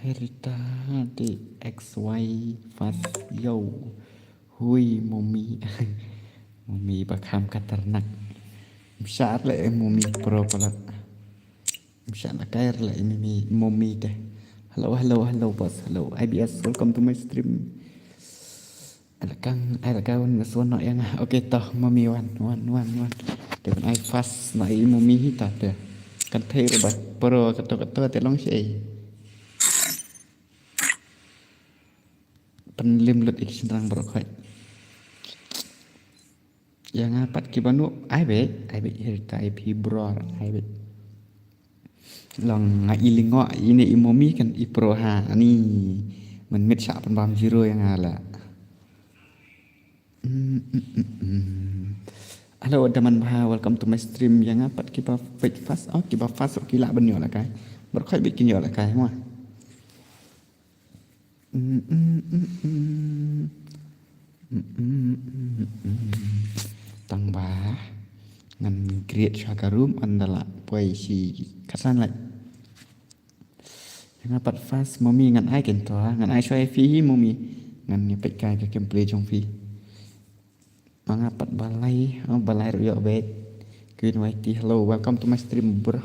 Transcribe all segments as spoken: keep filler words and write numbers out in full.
Herita di X Y Fast yo. Hui, Mummy. Mummy ba kham khatarnak. Mshar le Mummy pro palat. Mshar la kair le Mummy, Mummy de. Hello, hello, hello, boss. Hello, I B S. Welcome to my stream. Ai la kang, ai la kang, wan, wan, wan, ïa nga. Okay, to, Mummy wan, wan, wan, wan. Te ban ai Fast na i Mummy hi ta te. Kan thei ruh ba pro kato kato te long shi. Pynlim lut i ki shynrang baroh khoit. Ïa nga pat kiba nuh, ai beit, ai beit, Herita, ai phi bro, ai beit. Long nga i lyngngoh, ine i Mummy kan i pro ha, ani. Mynmiet shah pynbam zero ïa nga la. Mm, mm, mm, mm. Hello, Daman Bha, welcome to my stream. Ïa nga pat kiba peit Fast, oh, kiba Fast, oh, ki lah ban ïoh lehkai. Baroh khoit beit kin ïoh lehkai, mo. Mm, mm, mm, mm. Mm, mm, mm, mm. Tang ba ngan create shuwa ka room, ynda la poi shi khatsan lait. Ïa nga pat Fast, Mummy, ngan ai ken to, ngan ai shuwa ïa phi hi, Mummy. Ngan ïa peit kai ka gameplay jong phi. Ma nga pat balai, oh, balai ruh ïoh beit. Queen Y T, hello, welcome to my stream, bro.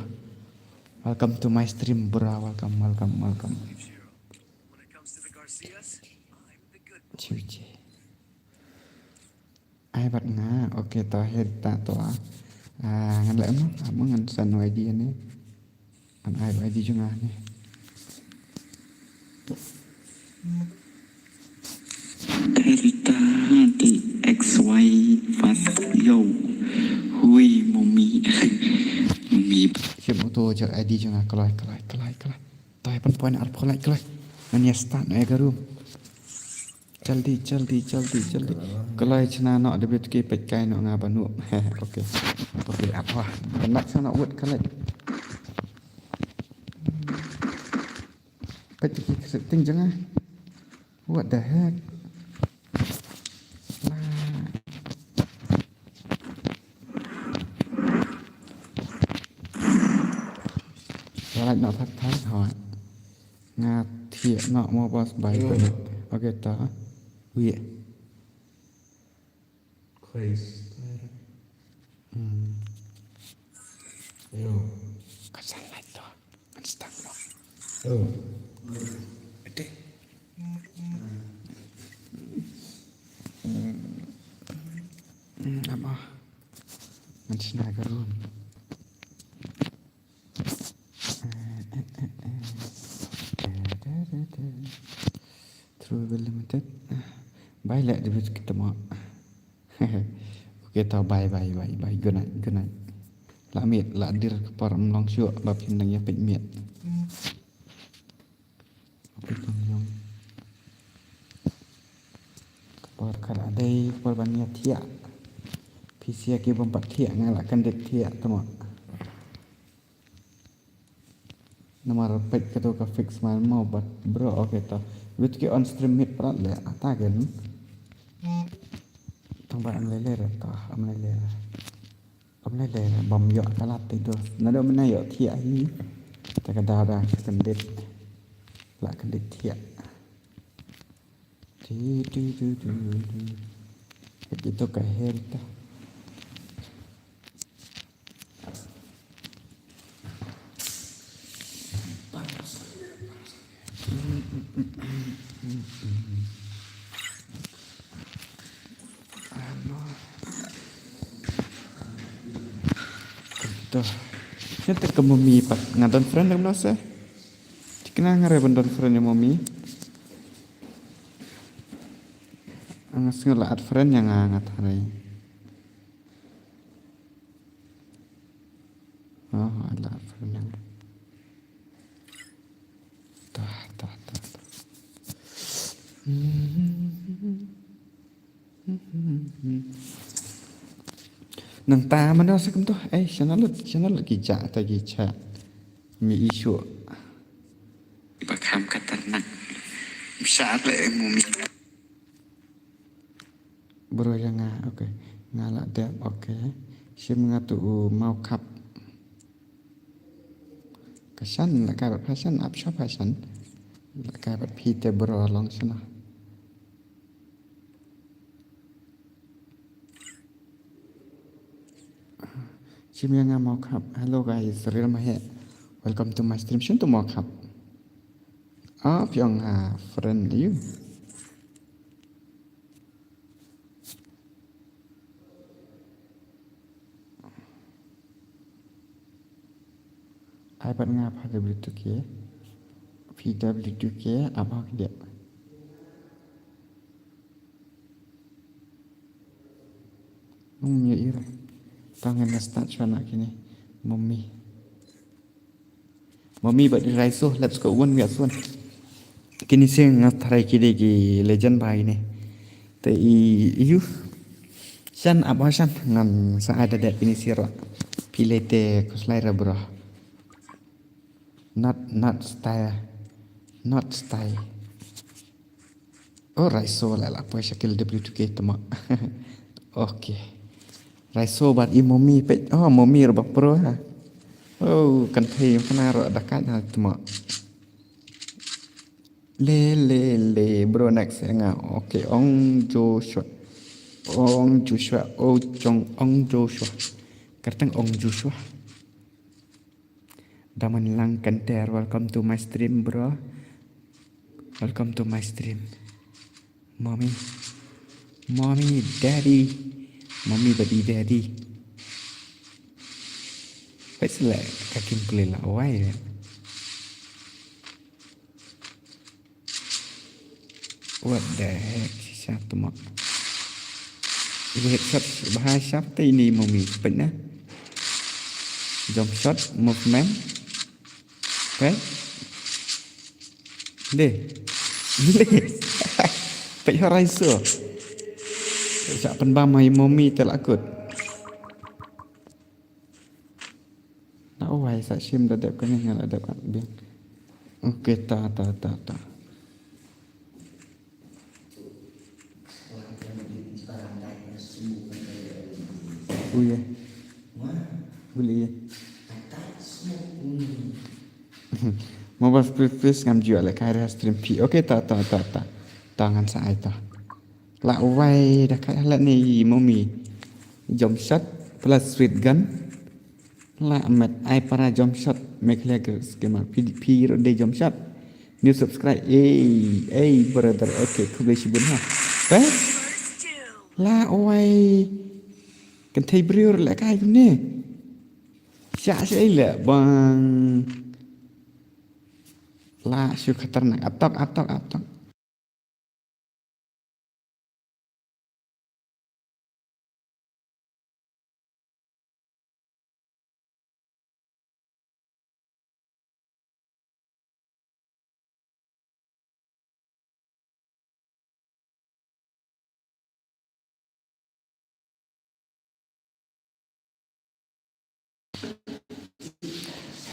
Welcome to my stream, bro. Welcome, welcome, welcome. Chiu chi. Ai bad nga, okay, to Herita to, ah. Ah, ngan leh mo, ah, mo ngan send I D ne. Ngan ai I D jong nga ne. Herita di X Y Fast yo. Hui, Mummy. Mummy. Shim auto jar I D jong nga, kloi, kloi, kloi, kloi. To, ai pynpoi na arphew lait, kloi. Ngan ïa start noh ïa ka room. Jaldi, jaldi, jaldi, jaldi. Kloi, chna noh, da bit ki peit kai noh nga ba nuh. Okay. Okay, ap wah. Ban bat sa noh wut ka lait. Peit ki setting jong nga. What the heck? Lah. Ka lait noh thak thak hoi. Nga thiah noh mo boss bai. Okay, ta. Wi. Christ. Hmm. Yo. Ka san lait to. Ngan start mo. Yo. Ade. Hmm. Hmm, ap mo. Ngan shna ka room. True Evil Limited. Bye leh, dei bad kita mo. Okay, to, bye, bye, bye, bye. Good night, good night. La miet, la dier ka por, ym long shuh ba phin dang ïa peit miet. Ka por ka la dei, ka por ban ïa thiah. Phi sha ki bym pat thiah, nga la kyndit thiah, to mo. Namar peit kato ka fix man mo, but bro, okay, to. Wit ki on stream miet prat leh, ata ken. Tang ba am lele re, to, am lele re. Am lele re, bam ïoh ka lad te do. Naduh mynne ïoh thiah hi. Te ka daw da kyndit. La kyndit thiah. Ti, ti, ti, ti, ti. Ito ka Herita. To. Ïa te ka Mummy pat nga don friend dang noh se. Thikna nga re ban don friend ïa Mummy. Nga sngew la add friend ïa nga, nga tharai. Oh, la add friend ïa nga. Tah, tah, tah, tah. Nangta mano sa kumto. Eh, shano lut, shano lut ki ja, ta ki cha. Mi issue. Ba kham khatarnak. Mshar le Mummy. Bro ïa nga, okay. Nga la dep, okay. Shim nga tu u mau khap. Ka shan la ka pha shan, ap sha pha shan. Ka bat phi te bro long shano. Chim ïa nga mo khap. Hello guys, real ma he. Welcome to my stream. Shun to mo khap. Ah, phi ong ha friend you. Ai pat nga pha W two K. Phi W two K, ap ha ki dep. Hmm, ïa ira. Tang ngan start shwa na kine. Mommy. Mommy bad i Raiso, let's go, wan ïa swan. Kine sing nga tharai ki dei ki legend ba kine. Te i, i yu. Shan ap ha shan ngan sa ai da dep kine siro. Phi lei te khuslai ra bro. Not, not style. Not style. Oh, Raiso la la poi shakil W two K tama. Okay. Raiso bad i Mommy peit. Oh, Mommy ruh ba pro ha. Oh, kan thei kana ruh da kat ha tama. Le, le, le, bro, next ïa nga. Okay, Ong Joshua. Ong Joshua, oh, Jong, Ong Joshua. Kyrteng Ong Joshua. Daman Lang Kanter, welcome to my stream, bro. Welcome to my stream. Mommy. Mommy, daddy. Mommy, daddy, daddy. Wait, select. Kakim play la. Why? What the heck? Shisha tuma. Ini headshot bahasa apa ini Mommy? Pernah? Jump shot, movement. Okay. Deh. Deh. Pek horizon. Sa pynbam mai Mommy telakut. Na, oh, hai, sa shim da dep kane nga la dep at biang. Okay, ta, ta, ta, ta. Oh, yeah. Boleh, yeah. Mobile please, please, ngam ju ala kai ra stream pi. Okay, ta, ta, ta, ta. Ta ngan sa ai ta. La wai da kai la ni Mommy. Jump shot plus sweet gun. La met ai para jump shot Meghalaya Girls Gamer. Pi, pi ro de jump shot. New subscribe. Ei, ei, brother. Okay, khublei shibun ha. Pe? La oi. Kan thei briew la kai ne. Sha sha ei la bang. La shu khatarnak. Atok, atok, atok.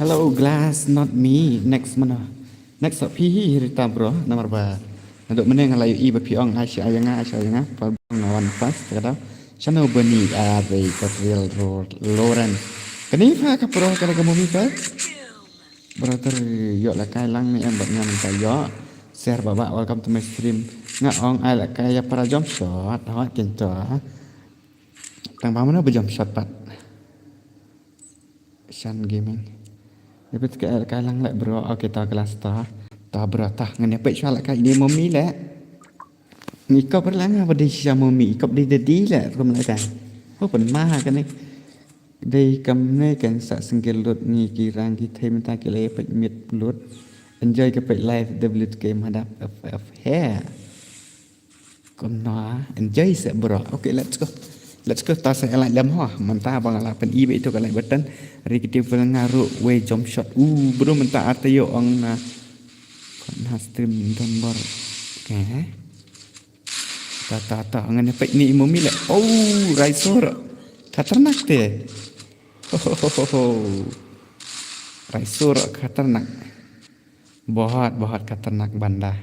Hello, Glass, not me. Next mana? Next up, hi hi Rita, bro. Namar ba. Nadok mene nga la ïohi ba phi ong ai sha ïa nga, ai sha ïa nga. Pa bang na wan pas, kata. Shano bani are ka real road Lawrence. Kani pha ka pro ka la ka Mommy ka. Brother, ïoh la kai lang ni em bad nga mynta ïoh. Share ba ba, welcome to my stream. Nga ong ai la kai ïa para jump shot. Hoi kinto. Tang ba mano ba jump shot pat. Shan Gaming. Ïa peit ka, ka lang leh bro. Okay, ta Glass ta. Ta bro ta. Ngan ïa peit shuwa leh ka ini Mommy leh. Ngi kop rla nga ba dei shisha Mommy. I kop dei daddy leh. Kum leh ta. Oh, pynma ha kane. Dei kam ne kan sa single lut ngi ki rang ki thei mynta ki leh peit miet lut. Enjoy ka peit live W T K madap F F hair. Kumno, enjoy se, bro. Okay, let's go. Let's go. Ta se like lem ho. Mynta ba nga la pyn-i ba itu ka like button. Ri kiti pyn nga ru wei jump shot. Uh, bro, mynta ata yo ong na. Kona stream don bor. Okay. Ta, ta, ta. Ngan pek ni Mommy le. Oh, Raisor. Khatarnak te. Ho, ho, ho, ho, ho. Raisor khatarnak. Bahut, bahut khatarnak banda.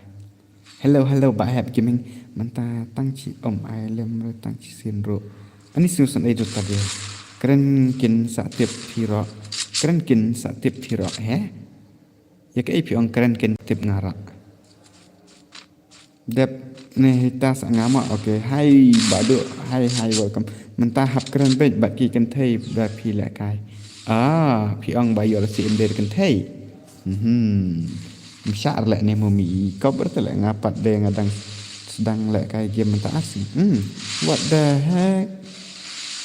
Hello, hello, Bah Hep Gaming. Mynta tang chi om ai lem re tang chi sin ro. Ani snu san ai dut tadi. Kren kin sa tip phi ro. Kren kin sa tip phi ro, he? Ïa kaei phi ong kren kin tip nga ro. Dep ne hita sa ngama. Okay, hai Badu, hai hai, welcome. Mynta hap kren beit bad ki kynthei ba phi lehkai. Ah, phi ong ba ïoh lehse ym dei kynthei. Mhm. Mshah leh ne mummy, kop ber te leh nga pat de nga dang sdang lehkai game mynta ar sngi. Hmm. What the heck?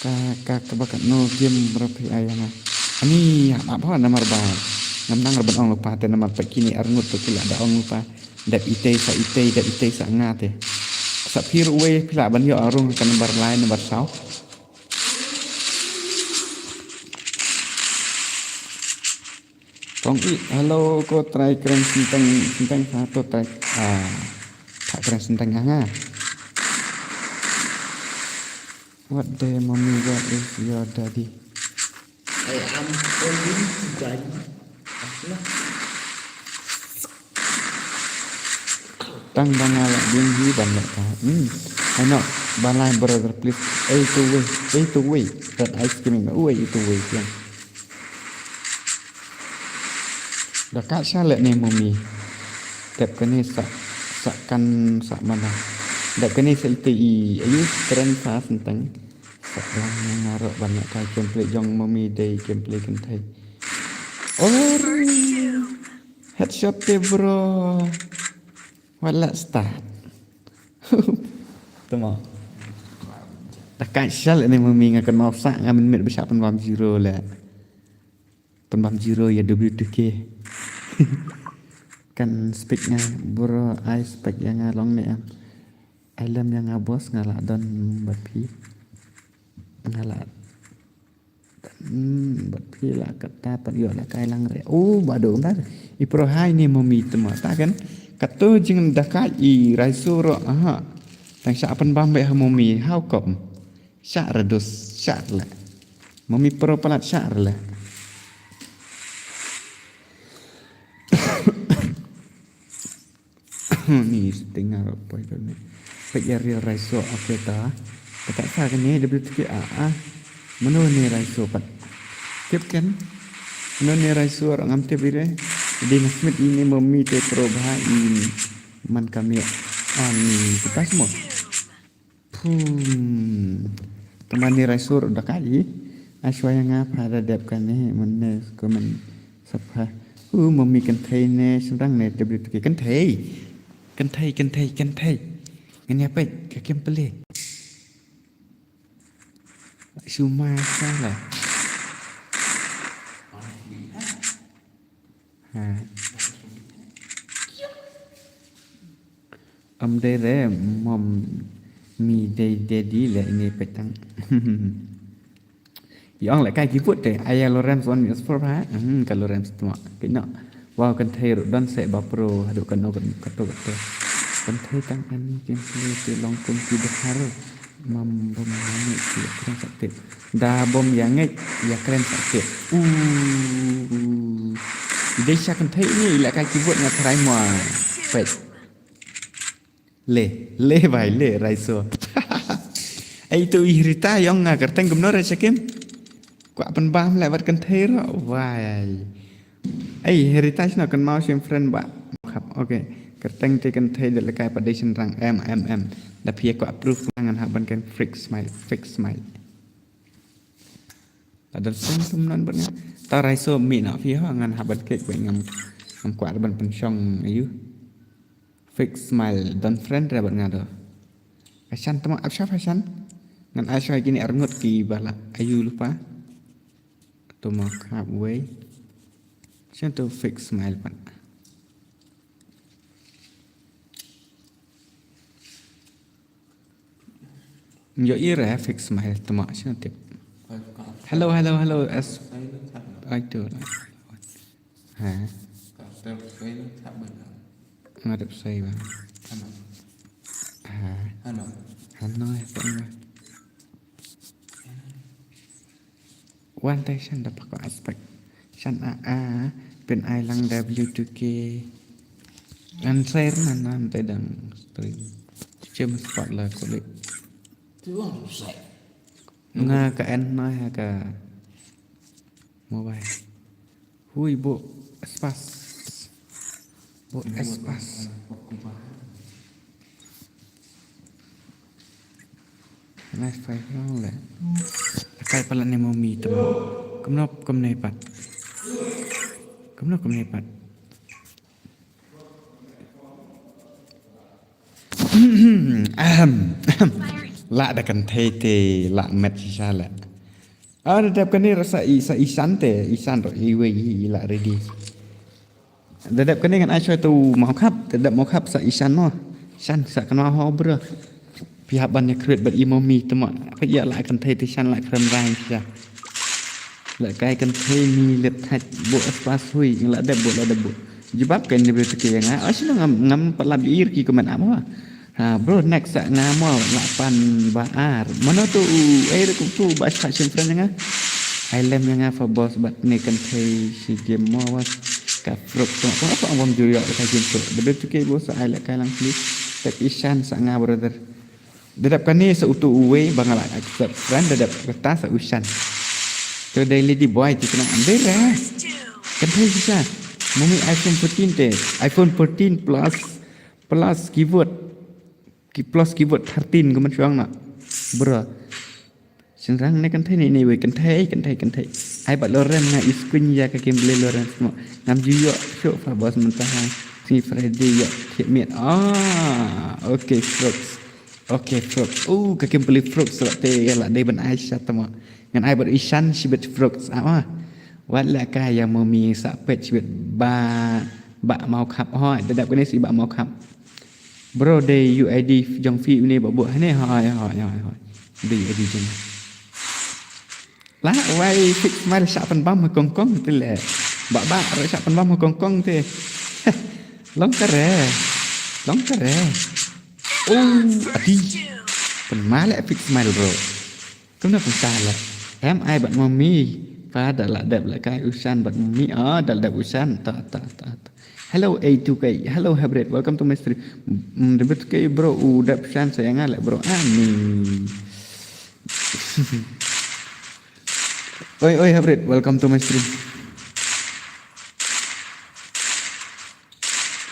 Ka ka ka ba ka no game ruh phi ai nga. Ani hap hap namar ba ngam nang ruh ban ong lypa te namar peit kine arngut to ki la da ong lypa. Dep itei sa itei, dep itei sa nga te. Sa phi ruh wei phi lah ban ïoh arung ka number lai number saw. Kong i, hello, ko trai kren senteng, senteng sa to trai. Ah, tak kren senteng ha nga. What the mommy, where is your daddy? I am calling to daddy. Tang ba nga la ding hi ban leh ka. Hmm. Ano, balai brother please. Ei tu wei, ei tu wei. That ice cream. Wei tu wei. Da ka sha leh ne mummy. Dep kane sa sa kan sa mana. Dep kane sa ite i ayu kren sa senteng. Sa lang nga ruh ban leh kai gameplay jong mummy dei gameplay kynthei. Oh. Headshot te bro. Wat la start. Tama. Da ka sha leh ne mummy nga kan mau sa nga min mit ba sha pynbam zero leh. Pynbam zero ïa W two K. Kan spek nga bro, ai spek ïa nga long ne em. Ai lem ïa nga boss nga la don bad phi. Nga la don bad phi la kata pat ïoh la kai lang re. Oh, Badu kumta. I pro hai ne mummy tama ta kan. Kato jingdakai i Raiso ruh, aha. Tang sha pynbam beit ha mummy, how come? Shah re dus, shah re leh. Mummy pro palat shah re leh. Ni sting aro poi to ni. Peit ïa Raiso, okay ta. Peit sa kane W two K ah. Mano ne Raiso pat. Tip kan? Mano ne Raiso ruh ngam tip ire. Dei na smit ine mummy te pro bha i man kamia. Ani kita semua. Pum. Teman ni Raiso da kai. Ashwaya nga pada dep kane mene komen sapa. Uh, mummy kynthei ne sendang ne te beli kynthei. Kynthei, kynthei, kynthei. Ngene apa? Kakim pele. Suma salah. Ha. Am dei re mom mi dei daddy le ini petang. Ïong le kai kibut te aya Lawrence on is for ha. Hmm, ka Lawrence tuma. Kino. Wow, kan thei ru don se ba pro hadu kan no kan kato kato. Kan thei tang an kin thei te long kum ki dkhar. Mam bom ni ki kren sa tip. Da bom ïa ngeit ïa kren sa tip. Uh. Ide sha kan thei ni ila kai kibut nga try mo. Pet. Le, le bai le Raiso. Ai tu i Rita ïong nga kerteng kumno re shakim. Kwa pynbam le wat kan thei ro. Wai. Ai Rita shna kan mau shim friend ba. Khap. Okay. Kerteng te kan thei de lekai pa dei shin rang em em em. Da phi kwa approve ngan ha ban kan fix smile, fix smile. Ada sing tum nan ban ngan. Ta Raiso mi na phi ha ngan ha ban kek ba ngam ngam kwa ban pynshong ayu. Fix smile don friend re ban ngado. Ashan tama apsha fashan. Ngan asha kini arngut ki bala ayu lupa. Tuma khap wei. Shan tu fix smile pan. Yo ira fix smile tama shan tip. Hello, hello, hello. As ai tu. Ha. Ngadep sai ba. Ha. Hano ya pa. Wan tai shan da pako aspek. Shan a a pyn ai lang W two K. An sai nan nan tai dang stream. Chem spot la kulik. Nga ka en na ya ka mobile. Hui bo espas. Bo espas. Nice five round le. Akai palat ne mo mi tama. Kumno kumne pat. Kumno kumne pat. Ahem. Lah da kan thei te lah met shisha le. Ah, da dep kane ra sa i, sa i san te, i san ro, i wei, i, i lah ready. Da dep kane ngan ai shuwa tu mau khap, da dep mau khap sa i san mo. San sa kan ho bro. Phi hap ban ïa create bad i mo mi te mo. Phi ïa lah kan thei te san lah kren rai sha. Lah kai kan thei mi lep thach bo spas hui, lah dep bo, lah dep bo. Jubab kan ni bro te ke nga. Ah, sino ngam, ngam pat lap ir ki comment ap mo. Ha, bro, next sa nga mo, lah pan ba ar. Mano tu, eh, rukum tu, ba sa shim friend nga. Ai lem nga fa boss, but ne kan thei shi game mo, was. Ka fruk tu, ko ko bom ju ïoh ka game tu. Debe tu ke bro, sa ai la kai lang please. Tak i san sa nga brother. Dedap kane sa utu uwei ba nga la accept friend, dedap kata sa u san. Tu dei lady boy tu kena ambil eh. Kan thei shi sa. Mummy iPhone fourteen te, iPhone fourteen Plus, Plus keyboard. Ki plus keyboard thirteen ko man shuang na. Bro. Shin rang ne kan thei ne ne wei kan thei, kan thei, kan thei. Ai bad Loren nga i screen ya ka game beli Loren semua. Ngam ju yok syok fa boss mentah. Sini Friday yok kit miet. Ah, okay, Frog. Okay, Frog. Oh, ka game beli Frog surat te ya lah dei ban ai shat tama. Ngan ai bad i san shibet Frog. Ah, wat la ka ya mummy sa pet shibet ba, ba mau khap. Hoi, dedap kene si ba mau khap. Bro, dei U I D jong phi une ba buh hane, hoi, hoi, hoi, hoi. Dei U I D jong. Lah, wai fix smile shah pynbam ha Kong Kong te le. Ba ba, re shah pynbam ha Kong Kong te. Long kare. Long kare. Oh, ati. Pynma le fix smile, bro. Kumno kumta le. Em ai bad mummy. Pa da la dep la kai u san bad mummy. Ah, da la dep u san. Ta, ta, ta, ta. Hello A two K. Hello Hybrid. Welcome to my stream. Mm, dep tu ke bro u dep san sa nga le bro. Ani. Oi, oi Hybrid. Welcome to my stream.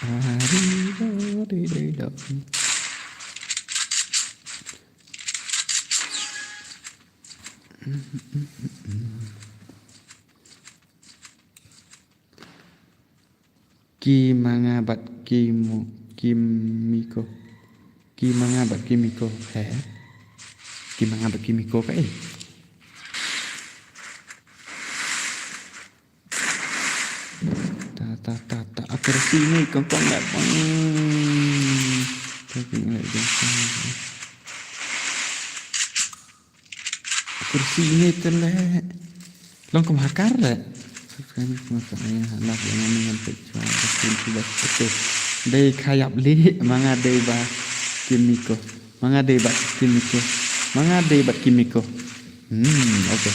Ari do, di, di, do. Ki manga bad ki mu-, ki miko. Ki manga bad ki miko. He. Ki manga bad ki miko ka eh. Ta, ta, ta, ta. Akursi ni kong kong dah pang. Tapi ngai dia. Kursi ini tele. Long kum hakar le. Subscribe kuma sa ayah halak yang ini yang pecah. Kursi bas. Okay. Dei khayap li manga dei ba Kimiko. Manga dei ba Kimiko. Manga dei ba Kimiko. Hmm, okay.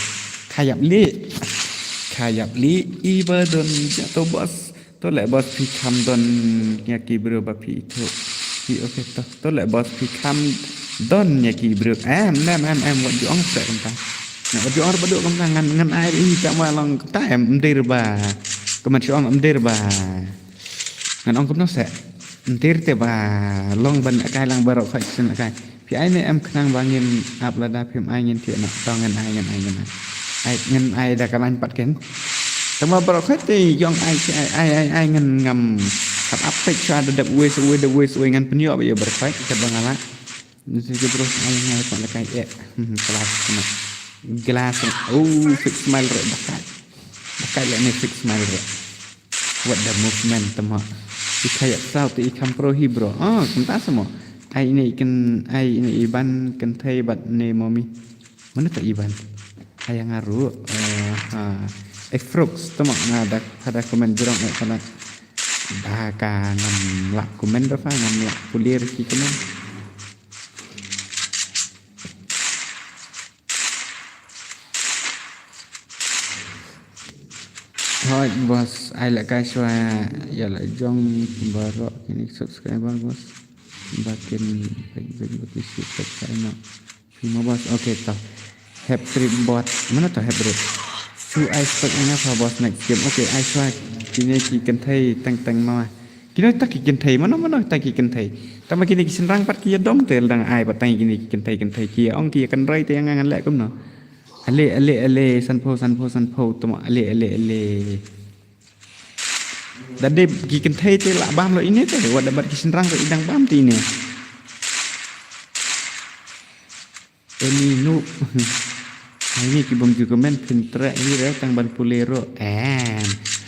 Khayap li. Khayap li iba don jatuh bos. To leh bos phi kham don ïa ki briew ba phi ithuh. Phi okay to. To leh bos phi kham don ïa ki briew. Em, em, em, em, wat ju ong seh kumta. Nga wat ju ong ba duk kumta ngan, ngan ai ri ta ma long kumta em, em dei ba. Kumno shu ong em dei ba. Ngan ong kumno seh. Em dei te ba long ban kai lang baroh khoit sien kai. Phi ai ne em khnang ba ngin ap lada phim ai ngin thiah noh. To ngin ai, ngin ai, ngin ai. Ai, ngin ai da ka lain pat ken. Tang ba baroh khoit te ïong ai, ai, ai, ai, ai ngin ngam. Ap ap peit sha da dep wei sa wei, dep wei sa wei ngan pynïoh ba ïa baroh khoit ka ba nga lah. Ni si ka bro ai ngai pat la kai eh. Hmm, kelas kena. Glass. Oh, fix smile re bakai. Bakai le ne fix smile re. What the movement tama. I khayap saw te i kham pro hi bro. Ah, kumta samo. Ai ini ikan, ai ini iban kentai bat ne momi. Mana ta iban? Ai yang aru. Eh, ha. Eh, Frooks tama nga dak pada komen jrong eh pada. Ba ka ngam lak komen da fa ngam lak pulir ki komen. Hoi bos, ai la kai shuwa ïa la jong baroh kine subscriber bos. Ba kin bek bek bek isi subscriber. Sima bos, okay to. Hep trip bot, mana to hep trip? Shu ai spek ina fa bos next game. Okay, ai shuwa kine ki kentai teng teng ma. Kino kita ki kynthei, mano mano kita ki kynthei. Tang ba kine ki shynrang pat ki ïa dom te dang ai pat tang kine ki kynthei kynthei ki ïa ong ki ïa kynroi te ïa nga ngan leh kumno. Ale ale ale sanphew sanphew sanphew tang ale ale ale. Da dep ki kynthei te lah bam lo ine te, wat da bad ki shynrang te i dang bam te ine. Eni nu. Ai ni ki bym ju comment phin treh hi re tang ban pule ruh. Em.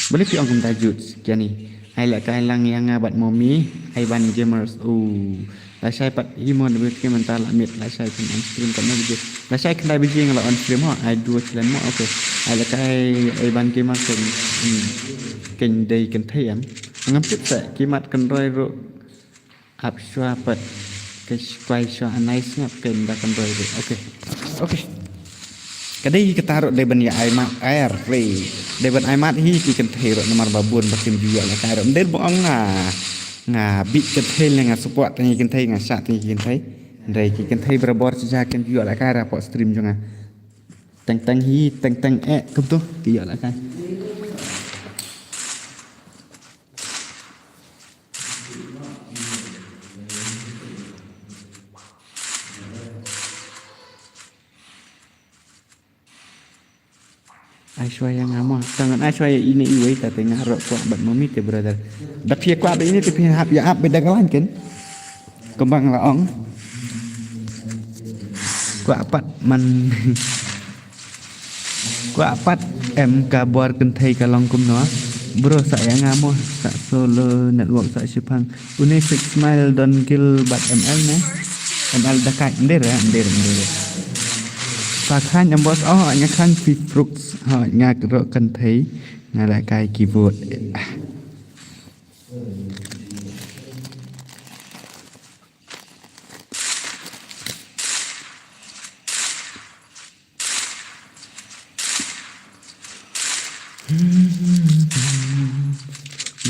Balei phi ong kumta Jude, Kiani. Ai lehkai lang ïa nga bad Momi, ai ban gamers. U. Lashai pat hi mo, da bit ki mynta la miet lashai kan on stream kan mo biji. Lashai kan da biji nga la on stream ho, ai dua chilan mo. Okay. Ai lehkai ai ban gamers kan. Hmm. Kan dei kynthei em. Ngam tip sa ki mat kynroi ruh. Ap shuwa pat. Ka kwai shuwa anai sngap ka ynda kan roi ruh. Okay. Okay. Ka dei kata ruh dei ban ïa ai mat ai ar rei. Dei ban ai mat hi ki kynthei ruh namar ba bun ba kim ju ïoh lehkai ruh. Ym dei ba ong nga, nga bit kynthei ne nga support tang ïa ki kynthei, nga shah tang ïa ki kynthei. Dei ki kynthei barabor shisha kim ju ïoh lehkai ruh hapoh stream jong nga. Teng teng hi, teng teng eh kumto ki ïoh lehkai. Aishwarya nga mo, tang ngan Aishwarya ine iwei ta te nga ruh kwah bad Momi te brother. Da phi kwah bad ine te phi hap ïa ap bad da ka line ken. Kumba nga la ong. Kwah pat man. Kwah pat em ka bor kynthei ka long kumno. Bro sa ïa nga mo sa solo network sa shipang. Une Fix Smile don gil bad M L ne. M L da kai nder nder nder. Sa khan em boss oh nga khan fi fruits ha nga ro kynthei nga la kai keyboard.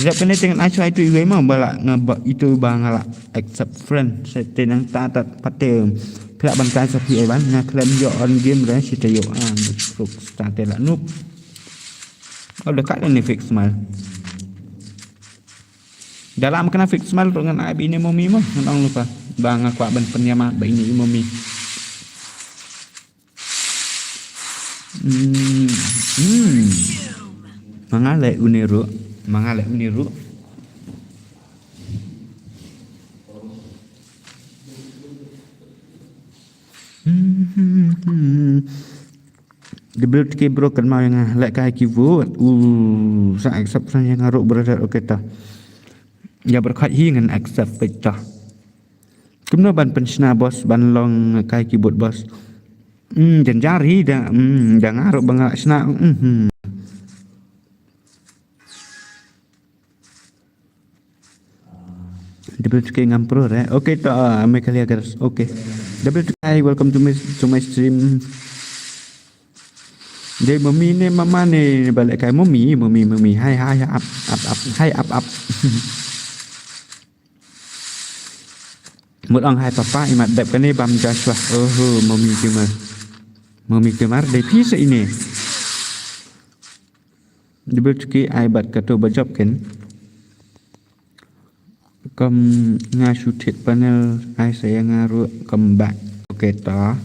Jap kane teng ai chwa itu iwei ma bala nga ba itu ba nga la accept friend. Sa te nang ta ta pate pla ban kai sa pi ai ban nga klem yo on game re si te yo an. Fruits ta te la nuk. Au da ka ni Fix Smile. Dalam kena Fix Smile ruh ngan ai ba ine Momi mo ngan ong lypa ba nga kwah ban pynïamap ba ine i Momi. Hmm. Hmm. Ma nga leh une ruh, ma nga leh une ruh. Hmm. Double tick bro kynmaw ïa nga leh kai ki vote. Uh, sa accept friend ïa nga ruh brother, okay ta. Ïa bad khat hi ngan accept peit ta. Kumno ban pynshna boss ban long kai ki vote boss. Hmm, jynjar hi da, hmm, da nga ruh ba nga shna. Hmm. Double two K ngam pro re. Okay to, ah, Meghalaya Girls. Okay. Double two K, hi, welcome to my, to my stream. Dei Momi ne mama ne balik kai Momi, Momi, Momi. Hi, hi, hi, up, up, up. Hi, up, up. Mut ong hi papa, imat dep kane bam Joshua. Oho, Momi Gamer. Momi Gamer dei phi sa ine. Double two K ai bad kato ba jop ken. Kam nga shu thied panel ai sa ïa nga ruh kam back. Okay ta.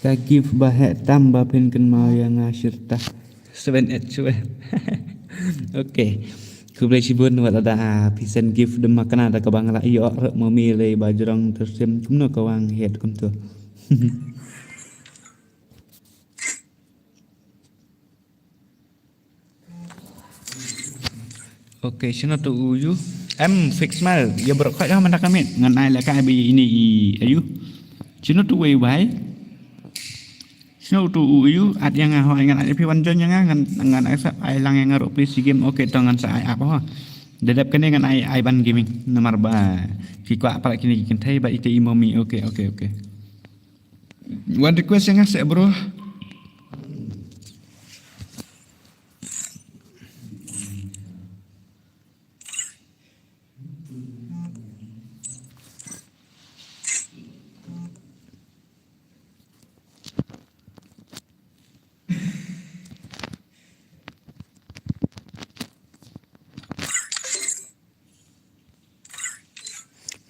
Ka gift ba heh tam ba phin kynmaw ïa nga shirta. Seven eight seven. Okay. Khublei shibun wat lada phi send gift da ma kane da kaba nga la ïoh ruh Momi lei ba jrong tyrsim kumno ka wang het kumto. Okay, shano to u yu? Em, Fix Smile. Ïa bro, khat ïa man da ka miet. Ngan ai la ka bi ini i ayu. Shano to wei bai? Snow tu u yu at ïa nga ho, ngan ai phi wan join ïa nga, ngan ngan ai sa ai lang ïa nga ruh please game. Okay, to ngan sa ai ap ho. Da dep kane ngan ai ai ban gaming namar ba ki kwah palat kine ki kynthei ba ite i momi. Okay, okay, okay. Wan request ïa nga seh bro.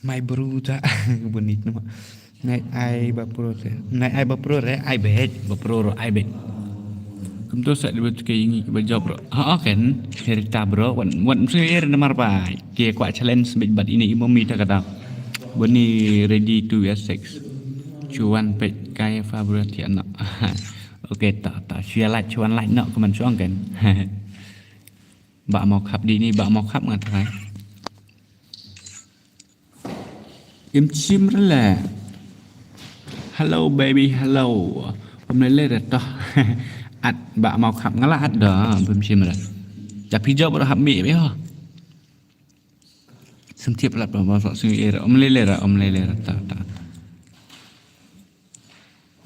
My brother. Bunit nama. Nai ai ba pro re. Nai ai ba pro re, ai bej, ba pro ro ai bej. Kumto sa dibet ke ingi ba job ro. Ha, ha, ken. Cerita bro, wan wan mesti er namar ba. Ke kwah challenge bej bat ini imo mita kata. Bani ready to year six. Chuan pej kai fa bro tiana. Okay, ta ta. Sia lait chuan lait no kemen chuang ken. Ba mau khap di ni, ba mau khap ngat rai. Im chim rele. Hello baby, hello. Om lele re toh. At ba mau khap ngala at da, bim chim re. Tapi jawab ro hap mi be ho. Sentiap lat ba mau sok sing ir. Om lele re, om lele re ta ta.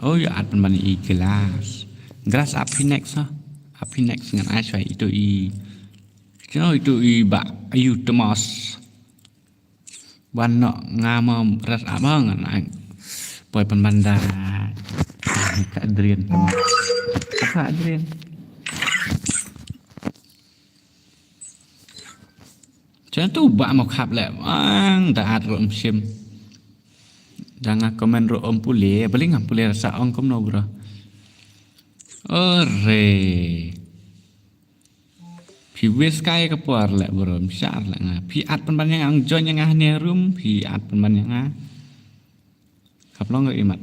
Oh ya at pynban i glass. Glass up next ha. Up next ngan ai chwa itu i. Kino itu i ba ayu Thomas. Wan no nga ma ras abang ngan ai. Poi pynban da. Ka Adrian. Apa Adrian? Chan tu ba mo khap le ang da at ro um shim. Da nga comment ro um pule, beli ngam pule rasa ong kumno bro. Ore. Phi wes kai ka por le bro, mshar le nga. Phi at pynban ïa nga, ang join ïa nga hane room, phi at pynban ïa nga. Khap long ro imat.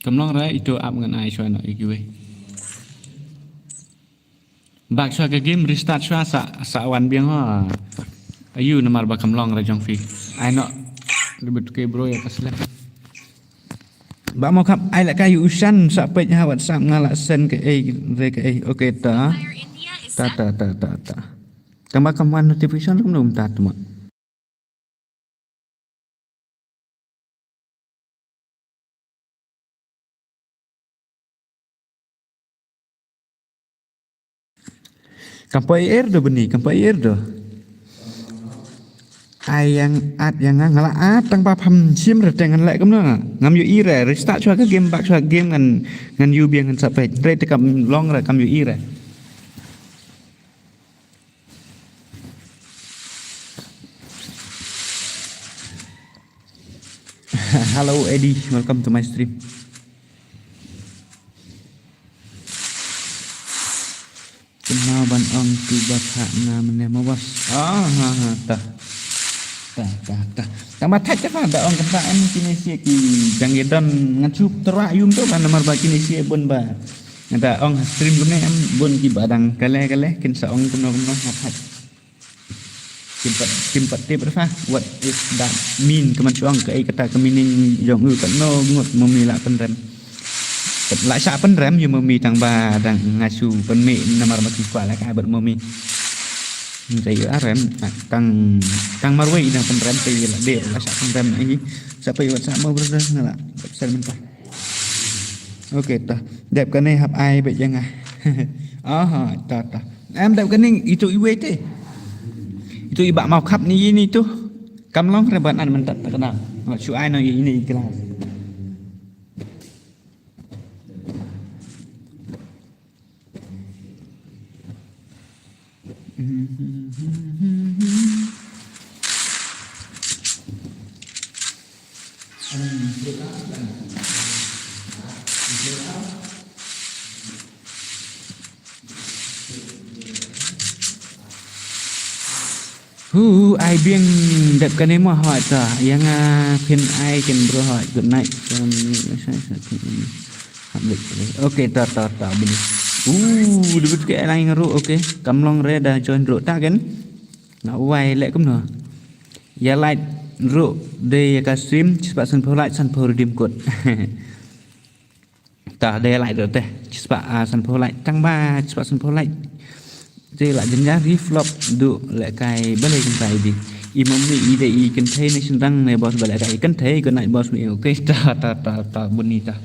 Kam long re itu ap ngan ai shwa no ikiwe. Bak shwa ka game restart shwa sa sa wan biang ha. Ayu namar ba kam long re jong phi. Ai no. Debut ke bro ya ka slap. Ba mo khap ai la ka yu ushan sa page ha WhatsApp nga la send ke ei re ke ei. Okay ta. Ta ta ta ta ta. Tang ba kam wan notification rum rum ta tu ma. Kam poi er do bini, kam poi er do. Ai yang at yang nga ngala at tang ba pham sim re teng ngan lek kumno nga. Ngam yu i re, restart shwa ka game bak shwa game ngan ngan yu biang ngan sa page. Re te kam long re kam yu i re. Hello Eddie, welcome to my stream. Kena ban ong tu ba kha na mene ma bas. Ah ha ha ta. Ta ta ta. Tang ba thaj ta da ong kata em kine sie ki jang ye don ngan chup tera yum tu ba namar ba kine sie bun ba. Ngan da ong stream gune em bun ki ba dang kale kale kin sa ong kumno kumno ha thaj. Kim pat kim pat tip rfa what is that mean ka man chuang ka ei kata ka meaning jong u ka no ngut mami la pynrem. Pat la sha pynrem yu mami tang ba dang ngasu pynmih namar ma ki kwa la ka bat mami. Ngai yu arem tang tang marwei dang pynrem te la de la sha pynrem ai sa pa yu sa mo brother ngala. Sel mentah. Okay ta. Dep kane hap ai bek janga. Aha ta ta. Em dep kane itu iwe te. Itu ibak mau khap ni ini tu. Kam long re ban an mentat ta kena. Ngat shu ai no ini kelas. Hu ai biang dep kane mo hoi ta yang a phin ai ken bro hoi good night from. Okay ta ta ta bini. Uh debut ke lang ro okay kam long re da join ro ta ken. Na wai le kumno. Ïa like ruh de ïa ka stream, shispah sanphew like, sanphew redeem code. Ta de like ruh te, shispah, ah, sanphew like, tang ba shispah sanphew like. Te la jynjar reflop duh lehkai balei kynthei di. I mummy i de i kynthei ne shynrang ne boss ba lehkai kynthei, good night boss me, okay, ta, ta, ta, ta, bun ni ta.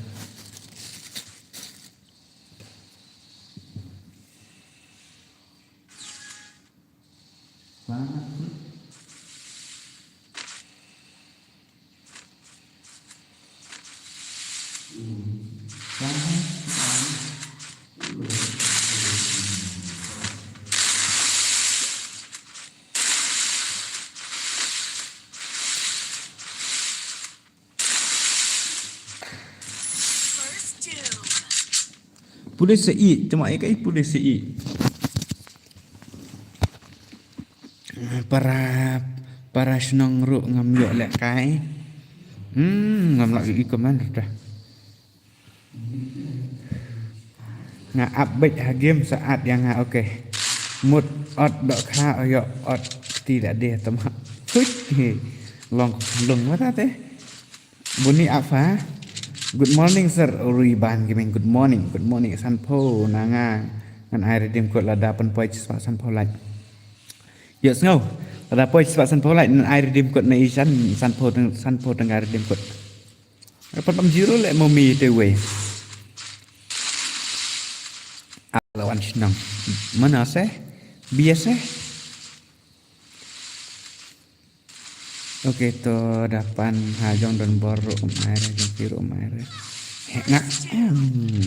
Pule sa i, tama i kai pule sa i. Para, para shnong ruh ngam ïoh lehkai. Hmm, ngam lah i comment dah. Nga ap beit ha game sa at ïa nga, okay. Mut ot dohkha ïoh ot kti da de tama. Huit. Long long mata te. Buni apa? Good morning sir. Uri ban gimeng good morning. Good morning sanphew na nga. Ngan ai redeem code lada pynpoi shispah sanphew like. Ïoh sngew. Lada poi shispah sanphew like ngan ai redeem code na i san sanphew teng sanphew teng redeem code. Pat bam zero leh mummy te wei. Ala wan shnong. Mana se? Bia se? Okay, to da pan ha jong don bor ruh um ai re, jong ki ruh um ai re. He nga. Hmm.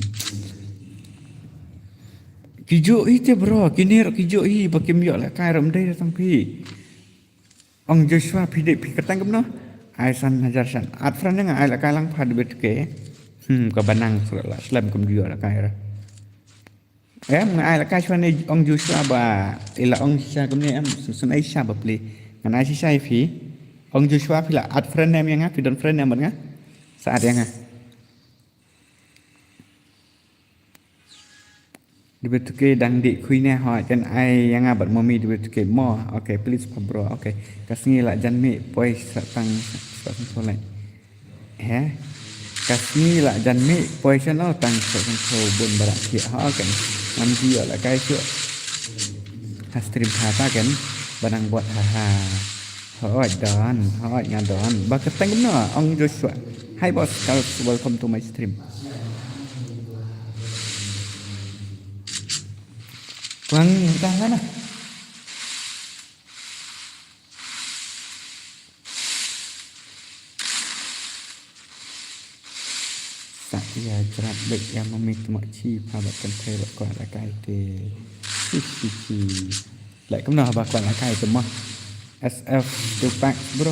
Ki ju i te bro, ki ne ruh ki ju i ba kim ïoh lehkai ruh um dei da tang phi. Ong Joshua phi dei phi kyrteng kumno? Ai san hajar san. At friend nga ai lehkai lang pha debit ke. Hmm, ka banang sura la slem kum ju ïoh lehkai re. Em, nga ai lehkai shuwa ne ong Joshua ba ila ong shisha kumne em, sun ai shisha ba pli. Ngan ai shisha ïa phi. Ong Joshua phi la add friend em ïa nga, phi don friend em bad nga. Sa add ïa nga. Debit to ke dang di khui ne ho kan ai ïa nga bad mommy debit to ke mo. Okay, please pa bro. Okay. Ka sngi la jan mi poi sa tang sa tang pole. He? Ka sngi la jan mi poi sha no tang sa tang pole bun barak ki ha kan. Ngam ji la kai shu. Ha stream ha ta kan. Banang buat ha ha. Hoi don, hoi nga don. Ba ka tang no ong Joshua. Hi boss, welcome to my stream. Kwang dah lah. Sa ïa jrap bek ïa mami tmak chi pa bak kan thai bak kwah la kai te. Chi chi chi. Lek kumno bak kwah la kai te mah. S F two pack bro.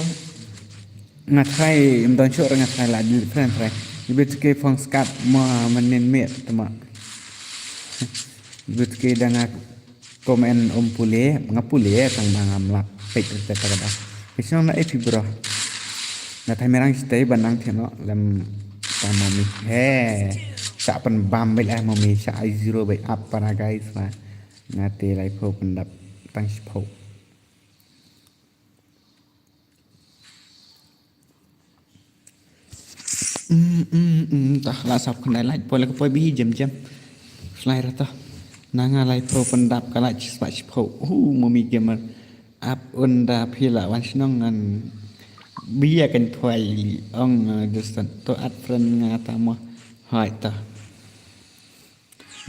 Nga try em don sure nga try la di friend try. Ibe tike phone skat ma manin me tmak. Ibe tike dang ak Komen um pule, nga pule tang ba ngam lap peit rite ta kada. Kisno na epi bro. Na thai merang stay banang theno lem ta mami. He. Sa pan bam bel eh mami sa ai zero bel up para guys ma. Nga te lai pho pendap tang sipho. Mm, mm, mm, tah la sap khyndai lait poi la ka poi bihi jem jem. Slai rata. Na nga lai pro pendap ka lait spat sipho. Uh, mami gamer. Ap unda phi la wan shnong ngan bia kan poi ong, uh, distant. To at friend nga ta mo. Hai ta.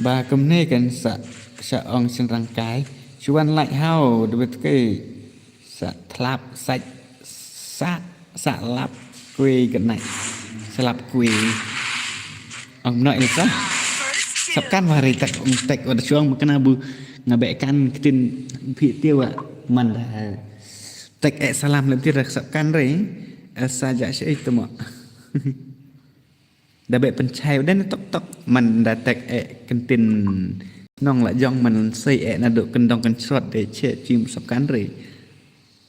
Ba kumne kan sa, sa ong shin rangkai. Shu wan lait hau, debit ke sa tlap sa, sa, sa lap kwe ganai. Sa lap kwe. Ong mnoi ni sa. Sap kan wari tak ong tak wada shuang makana bu nga bek kan kitin phi tia wa man da. Tak eh salam lem tira sap kan re. Eh, sa ja shi eh temo. Da bek pynchai u den tok tok man da tek eh kentin nong la jong man sei eh na duk kendong kensrot de che chim sap kan re.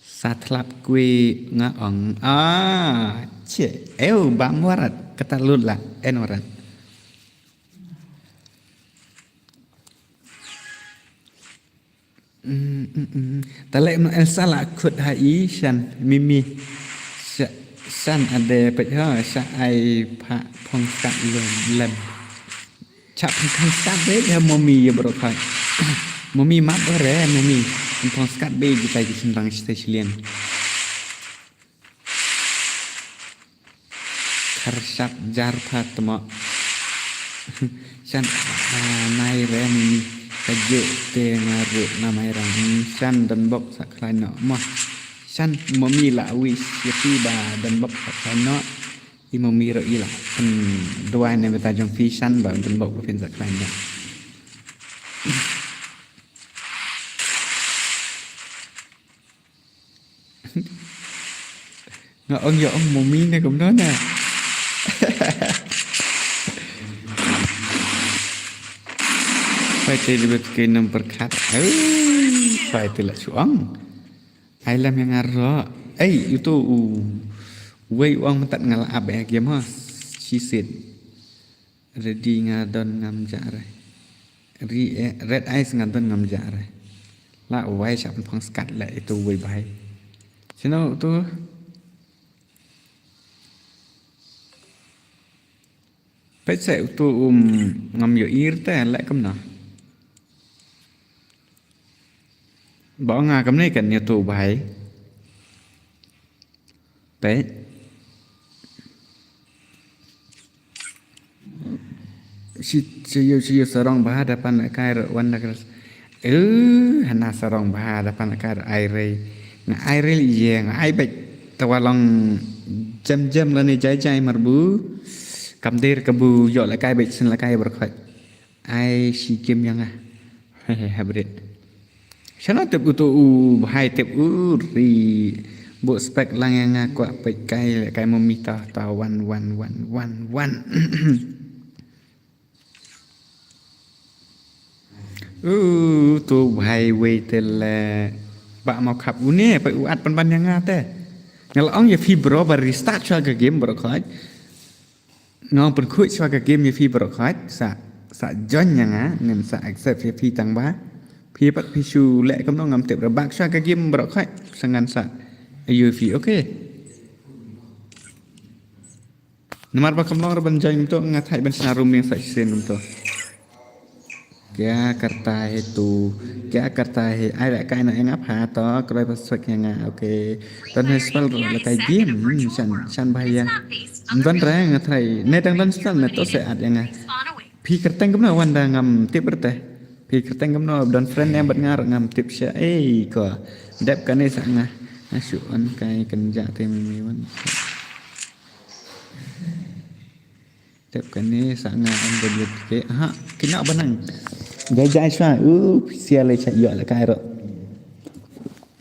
Sa tlap kwi nga ong. Ah, che eu bam warat kata lut la en warat. Mm, mm, mm. Ta leh ma Elsa la khut ha i shan mimi. Sha-, shan ade peit ha sha ai pha phong skat lem lem. Chap phong skat be ha mami ya bro khai. Mami map re mami. Phong skat be kita ki sendang sita silian. Kharshap jar pha tmo. Shan, ah, nai re mimi. Ka juk te nga ruh na mai rang. Shan don bok sa khlai no mo. Shan mami la wi siati ba don bok sa khlai no. I mami ruh i la. Hmm, duai ne beta jong phi shan ba don bok ba phin sa khlai no. Nga ong ya ong mami ne kumno ne. Pai te di bet ke number khat. Pai te la chuang. Ai lam yang aro. Ei, itu u. Wei uang mentat ngala abe game ha. She said. Ready nga don ngam ja re. Ri, eh, red eyes nga don ngam ja re. La wai sha pynphang skat le itu wai bai. Sino tu. Pet se utu um ngam yo ir te le kumno. Ba nga kam ne kan nyetu bai. Peit. Shi, shi yu, shi yu sarong bha da pan kai ro wan da kras. Eh, hana sarong bha da pan kai ro ai rei. Nga ai rei ye, nga ai bek. Tawa long jem jem lane jai jai marbu. Kam der kabu yo la kai bek sin la kai berkhot. Ai shi game yang ah. Hehe, habrit. Shano tip utu u bhai tip u ri. Bu spek lang yang nga kwah peit kai, kai mami ta, ta wan, wan, wan, wan, wan. U tu bhai wei te le. Ba mau khap u ne, peit u at pan ban yang nga te. Nga la ong ya phi bro ba restart shwa ka game bro khot. Nga ong pynkhuid shwa ka game ya phi bro khot, sa, sa join ya nga, ngin sa accept ya phi tang ba. Phi pat phi shu leh kumno ngam tip re bak shwa ka game bro khot, sa ngan sa. Ayu phi, okay. Namar ba kam long re ban join to, nga thait ban shna room yang sa shisien to. Kya karta hai tu? Kya karta hai? Ai la kai na yang apa to? Kroi password yang nga. Okay. Ton hai spell ro la kai game. Hmm, shan, shan bahaya. Don re nga try. Ne dang don spell ne to se at yang nga. Phi kerteng kumno wan da ngam tip re te. Phi kerteng kumno don friend yang bat ngar ngam tip sha. Ei ko. Dep kane sa nga. Nga shu on kai kan ja te mi wan. Tep kane sa nga an da biat ke. Ha, kina banang. Jai jai shwa. Uh, sia le cha yo la kai ro.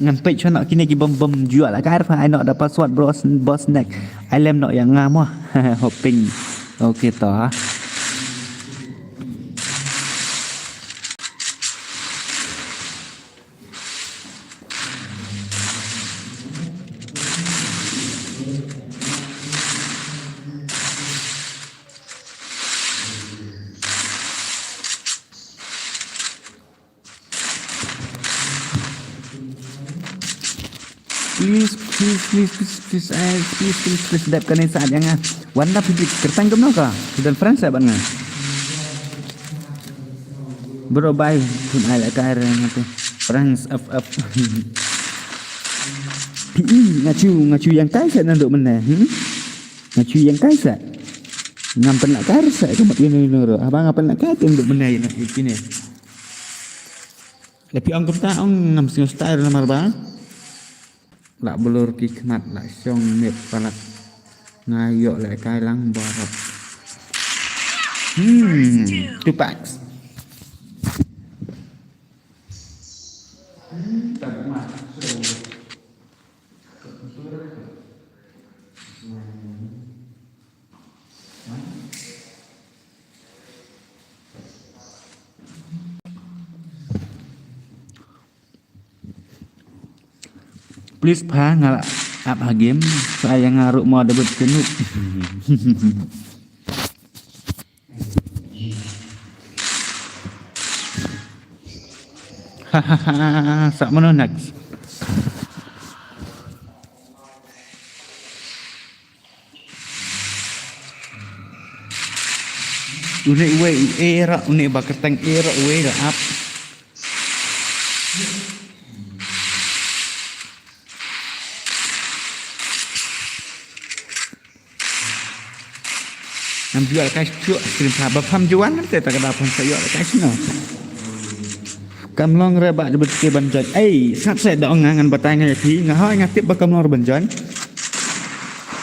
Ngan peit shwa na kine ki bom bom jua la kai ro. Ai no da password bros boss neck. Ai lem no yang nga mo. Hoping. Okay to ha. Please, please, please, please, please, eh, please, please, please, dep kane sa yang nga. Wan da phi kertang kumno ka? Phi don friends eh ban nga. Bro bai pun ai la kai re nga te. Friends up up. Phi nga chu nga chu yang kai sa nan do mene. Hmm? Nga chu yang kai sa. Ngam pynlak kai sa ka mat ino ino ro. Haba nga pynlak kai tem do mene ino kine. Lepi ong kumta ong ngam sngewstyle namar ba. La blur ki khmat la shong miet palat. Nga ïoh leh kai lang barot. Hmm, two packs. Please pha nga la ap ha game. Sa ïa nga ruh mo da bad kynuk. Sa mano next? Une uwei u era, une ba kyrteng era uwei da ap. Ngam ju ïoh lehkai shuh screen pha ba pham juan te ta ka da pham sa ïoh lehkai shuh. Kam long re ba jabut ke ban join. Ei, sat se da ong nga ngan batai nga ïa phi, nga hoi nga tip ba kam long re ban join.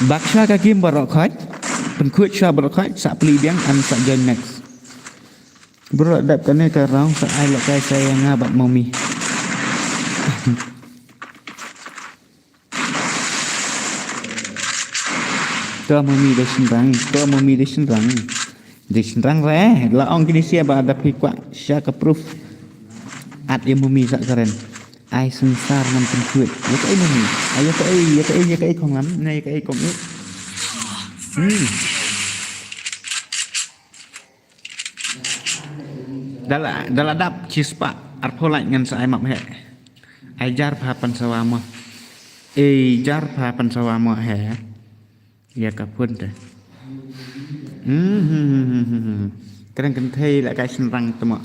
Bak sha ka game baroh khoit. Pynkhuid sha baroh khoit, sa pli biang an sa join next. Bro, dap kane ka round sa ai lehkai sa ïa nga bad mommy. To mommy dei shynrang, to mommy dei shynrang. Dei shynrang re, la ong kine sia ba da phi kwah sha ka proof. At ïa mommy sa karen. Ai synsar ngam pynkhuid. Ïa kaei mommy? Ai ïa kaei, ïa kaei, ïa kaei khong lam, ne ïa kaei khong i. Hmm. Da la, da la dap chispah arphew lait ngan sa ai map heh. Ai jar pha pan sawa mo. Ei jar pha pan sawa mo heh. Ïa ka phone te. Hmm, hmm, hmm, hmm, hmm, hmm. Kren kynthei lehkai shynrang te mo.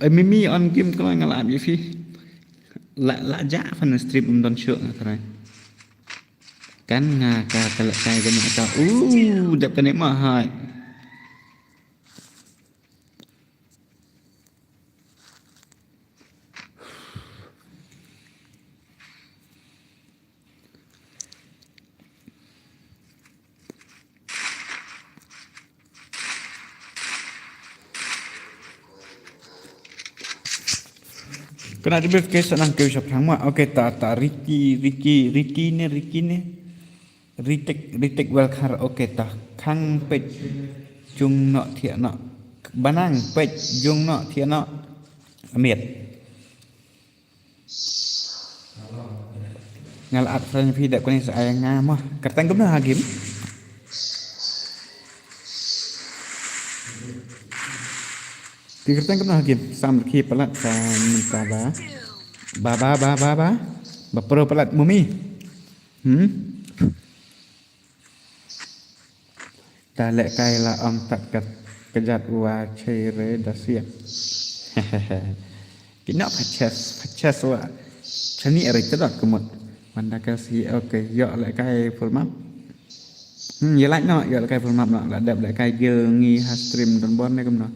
Ai mimi on game ko nga la ap ïa phi. La, la ja fan stream um don shuh nga kren. Kan nga ka ka lehkai kane ka u dep kane ma hai. Kena di bef ke sanang ke usap sang ma. Okay, ta, ta, Ricky, Ricky, Ricky ne, Ricky ne. Ritik, Ritik Welkhar, okay, ta. Khang pej jung no thiah no. Banang pej jung no thiah no. Amit. Nga la add friend phi da kuni sa ai nga mo. Kyrteng kumno ha game? Ki kyrteng kumno ha game? Sam ki palat sa mynta ba. Ba, ba, ba, ba, ba. Ba pro palat mumi. Hmm? Ta lehkai la ong tat kat kjat wa chei re da siap. Ki nok phaches, phaches wa. Chani ari tedot kumut. Wanda ka si, okay, ïoh lehkai full map. Hmm, ïa like no, ïoh lehkai full map no. La dep lehkai gil ngi ha stream don bor ne kumno.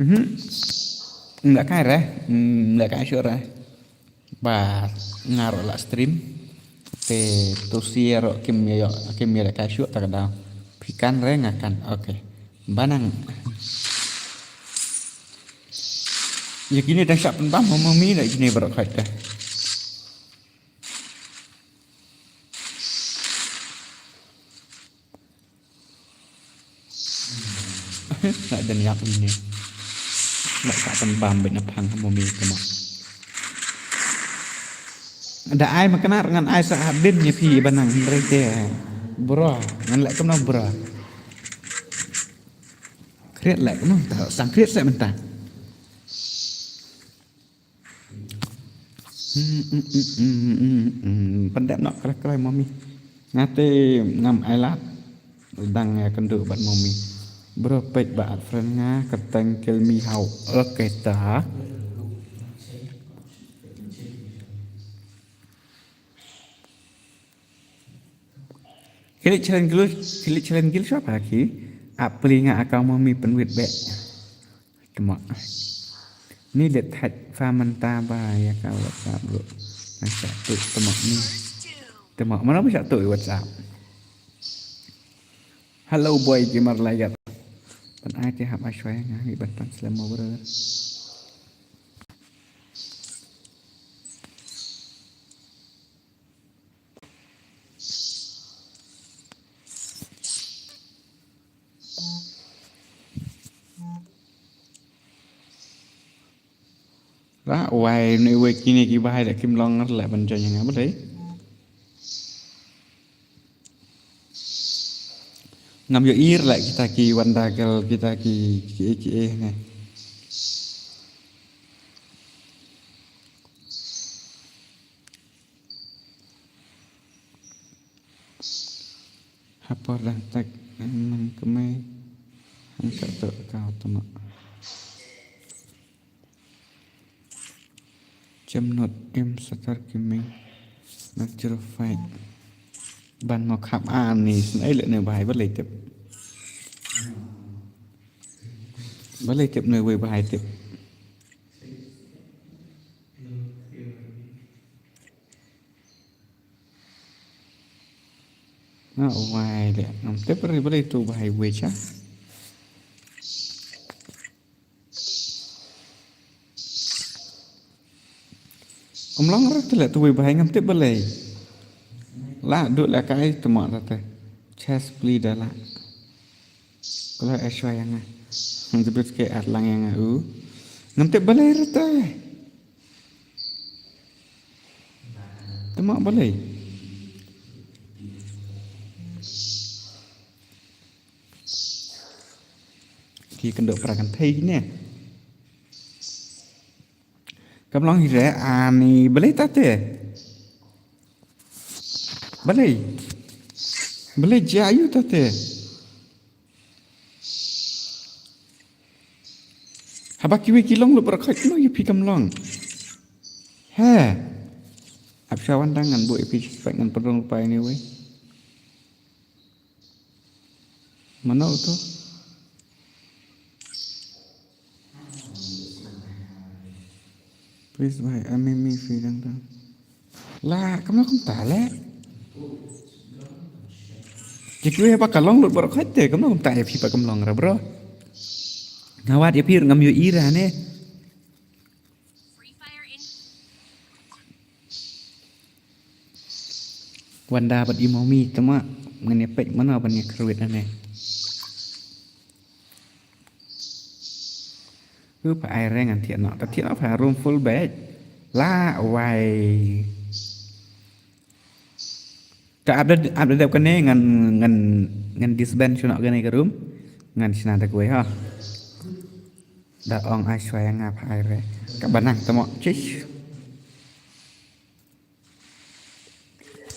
Mhm. Lehkai re, hmm, lehkai sure re. Ba nga ruh la stream. Te to sia ruh kim ïa, kim ïa lehkai shuh ta ka daw. Phi kan re nga kan. Okay. Banang. Ïa kine dang shah pynbam mo mami da kine baroh khat dah. Nak den yak ni. Nak ka pynbam bad na phang mo mi kena. Da ai ma kena ngan ai sa hadin nya phi banang hynrei te. Bro, ngan leh kumno bro. Kriat leh kumno ta, sang kriat sa mynta. Pyndep noh krai krai mami. Nga te ngam ai lad. Dang ïa kynduh bad mami. Bro peit ba add friend nga kyrteng Kelmi Hau. Okay ta. Khlieh challenge gil, khlieh challenge gil shuwa pha ki. Ap pli nga account mami pynwit beh. Tmok. Ni leh thait pha mynta ba ïa ka WhatsApp bro. Nga shah tuh tmok ni. Tmok mano ba shah tuh WhatsApp. Hello boy gamer la ïat. Pan ai te hap ai shwai nga ngi ban pan slem mo brother. Ta wai ne wei kine ki bahai da kim long ngar la ban join nga balei. Ngam ïohi la kita ki Wanda Girl, kita ki, ki, ki, eh, ne. Hapor dang tak man kemai. Hangkat tu kau tu mak. Jemnot em satar kimeng. Nak jerofai. Ban mo khap ani snai le ne bahai balei tip. Balei tip ne wei bahai tip. Na wai le ngam tip ri balei tu bahai wei cha. Ym long rah te leh tu wei bahai ngam tip balei. La duk la kai tu mak rah te. Chest plea da la. Kalau ai shwa ïa nga. Hang jebit ke at lang ïa nga u. Ngam tip balei rah te. Tu mak balei. Ki kynduh pra kynthei kine. Kam long hi re ani balei ta te. Balei. Balei jia ïu ta te. Haba kiwei ki long lut baroh khoit kumno ïa phi kam long. He. Ap sha wan dang ngan buh ïa phi spek ngan pynrung pa anyway. Mano uto? Please bhai, ami mi phi dang dang. La, kamno kumta le? Jeki wei ba ka long lut baroh khoit te, kamno kumta ïa phi ba kam long ra bro. Nga wad ïa phi ngam ïohi ra ne. Wanda bad i Momi tama ngan ïa peit mano ban ïa kyrwit ane. Hu pa ai reng an thiah noh, ta thiah noh pa room full bed. La wai. Ka ap da, ap da dep kane ngan, ngan, ngan disband shuh noh kane ka room. Ngan shna da kawei ha. Da ong ai shwa ïa nga pa ai re. Ka banang tamo. Chish.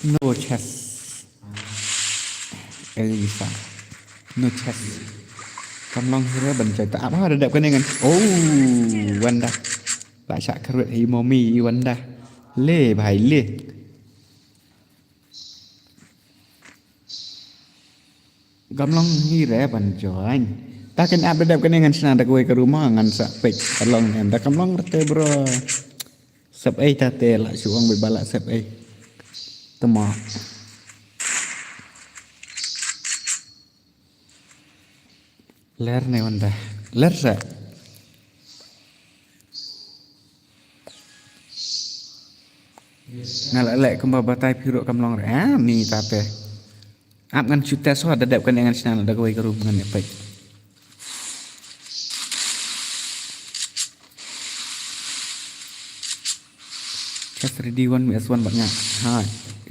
No chest. Elisa. No chest. Kam long hira ban jai ta ap ha da dep kane ngan. Oh, Wanda. La shah kyrwit hi Momi i Wanda. Le bhai le. Kam long hi re ban join. Ta kan ap da dep kane ngan shna da kawei ka room ngan sa peit ka long em da kam long rete bro. Sep ei ta te la shu ong ba la sep ei. Tama. Ler ne Wanda. Ler sa. Nga la leh kumba batai phi ruh kam long re. Ah, ni ta te. Ap ngan shu test ho da dep kane ngan shna da kawei ka room ngan ïa peit. Chest ready one V S one bad nga. Ha.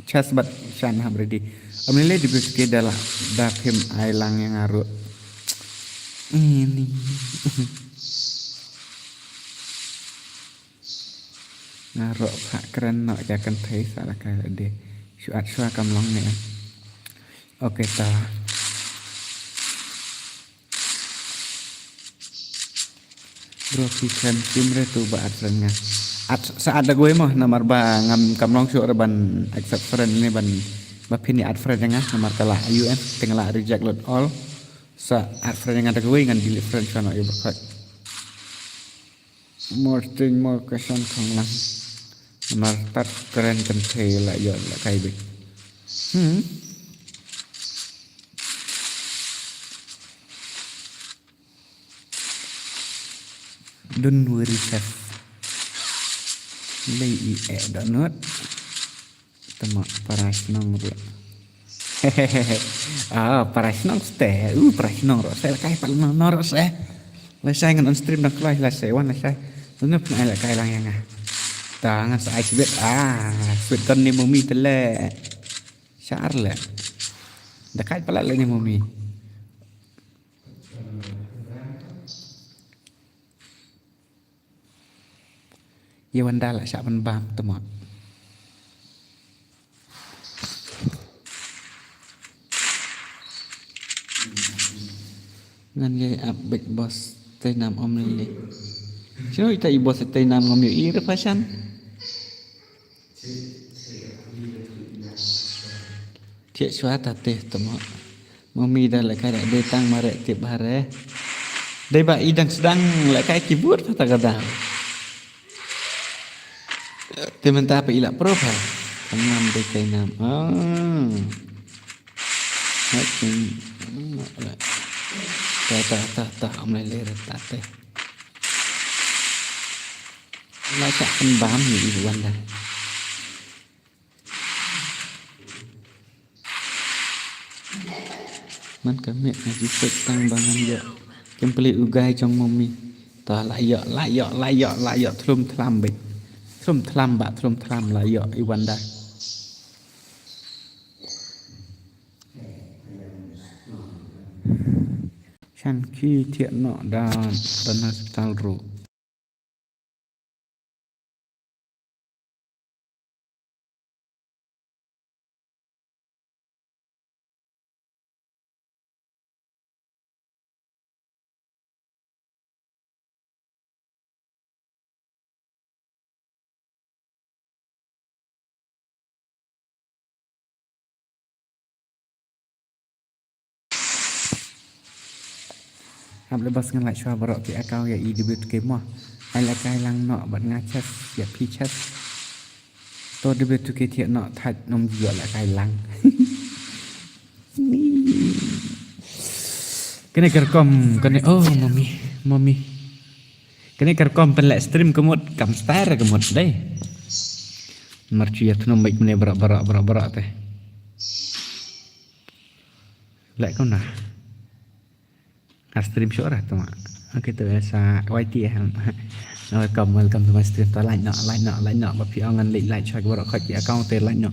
Chest bad Shan hap ready. Am lele di bus ke da la da phim ai lang ïa nga ruh. Ini. Nga ruh pha kren noh ïa kynthei sa la ka de. Shu at shwa kam long ne. Okay ta. Bro phi khlem shim re tu ba add friend nga. Add sa add da kawei mo namar ba ngam kam long shuh re ban accept friend ne ban ba phin ïa add friend ïa nga namar ka la U N te nga la reject lut all. Sa add friend ïa nga da kawei ngan delete friend shwa noh ïa ba khot. More thing, more question khong lang. Namar tat kren kynthei la ïoh la kai bik. Hmm. Don't worry, chef. Lei i eh donut. Tama para shnong ruh. Ah, para shnong ste. Uh, para shnong ruh. Saya kai pal no ruh se. La sai ngan on stream dang kloi la sai wan la sai. Sngap na ai la kai lang ïa nga. Ta nga sa ai sibit. Ah, sibit kon ne mami te le. Shar le. Da kai palat le ne mami. Ïa wan da la shah ban bam te mo. Ngan ïa ap big boss te nam om lele. Sino ita i boss te nam ngam ïohi re pashan. Thiah shuwa ta te te mo. Mami da lehkai da dei tang mareh tip hare. Dei ba i dang sdang lehkai keyboard pa ta ka dang. Te mynta pa i la pro pa. Ka ngam dei kai nam. Ah. Hai kin. Ta ta ta ta om lele ta te. La sa kan bam ni i wan da. Man ka miet nga ju peit tang ba ngan ïoh. Kem peli u guy jong mami. Ta la ïoh, la ïoh, la ïoh, la ïoh thlum thlam beit. Thlum thlam ba, thlum thlam la ïoh i wan da. Shan ki thiah noh da, da hospital ruh. Hap le bas ngan like shuwa baroh ki account ïa i W two K mo. Ai la kai lang noh bad nga chest ïa phi chest. To W two K thiah noh thait nong ïoh la kai lang. Kane ka rukom kane oh mami mami. Kane ka rukom pynleh stream ka mut kam style ka mut dei. Mar chu ïa thnum bad kumne baroh baroh baroh baroh te. Leh kumna. Nga stream shuh ra tuma. Okay to sa Y T eh. Welcome, welcome to my stream. To like noh, like noh, like noh. Ba phi ong ngan leit like shuwa baroh khoit ki account te like noh.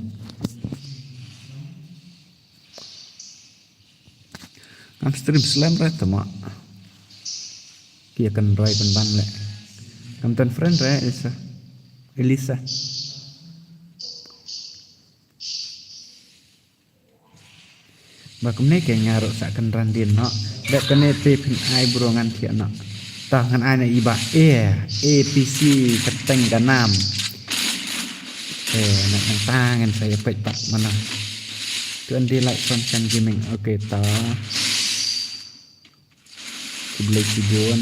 Ngam stream slem re tuma. Ki akan roi pynban le. Ngam don friend re Elisa. Elisa. Ba kumne ke nga ruh sa kynran dien noh. Dep kane te phin ai bro ngan thiah noh. Tah ngan ai na i ba A, A P C kyrteng ka nam. Eh, na nang ta ngan sa ïa peit pat mana. Tu andi like from Chan Gaming. Okay, ta. Khublei shibun.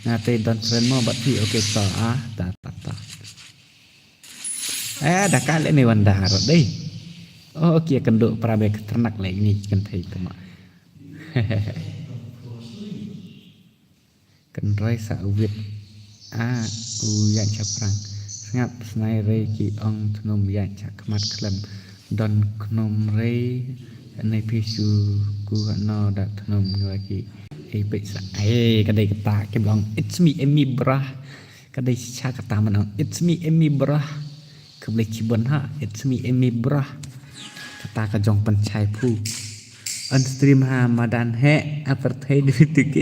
Nga te don friend mo bad phi. Okay, ta ah, ta ta ta. Eh, da ka le ne wan da ro dei. Oh, okay, kan do pra be ka ternak le ni kan thei tuma. Kan roi sa wit. Ah, u ïaid shaphrang. Sngap snai rei ki ong thnum ïaid sha khmat khlem. Don thnum rei. Nai phi shu ku no da thnum ngi ki. Ei peit sa. Ei ka dei kata ki ong it's me Emi brah. Ka dei sha kata man ong it's me Emi brah. Khublei shibun ha it's me Emi brah. Kata ka jong pynshai phu. On stream ha madan he apartheid W two K.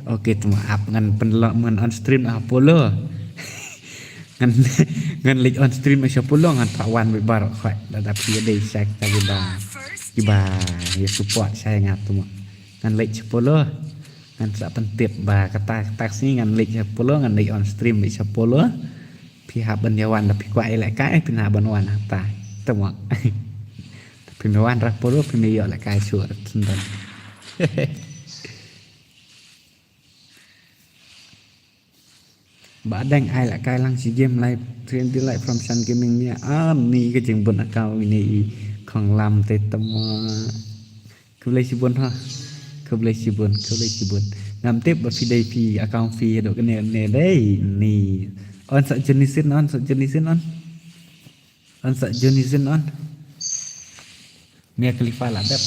Okay, tuma ap ngan pynlong ngan on stream ha Polo. Ngan ngan leit on stream sha Polo ngan phah wan bad baroh khoit. Da da phi dei sha kita kiba kiba ïa support sha nga tuma. Ngan leit sha Polo. Ngan sa pyntip ba kata kata sngi ngan leit sha Polo ngan leit on stream leit sha Polo. Phi hap ban ïa wan da phi kwah ïa lehkai phi hap ban wan hangta. Tuma. Phi me wan ra Polo phi me ïoh lehkai shuh ra tyndan. Ba dang ai lehkai lang shi game live twenty like from Shan Gaming nia. Ah, ni ka jingbun account ini i khong lam te tama. Khublei shibun ha. Khublei shibun, khublei shibun. Ngam tip ba phi dei phi account phi haduh kane ne dei ni. On sa Johnny Sin on, sa Johnny Sin on. On sa Johnny Sin on. Mia Khalifa la dep.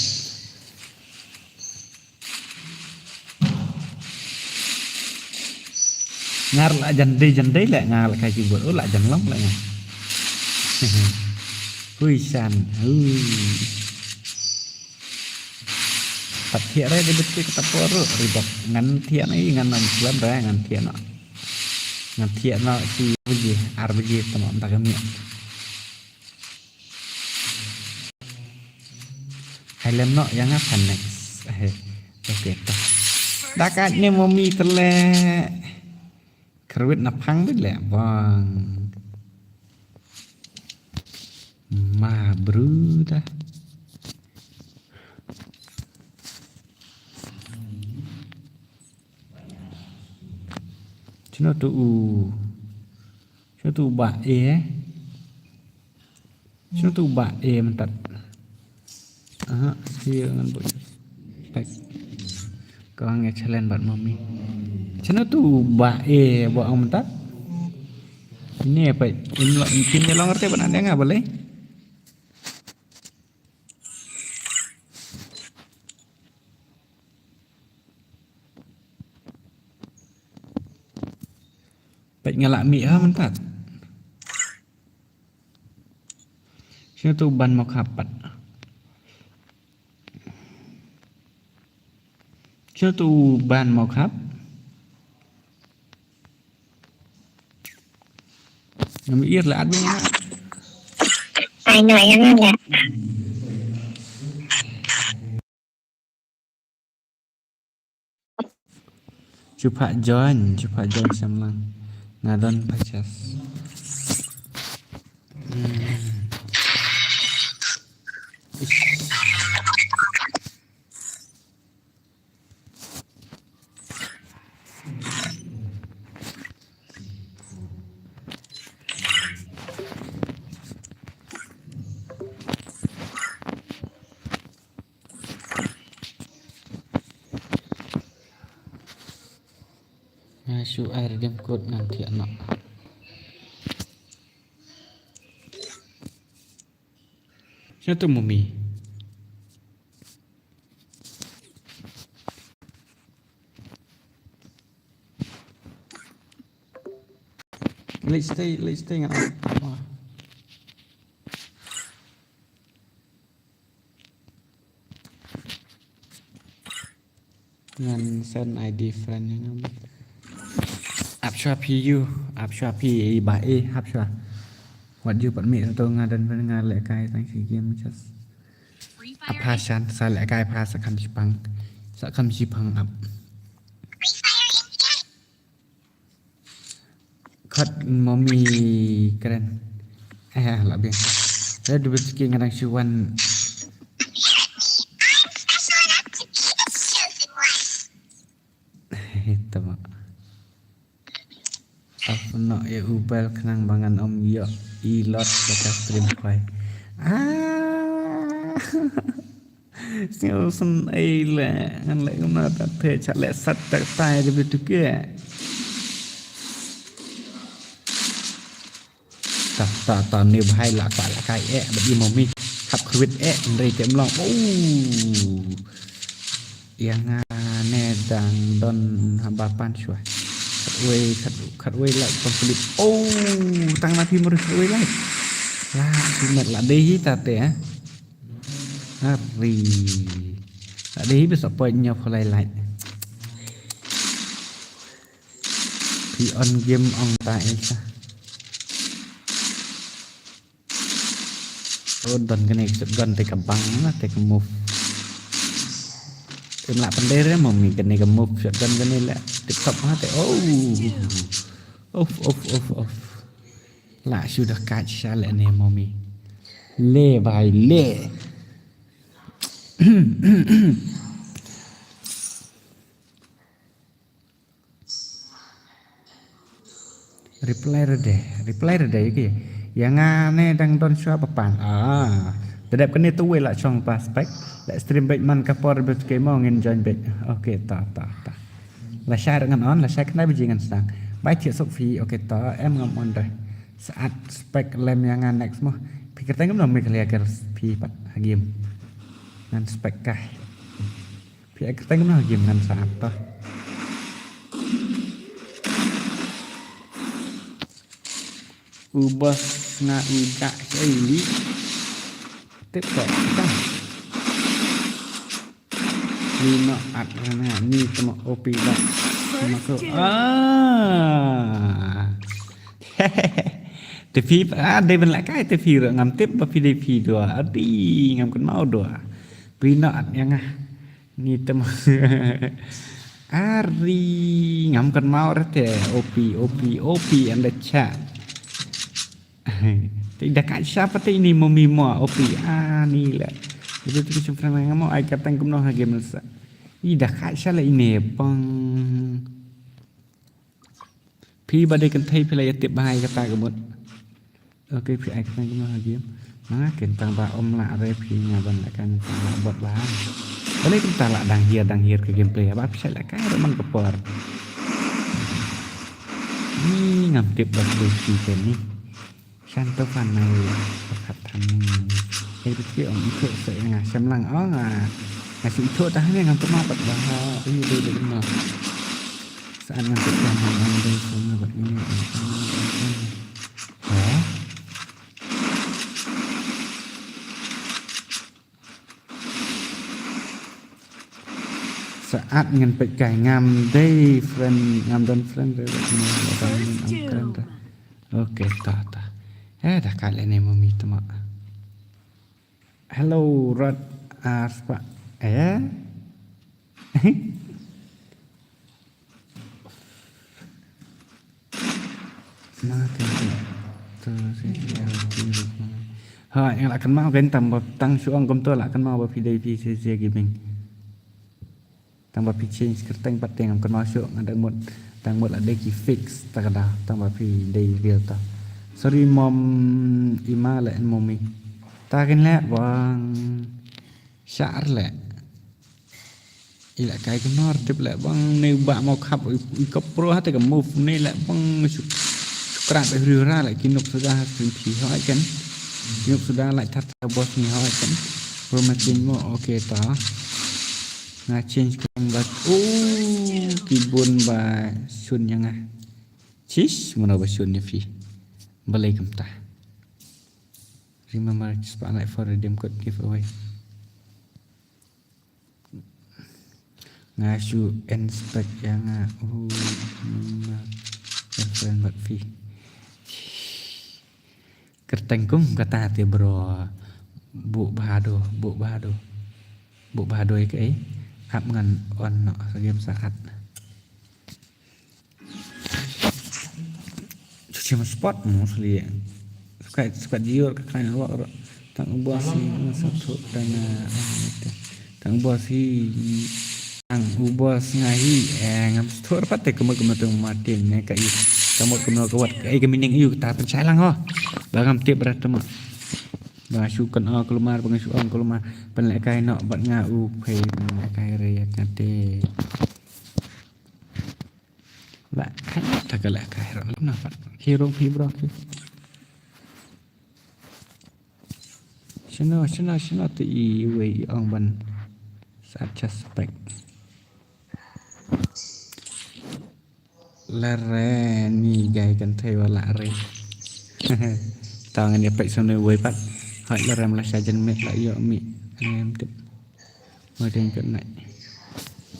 Ngar la jan dei jan dei le ngar la kai keyboard. Oh, la jan long le ngar. Hui san. Hui. Pat thiah re de bet kata por ru ribok. Ngan thiah na i ngan nam slam re ngan thiah na. Ngan thiah na si baje, ar baje tama mta kami. Hai lem no yang apa next? Eh, oke, ta. Dakat ni mami tele. Kerwit na phang bit le bang. Ma bruda. Chino tu u. Chino tu u ba e. Chino tu ba e mentat. Aha, si ngan buat. Baik. Kau nge challenge bat mami. Chino tu ba e buat ang mentat. Ini apa? Ini lo, ini lo ngerti apa nak dengar boleh? Peit nga lah mih ha mentat. Sino tu ban mo khap pat. Sino tu ban mo khap. Ngam ir la admin. Ai no yang ada. Cuba join, cuba join samlang. Ngadon pajas. Hmm. Nga shu ai redeem code ngan thiah noh. Satu mumi. Let's stay, let's stay ngan. Ngan send I D friend ïa nga. Ap shuwa phi ïa u, ap shuwa phi ïa i ba e, ap shuwa. Wat ju pat mih satu nga don pyndengar lehkai tang shi game just. Ap ha shan sa lehkai pha sa kham shipang. Sa kham shipang ap. Khot mami kren. Eh, la biang. Dah dua belas kali ngadang shuwan. Tama. Apa nak ya ubal kenang bangan om yo ilot baca stream koi. Ah. Sngewsynei leh ngan leh kumno ta te cha leh sat ta tai de bitu ke. Ta ta ta ne bhai la ka la kai eh bad i mami hap khwit eh ndrei te mlong. Oh. Ïa nga ne dang don haba pan shuwa. Khatwei khat khatwei like complete. Oh, tang na phi mur khatwei like. La sumet la dei hi ta te eh. Hari. La dei hi bisa point nya pholai like. Phi on game ong ta esa. Oh, don kane shotgun te ka bang na te ka move. Em la pande re mami kane ka move shotgun kane la tip top ha te. Oh. Of of of of. La shu da kat sha le ne mami. Le bhai le. Reply rede, reply rede ki. Ïa nga ne dang don shuwa ba pan. Ah, te dep kane tu wei la shong pa spek. La stream beit man ka por beit ke mo ngin join beit. Okay, ta ta ta. La shai ngan on, la shai kane biji ngan sang. Bai thiah suk phi, okay ta em ngam on re. Saat spek lem ïa nga next mo. Phi kyrteng ngam no me kali agar phi pat ha game. Ngan spek kai. Phi ai kyrteng kumno game ngan sa ap to. U boss nga u dak ei li. Tip ko ka. Ni no at na ni temo opi dak. Masuk. Ah. Te phi, ah, dei ban lehkai te phi ruh ngam tip ba phi dei phi dua. Adi, ngam kynmaw dua. Phi no at ïa nga. Ni temo. Ari, ngam kynmaw re te. Opi, opi, opi anda cha. Te da ka sha pat te ini mo mi mo opi. Ah, ni la. Itu tu sum pran ngam mo ai ka tang kumno ha game sa. I da ka sha la ini pang. Phi ba dei kynthei phi la ïa tip ba ai kata ka mut. Ok, phi ai kata ka mut ha game. Ma ken tang ba ym lah re phi nga ban lehkai tang ba bot ba. Balei kumta lah dang hiar dang hiar ka gameplay ba phi sa lehkai ruh man ka por. Ni ngam tip ba phi phi ken ni. Shan to fan nai. Khat than ni. Ei ruh ki ong ithuh sa nga shem lang ong ah. Nga shu ithuh tah ni ngam tip ma pat ba ha. Ui dei dei ma. Saan ngan peit kai ngam dei sum na bad ni. Ha? Saan ngan peit kai ngam dei friend, ngam don friend re bad ni. Ngam don friend re. Okay, ta ta. Eh, da ka le ne mami tama. Hello, Rod Arspa. Eh? Ma ka tu si ya. Ha, nga la kynmaw kan tang ba tang shu ong kumto la kynmaw ba phi dei phi si si gaming. Tang ba phi change kyrteng pat te ngam kynmaw shuh nga dang mut dang mut la dei ki fix ta ka da tang ba phi dei real ta. Sorry mom, ima le en mommy. Ta kin le bang shar le. I lehkai kumno tip leh bang ne ba mo khap i ka pro ha te ka move ne leh bang shu shu kra be hri hra leh ki nuk suda ha screen phi hoi ken. Ki nuk suda leh that ka boss ni hoi ken. Pro ma change mo, okay ta. Nga change keng ba. Oh, ki bun ba shun ïa nga. Chish, mano ba shun ïa phi. Balei kumta. Remember, spotlight for redeem code giveaway. Nga shu inspect ïa nga. Uh, girlfriend bad phi. Kyrteng kum kata te bro. Bu bhado, bu bhado. Bu bhado ïa kaei. Ap ngan on noh game saat. Chuchi ma spot mo sli. Suka suka jior ka kain wak ro. Tang u boss ni sa tu tang tang u boss hi. Tang u boss nga hi. Eh, ngam stur pat te kemut kemut tu Martin ne ka i. Kemut kemut ka wat ka i ka mining iu ta pen chai lang ho. Ba ngam tip berat tu ma. Ba shu kan o keluar ba shu ong keluar. Pen lehkai no bat nga u phai pen lehkai re ya kate. La kai ta ka la kai ro na pat. Hero phi bro ki. Shino shino shino te i wei i ong ban sa suspect. Lare ni gai kan thei wala re. Tang ni pek sunu wei pat. Hai lare mala sajan met la yo mi. Em tip. Mai deng good night.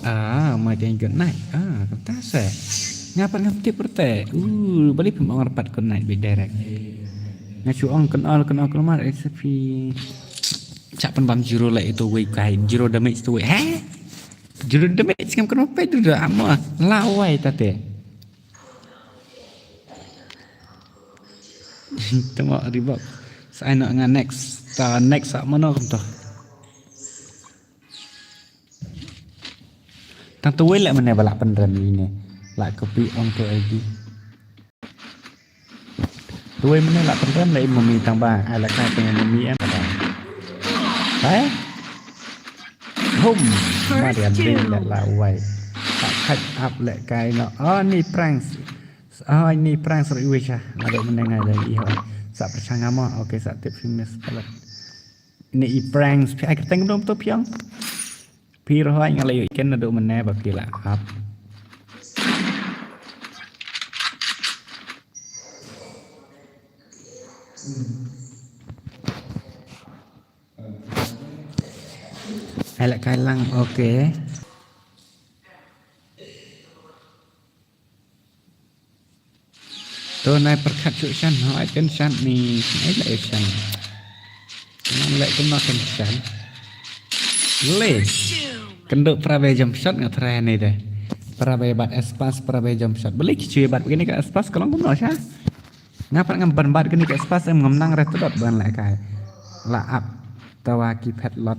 Ah, mai deng good night. Ah, kata se. Ngapa ngam tip perte? Uh, balik pun orang rapat good night be direct. Nga shu ong kenal kenal kenal mar S P. Chak pen bam zero lah itu wei kai. Zero damage tu wei. Heh? Zero damage ngam kenal pe tu dah ama. Lawai tate. Tengok ribak. Sai nak ngan next. Ta next sak mana kau tu? Tang tuwei leh mane ba lah pynrem ine. Lah kopi ong tu agi. Tuwei mane lah pynrem leh i mami tang ba ai lah ka tang mami em ba. Hai. Hum. Ma dia dei leh lah wai. Tak khat ap leh kai no. Oh ni pranks. Oh ni pranks ri wei sha. Ngadok mane ngai dei i ho. Sa pyrshang ngam. Okay sa tip famous palat. Ni i pranks phi ai kyrteng dom to phiang. Phi rohoi nga la ïoh iken naduh mynne ba phi la ap. Ai la kai lang, okay. To nai pyrkhat suk shan, ho ai ken shan ni, ai la shan. Ngan leh kumno ken shan. Le. Kynduh para ba jump shot nga try ni de. Para ba bat espas, para ba jump shot. Beli kichu bat begini ka espas ka long kumno sha. Nga pat ngam ban bat kini ka espas em ngam nang re tudot ban leh kai. La ap tawa ki phet lot.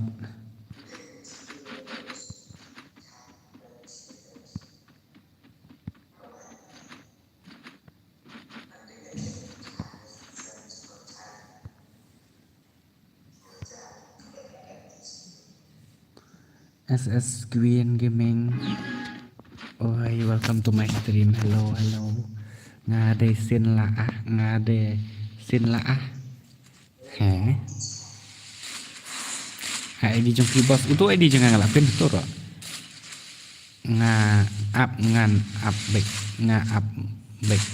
S S Queen Gaming. Oi, welcome to my stream. Hello, hello. Nga de sin la ah, nga de sin la ah. He. Ha, I D jong ki boss. Utu I D jong nga la pin tu ro. Nga ap ngan ap bek. Nga ap bek.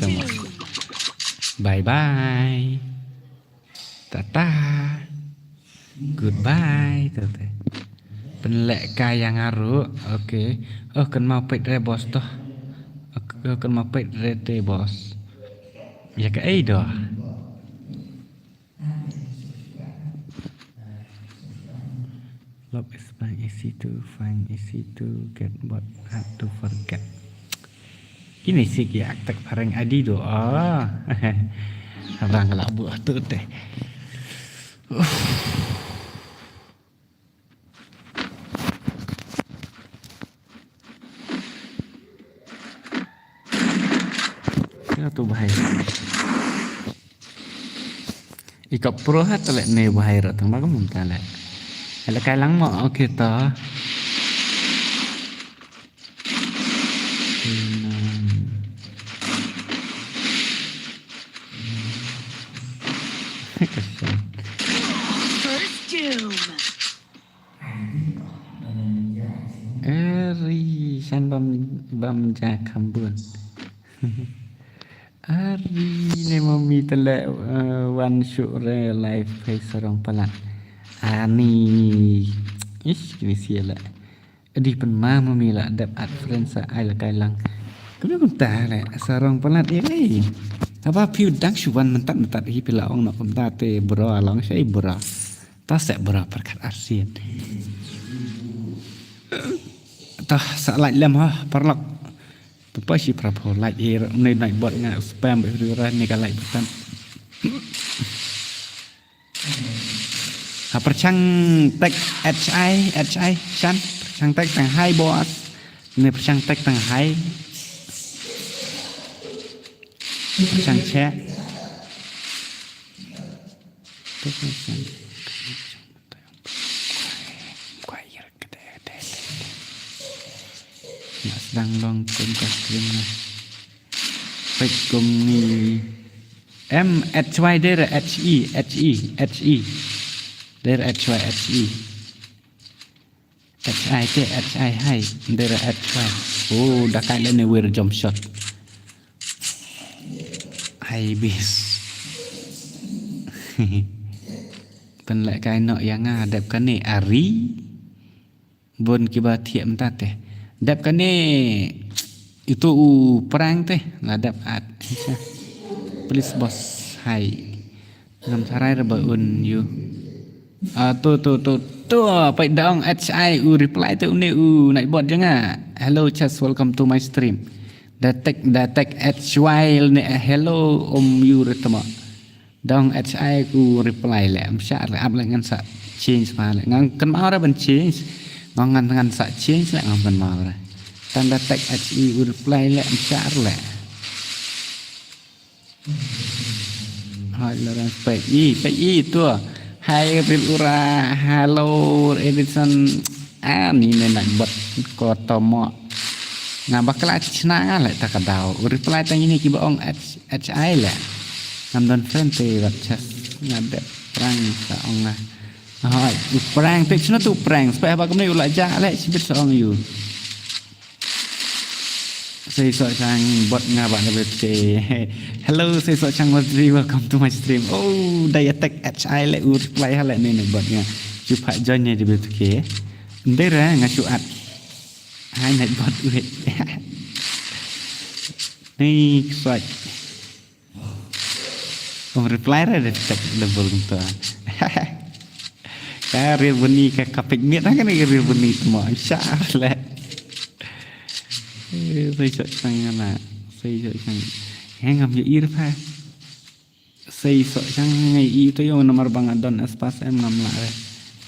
Tama. Bye bye. Tata. Goodbye. Tata. Pynleh ka yang aru. Okay. Oh, kan mau peit re boss toh. Okay, kan mau peit re te boss. Ya ka ei doh. Love is find easy to find easy to get but hard to forget. Ini sih ki aktek pareng adi do. Ah. Abang la buh tu teh. Kena tu bahai. Ika pro ha tale ne bahai ra tang ba ka mun tale. Hele kai lang mo, okay ta. Kasian. First doom. Eri, shan bam, bam ja khambun. Ari ne mami tele, eh, wan shu re live pei sarong palat. Ani. Ish, kini sia le. Adi pen ma mami la dep add friend sa ai la kai lang. Kena kunta le sarong palat ya ai. Apa piu dang shu wan mentat mentat hi pila ong nak kunta te bro along sai bro. Ta sek bra perkat arsian. Tah sa like lem ha parlok. Pepa shi prapho like ir ne naik bot nga spam ri ra ne ka like button. Ha perchang tek H I H I shan perchang tek tang hai boss. Ne perchang tek tang hai. Perchang che. Tek perchang. Nga sdang long kum ka stream na. Pek kum ni. M H Y dera H E H E H E. Dera H Y H E. H I te H I hai. Dera H Y. Oh, da kai le ne wir jump shot. Hai bis. Pen le kai no yang ngadep kane ari. Bun kiba thiah mynta te. Dep kane itu u prank te la dep at. Please boss hai. Ngam tharai ra ba un yu. Ah, tu tu tu tu pai dong H I u reply te une u naik bot janga. Hello chess, welcome to my stream. Datek datek H Y ne hello om yu retama. Dong H I ku reply le am sha re ap le ngan sa change ma le ngan kan ma ora ban change ngan ngan ngan sa change le ngan kan ma ora tanda tek H I ku reply le am sha le. Hai le ran pek i pek i tu hai bil ura hello Edison ani ne nak bot ko tomo. Nga bakla chna nga le ta ka dau reply tang ini kiba ong H H I le. Ngam don friend te wat chas nga dep prank sa ong nga. Hoi, u prank te chuna tu prank. Spek ba kumne u la ja le chibit sa ong yu. Sei sok chang bot nga ba na bet ke. Hello, sei sok chang bot three, welcome to my stream. Oh, dai attack H I le u reply ha le ni na bot nga. Chu pha join ni de bet ke. Ndera nga chu at. Hai night bot wait. Ni sok. Ong reply re de tek double kumta. Ka real buni ka kapik miet ha kane ka real buni tmo. Sha le. Eh, sei sok chang na. Sei sok chang. Heng am yo ir pha. Sei sok chang ngai i to yo namar bang adon espas em ngam la re.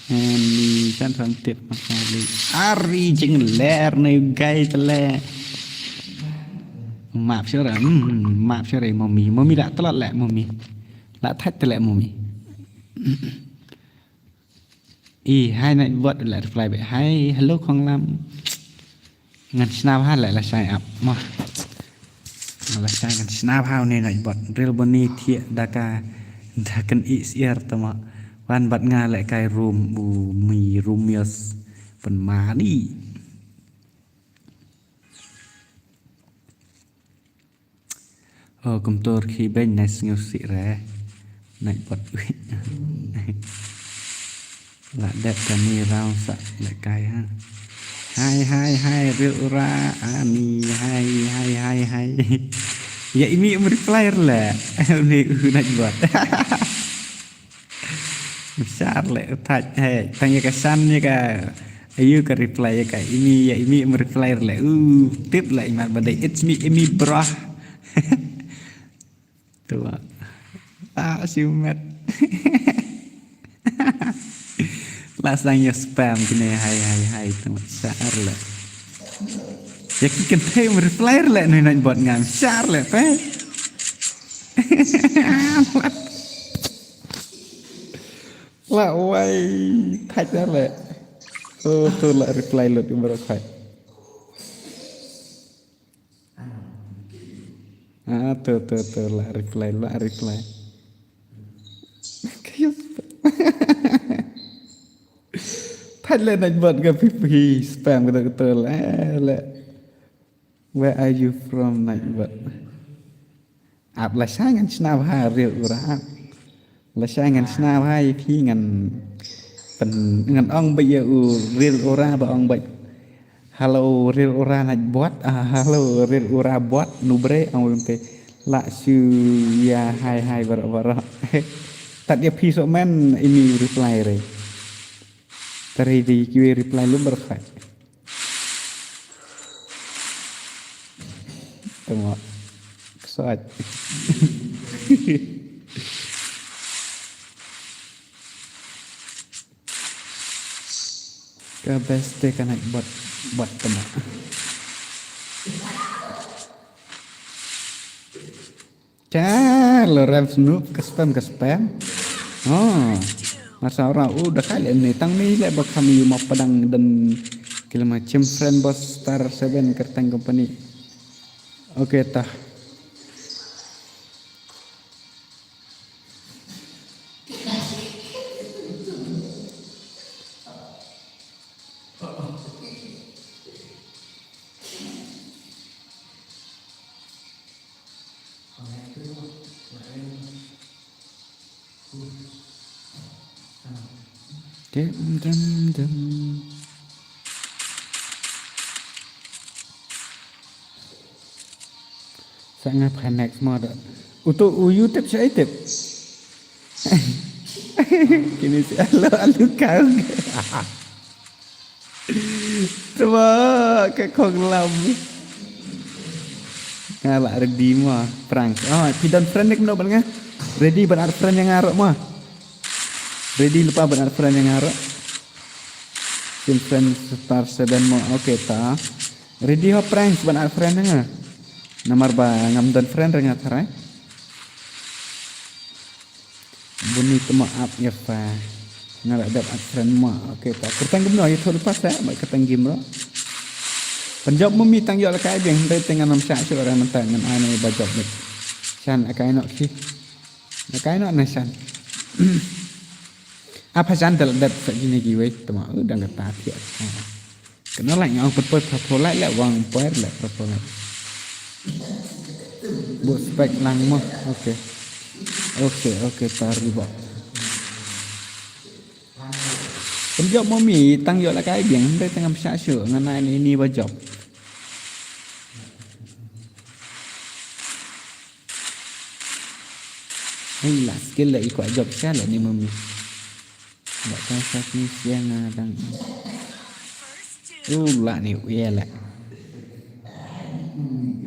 Ni san san tip masali. Ari jing ler ne gai tele. Map sure. Hmm, map sure mommy. Mommy la telat le mommy. La thait tele mommy. I hai na bot la reply be. Hai hello khong lam. Ngan snap ha le la sai ap mo. La sai ngan snap ha ne na bot. Real boni thiak daka dakan i siar tama. Wan bat nga le kai room u mi room yos pen mani. Oh, kumtur khi beng nai sngew si re. Nai bot wi. La dep kani rau sa le kai ha. Hai hai hai real ura ani hai hai hai hai. Ya imi um reply le. Ni u nai bot. Shar le u thait he tang ya ka san ya ka ayu ka reply ya ka imi ya imi um reply le u tip le imar badai it's me imi bro. Tu ah siumet. Last time ya spam kini hai hai hai tu shar le. Ya ki kan thei um reply le nai nai bot ngam shar le pe. La wai thait da le. Oh tu la reply lut umro khai. Ah tu tu tu la reply la reply. Thait le nai bot ga pi pi spam ga tu le le. Where are you from nai bot? Ap la shai ngan shna bha real ura ap. La shai ngan shna bha ïa phi ngan pen ngan ong beit ïa u real ura ba ong beit. Hello real ura nai bot. Ah, hello real ura bot nu bre ong beit te. La shu ïa hai hai baroh baroh. Tat ïa phi so men ini reply re. Tari di kiwi reply lu berkhai. Tengok. Kesuat. Ka best te ka naik bot bot tengok. Char lo rem snoop ka spam ka spam. Oh. Masa orang u da kali ni tang ni le ba kami ma padang dan kilama chim friend boss star seven kertang company. Okay tah. Dim dim dim. Sa nga pha next mo da. Utu u YouTube sa itip. Kini si alo alu kau. Cuba ke kong lam. Nga la ready mo prank. Oh, phi don friend nik no ban nga. Ready ban add friend yang aro mo. Ready lupa ban add friend yang aro. Sim friend star seven mo. Okay ta. Ready ho prank ban add friend nga. Namar ba ngam don friend nga tharai. Buni tma ap ïa pha. Nga la dep add friend ma. Okay ta. Kyrteng gimno ïa thol pas eh ba kyrteng gimro. Pynjop mumi tang ïoh la kai biang hynrei te ngan ym shah shuh ra mynta ngan ai na ba jop nik. Shan akai nok ki. Akai nok na shan. Apa shan dal dep sa gini giwei tma u dang kata thiak. Kena lai nga ong pynpoi pyrpol lai le wang poi le pyrpol lai. Buh spek lang mo. Okay. Okay, okay, sorry, bok. Pynjop mo mi, tang ïoh la kai biang, hynrei tang ngam shah shuh, ngan ai ni, ni ba jop. Hei, la skill la i kwah jop sha la ni mo mi. Ba ka sa ni sia nga dang. U la ni u ya la.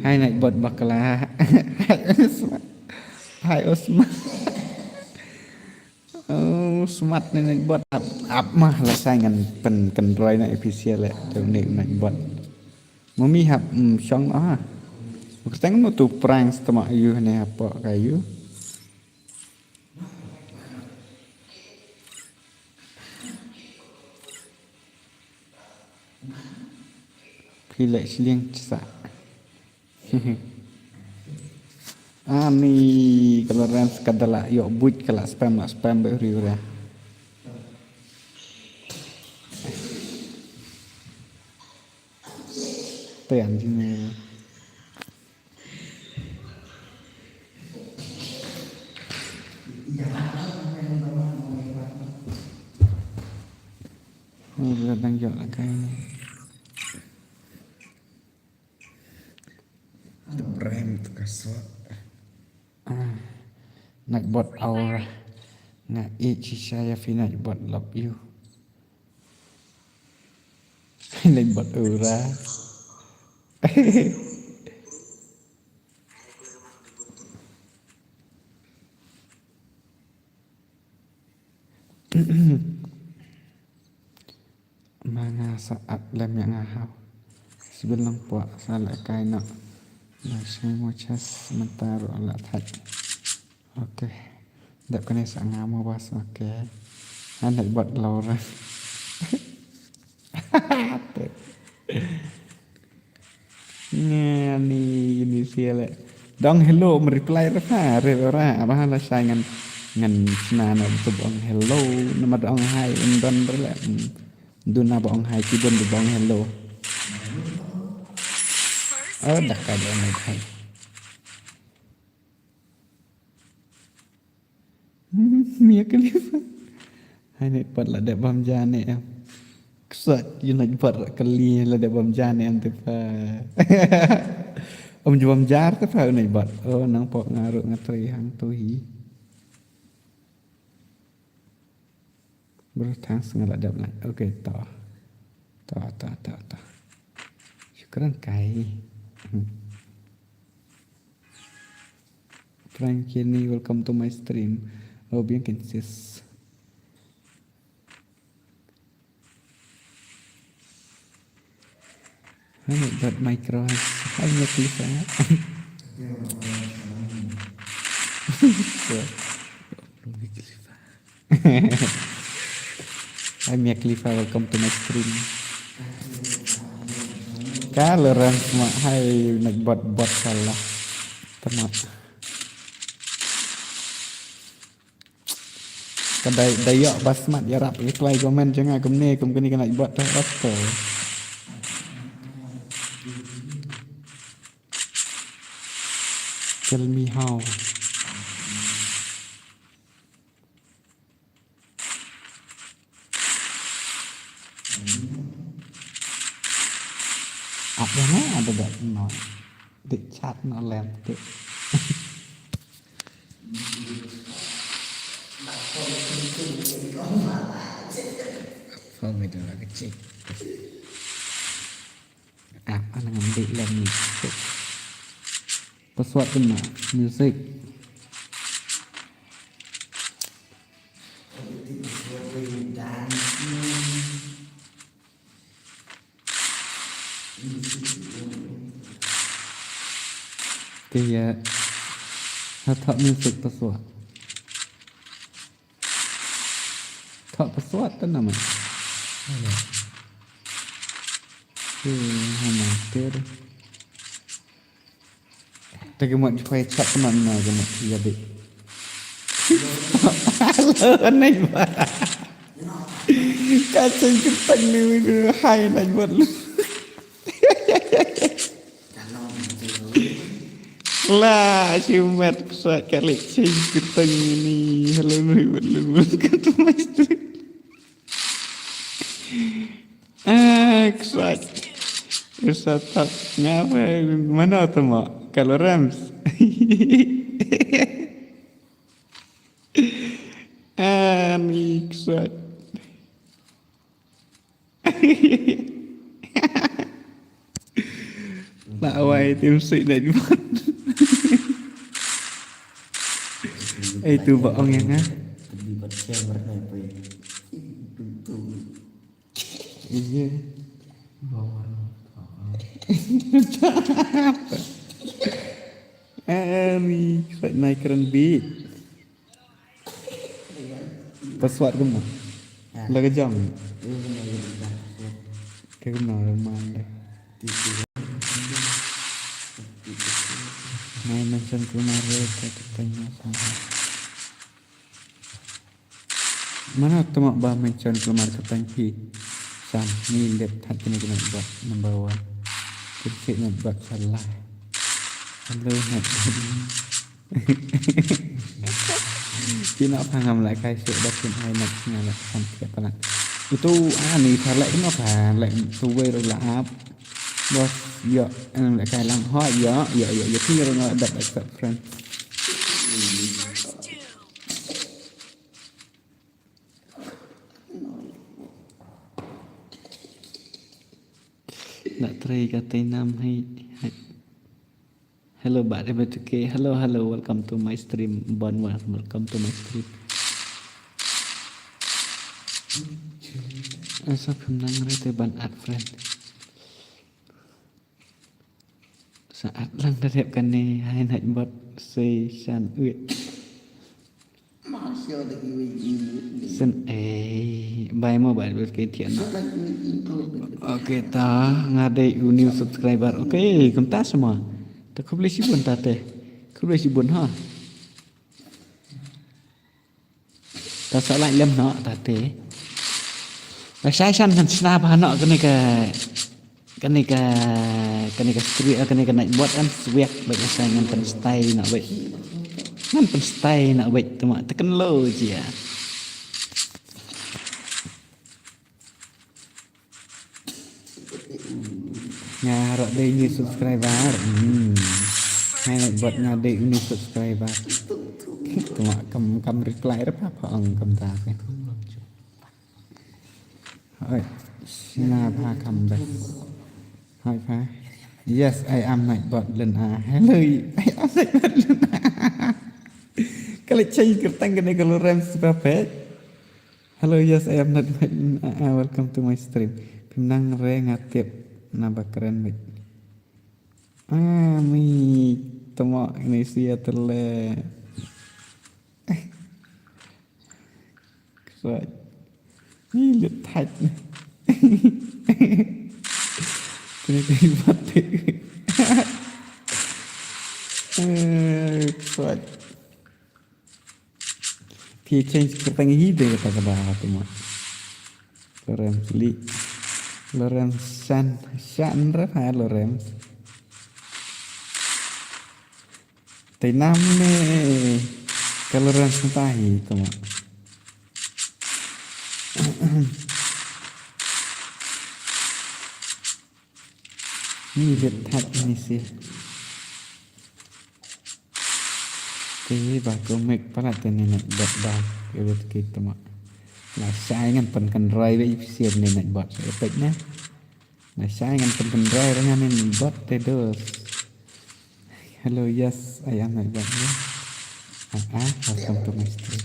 Hai Nightbot bakla. Hai Osman. Oh, smart ni Nightbot. Ap, ap mah la sa ngan pyn kynroi na official le. Tu ni Nightbot. Mami hap, mm, shong ah. Kyrteng no tu prank stama yu ne hapo ka yu. Phi leh shiliang chsa. Ani ka Lawrence ka da la ïoh buit ka la spam, la spam ba ri ri. Te an jing. Oh, ka dang ïoh la kai. Te prem tu ka sot. Ah, Nightbot aura. Nga ïeit shisha ïa phi Nightbot, love you. Nightbot aura. Ma nga sa ap lem ïa nga haw. Sibin lang pok sa leh kai noh. Na shai mo chas mynta ruh la thait. Okay. Dep kane sa nga mo bas, okay. Ngan leh bot Laura. Nge ni ni sia le. Dong hello, me reply re pha, re ra, ba la shai ngan, ngan sna na tu bong hello, nama dong hai, em don re le. Hmm. Duna bong hai, ki don bong hello. Oh, dak ka dong hai. Mia Khalifa. Hai Nightbot la dep bam ja ne em. Ksat ïa Nightbot kali la dep bam ja ne em te pha. Om ju bam jar te pha Nightbot. Oh, nang pok nga ruh nga trei hangtu hi. Bro, thanks nga la dep like. Okay, to. To, to, to, to. Shukran kai. Frankie, welcome to my stream. Oh, biang kin sis. Hai, buat micro. Hai, Mia Khalifa. Hai, Mia Khalifa, welcome to my stream. Ka Lawrence ma hai Nightbot bot salah. Tama. Ka dei, dei ïoh ba smat ïarap reply comment jong nga kumne, kum kane ka Nightbot te, oto. Tell me how. Apa ha ada dak no. Dik chat no lem dik. Phone itu lah kecil. App ana ngan dik lem music. Password tu na music. Kaya. Hathak music password. Thoh password tu nama. Hana ter. Te ka mut jpai chat ka mut na ka mut ya de. Hello, nai ba. Ka sing ka tang ni, hai nai ba. La, shimet sa kali sing kyrteng ini. Hello, hello, hello, hello. Ah, ksak. Isa tak ngapa? Mana tu mak? Kalau Rams. Ah, ni ksak. Nak awai tim sik dah jual. Eh, tu ba ong yang ah. Iya. Ani, sait nai kren bi. Password kumno? La ka jong. Ka kumno, man. Nai mention kumno re ka tanya sama. Mana tama ba mention kelamar ka tang phi. Sam ni lep that kini kena buat number one. Kecil nak buat salah. Hello nak. Kina pangam lah kai sik dah kin ai nak ngala kan tiap pala. Itu ani salah kena kan like tu wei ru la ap. Bos yo em le kai lang ho yo yo yo yo phi ru ngala dak accept friend. Nak try ka tei nam hai. Hello, ba de betu ke. Hello, hello, welcome to my stream. Bon, welcome to my stream. Asa phim nang re te ban add friend. Sa add lang da dep kane hai night bot se san uit. Sen eh bai mo bai bot ke tian. Okay, ta nga dei u new subscriber. Okay, kumta semua. Ta khublei shibun ta te. Khublei shibun ha. Ta sa lai lem noh ta te. Ba shai shan kan sna ba noh kane ka kane ka kane ka stream kane ka night bot kan swiak ba shai ngan pen stay noh ba. Ngan pen stay noh ba tuma tekan lo jia. Nga rak dei new subscriber. Hmm. Hai bot nga dei new subscriber. Tuma kam kam reply re pa pa ong kam ta ke. Oi, sna pa kam ba. Hai pa. Yes, I am night bot len a. Hello, I am night bot len a. Kali chai kertang kene kalau rem sepa pet. Hello, yes, I am not. Uh, uh, welcome to my stream. Phim nang re nga tip na ba kren mi. Ah, mi temo ni sia tele. Ksoi. Ni lit thait. Kena kena mati. Eh, ksoi. Phi change kyrteng hi de kata ka ba tu ma. Lorem li. Lorem san san re pha lorem. Te nam ne ka lorem santa hi tu ma. Ni vet thak ni si. Te ba ko mek palat te ne nak bot ba. Ke vet ke tuma. La sai ngan pan kan rai be ipsian ne nak bot. Epek ne. La sai ngan pan kan rai dengan ne bot te dos. Hello, yes, I am nak bot ne. Ah, ah, welcome to my stream.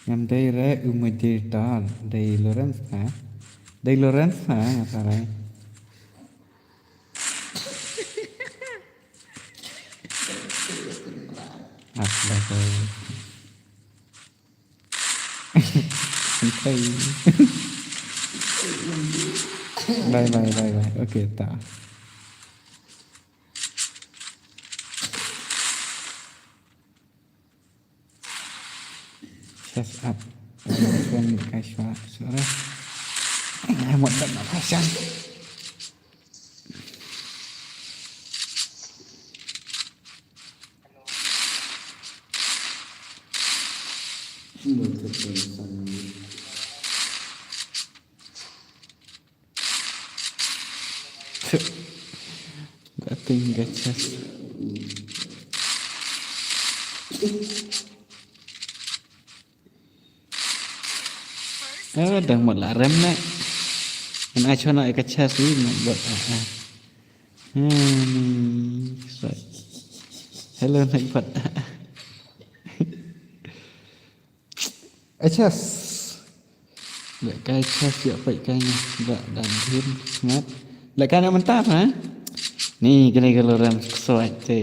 Ngam dei re u moderator, dei Lawrence ha. Dei Lawrence ha, nga sarai. Ah, dah tu. Okay. Bye, bye, bye, bye. Okay, ta. Shut up. Tuan Kashwa, suara. Eh, mut dan apa shan? That thing gets us. Ah, dang mut la rem ne. An ai chona ka chest wi na bot. Ah, ah. Hmm, so. Hello, na bot. Chest. Leh kai chest ïa peit kai ne. Da, da dhim smat. Leh kai ne mynta ha? Ni kane ka lorem ksoi te.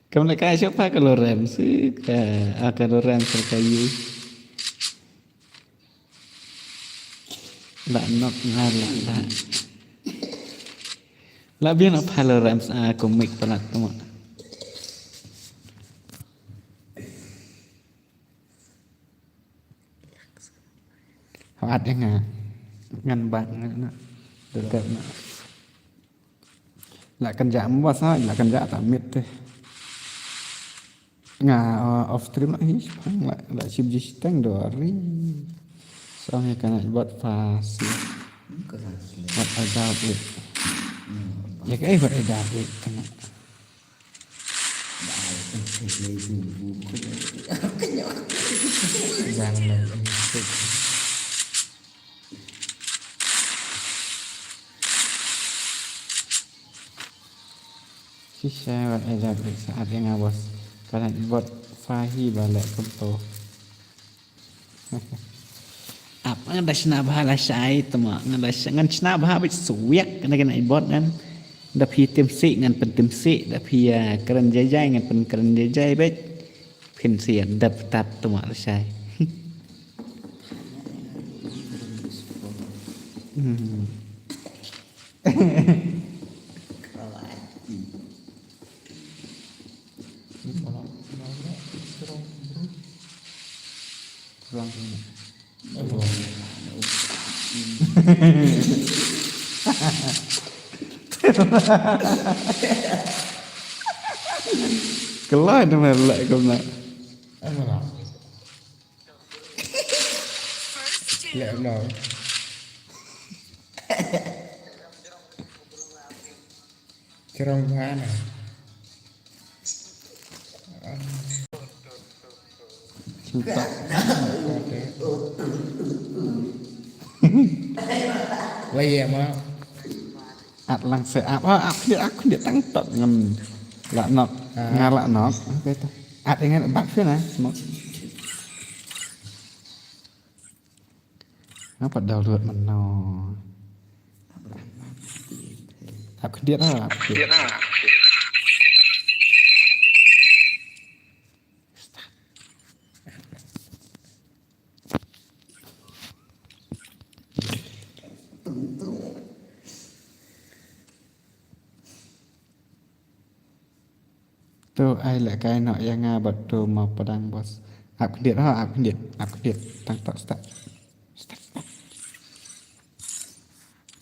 Kam leh kai shop ha ka lorem si ka, ah, ka lorem sa ka yu. La nok nga la la. La bien ap ha lorem sa ka mik palat tu ma. Hawat ïa nga. Ngan bat nga na. Dekat na. La kan ja mo sa, la kan ja ta mit te. Nga, uh, off stream la hi, la, la shim ji shiteng do ri. Song ïa kana bot fast. Wat ada bit. Ya kai wat ada bit kana. Jang na. Shisha wat ejak dik saat ïa nga bos. Kana bot fahi ba leh kumto. Ap nga da shna bha lashai tama nga da shna ngan shna bha bit suwiak kana kana bot ngan. Da phi tim si ngan pen tim si da phi, ah, kren jai jai ngan pen kren jai jai bit. Phin si dap tap tama lashai. Hmm. Kelai nama lek kau nak. Lek kau nak. Kerong mana? Suka. Lagi ya, Mak? At lang se ap, ah, ap dia aku dia tang tok ngan la nok, ah. Nga la nok. Okey tu. At dengan bak sini, Mak. Ngapa download mano? Ap khyndiat ha, ap khyndiat. To ai leh kai noh ïa nga bad to ma padang bos. Ap khyndiat ha, ap khyndiat, ap khyndiat. Tang tok start. Start, start.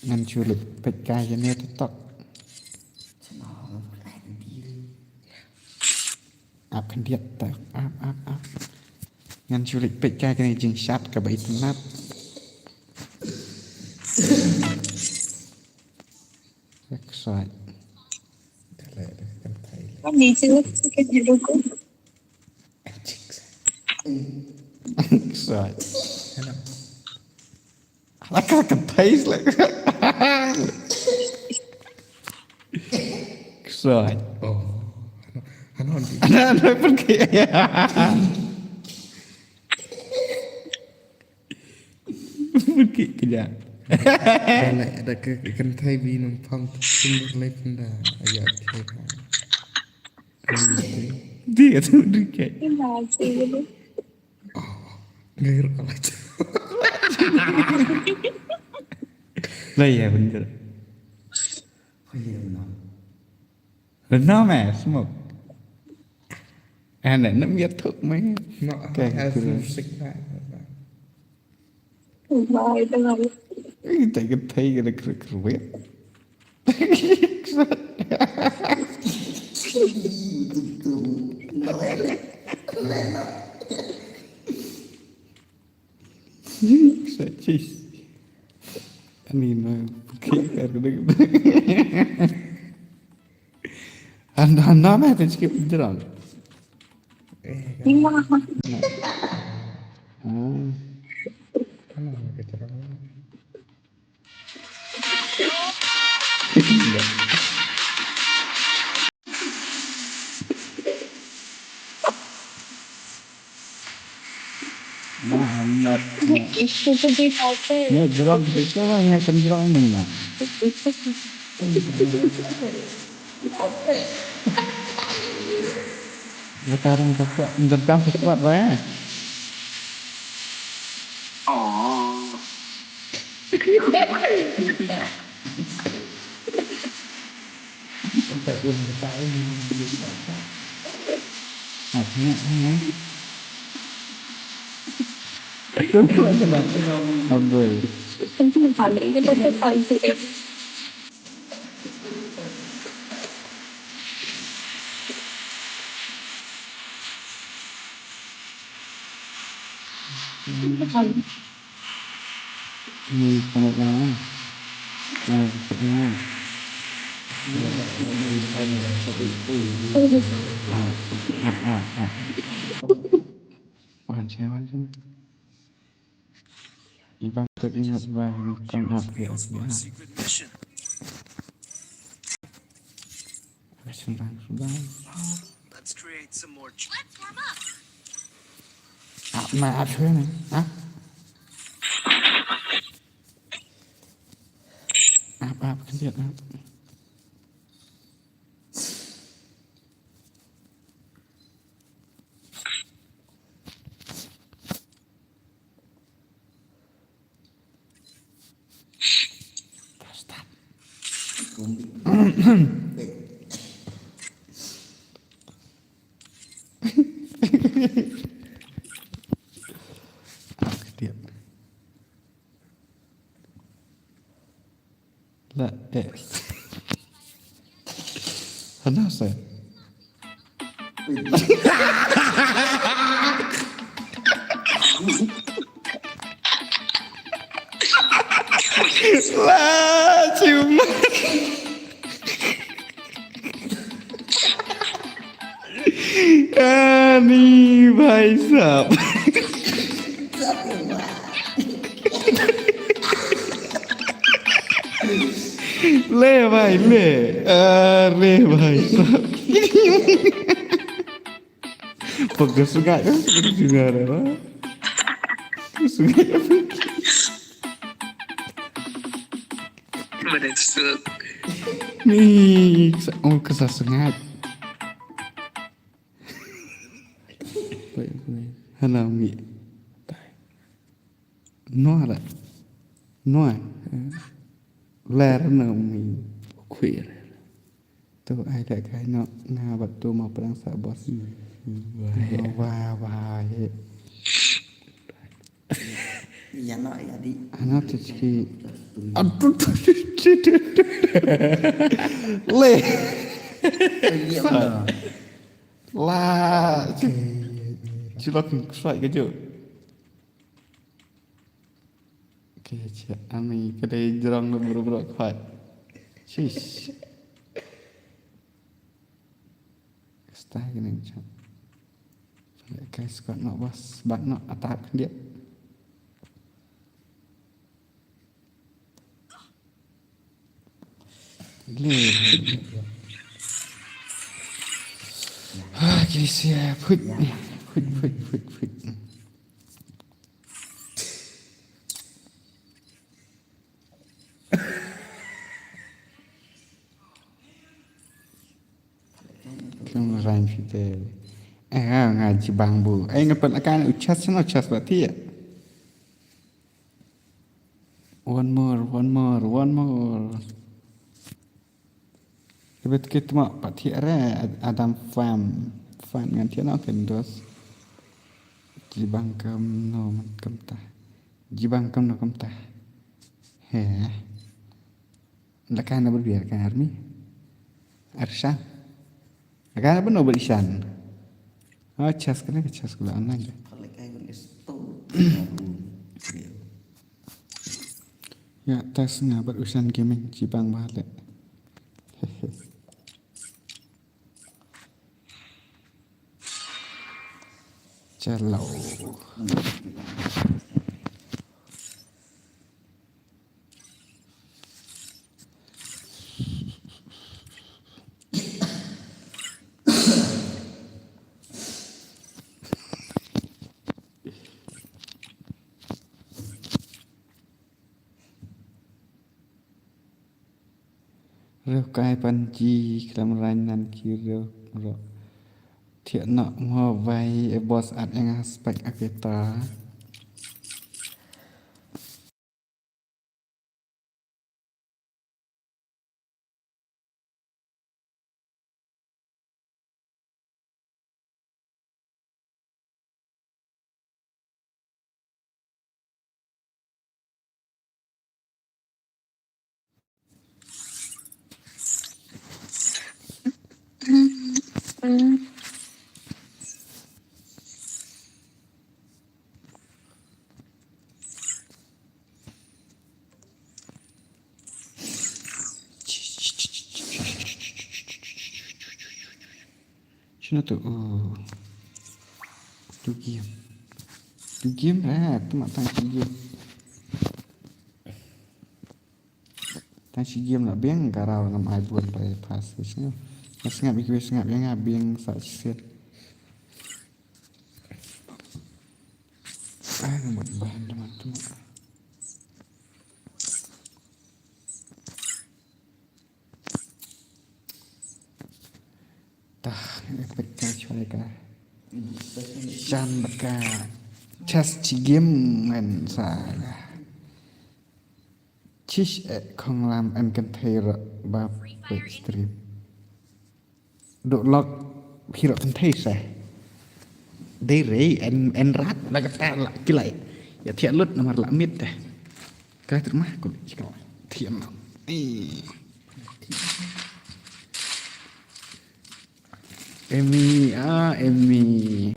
Ngan shu leit peit kai ïa ne tok. Ap khyndiat tok, ap, ap, ap. Ngan shu leit peit kai kane jingshat kaba itynnat. Excited. Kan नीचे लग के हेडो को Excited. Hello. Like I can taste like Excited. Oh. Ano, ano, ano, ano, porque Bukit kejap. Dah naik, ada ke, ke kentai bi nang pam tu sini lagi pun dah. Ayat ke. Dia tu dekat. Oh, ngair alat. Lah ya bener. Oh, ya benar. Benar meh, smoke. Ana nam ya thuk meh. No, okay, aku signal. Bye, bye. Ih, tai ka thei ka da kru kru wet. Sa chis. Ani na, okay, kar ka da. An, an na me te skip drang. Ni ma. Ah. Ano, kita. Nah, nah, nah. Itu tuh di hotel. Ya, jeruk itu lah yang akan jeruk ini, nah. Sekarang tetap, tetap kuat, Pak, ya. Oh. Abdul. Wan sha, wan sha. Ibang tu ingat bah, bukan apa ya. Sendang, sendang. Let's create some more ch- Let's warm up. Ah, ma, ah, sure, man. Ah. Ah, ah, kan dia, ah. La, eh. Hana sa. La, cuma. Ani bhai sahab. Le bhai, le. Are bhai sahab. Pagka sungai, eh? Pagka sungai, eh? Pagka sungai, eh? Mana tu? Ni, sa-, oh, ka sa sungai. Hana mi. Noa la. Noa. Ler na mi. Khuir. Tu ai leh kai noh, nga bad tu ma pdeng sah bos. Wah, wah, wah, he. Ïa noh, ïa di. Hana tu chiki. Aduh, tu, tu, tu, tu, tu. Le. Ïa noh. La. Chilok ni kswai ka ju. Ke che, ani ka dei jrong na bru bru khwai. Shish. Stai ka ning chap. Kai squad noh bos, bat noh, attack dia. Le. Ah, kisi ya, put. Put, put, put, put. Kum rain fite. Eh, nga, nga jibang bu. Eh, nga pat akan uchas na uchas ba ti ya. One more, one more, one more. Kibet kit ma pat ti are Adam Farm. Farm ngan ti na ken dos. Jibang kam no man kam ta. Jibang kam no kam ta. He. Lakai na berbiar kan army. Arsan. Lakai na beno berishan. Oh, chas kena ke chas kula online. Ya, tas nga ber usan gaming jibang balik. Chalo. Riew kai pan ji khlem rain nan ki riew ro. Thiah noh mo vai e boss at eng aspek akita. Shano tu? Oh. Tu game. Tu game ra, tu mat tang shi game. Tang shi game la biang ka raw ngam ai bun bai pass wis nga. Nga sngap iki wis sngap ïa nga biang sa shisien. Ai, nga mut ban da mat tu. Tah, epic ka chwai ka. Shan bad ka. Chas chi game ngan sa ka. Chish e khonglam en kan thei ro ba pek stream. Duk lok phi ro kan thei sa. Dei rei en, en rat la kata la kilai. Ya thiah lut namar la mit deh. Ka termah ko chika thiah lut. Eh. Emi, ah, Emi.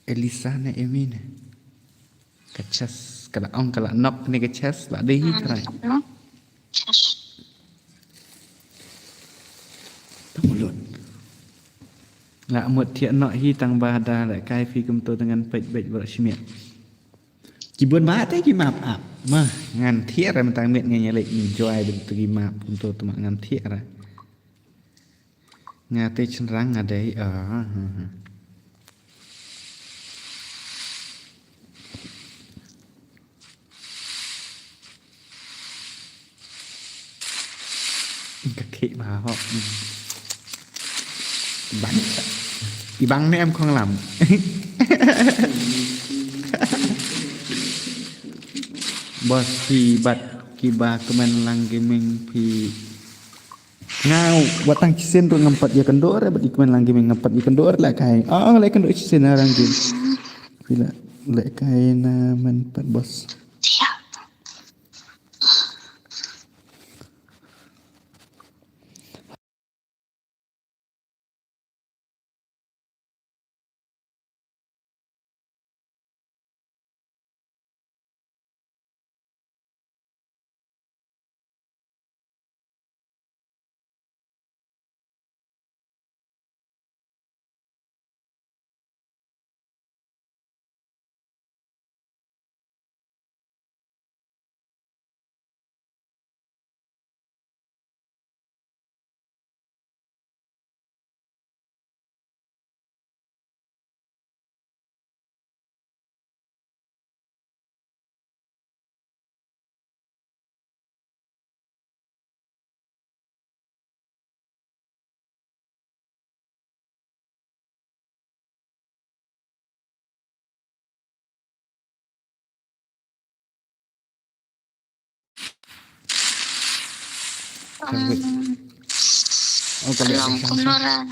Elisa ne Emi ne. Ka chest, ka la ong, ka la nok ne ka chest, la dei hi trai. Tang mulut. La mut thiah noh hi tang ba da la kai phi kumto dengan peit beit bro shimiat. Ki bun ba te ki map ap. Ma, ngan thiah ra mentang miet ngan ïa leit enjoy beit tu ki map kumto tu ma ngan thiah ra. Nga te chynrang nga dei, ah, ha, ha. Ka khih ba ho. Bang. Ibang ne em khonglam. Boss phi bad kiba kmen lang gaming phi. Nga wat tang shisien ruh ngam pat ïa kynduh re bad i kmen lang gaming ngam pat ïa kynduh re lehkai. Ah, leh kynduh shisien na rang game. Phi la lehkai na men pat boss. Ka wit. Oh, ka wit. Long kumno ra.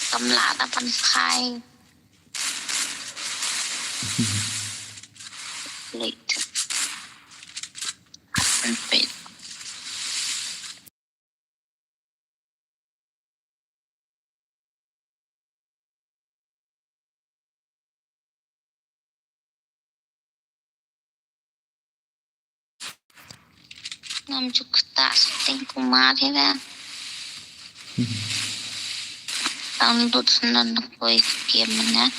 Kam lah da pan khai. Late. Unpaid. Ngam ju ktah shiteng kumar hi ba. Download shen na koi game na.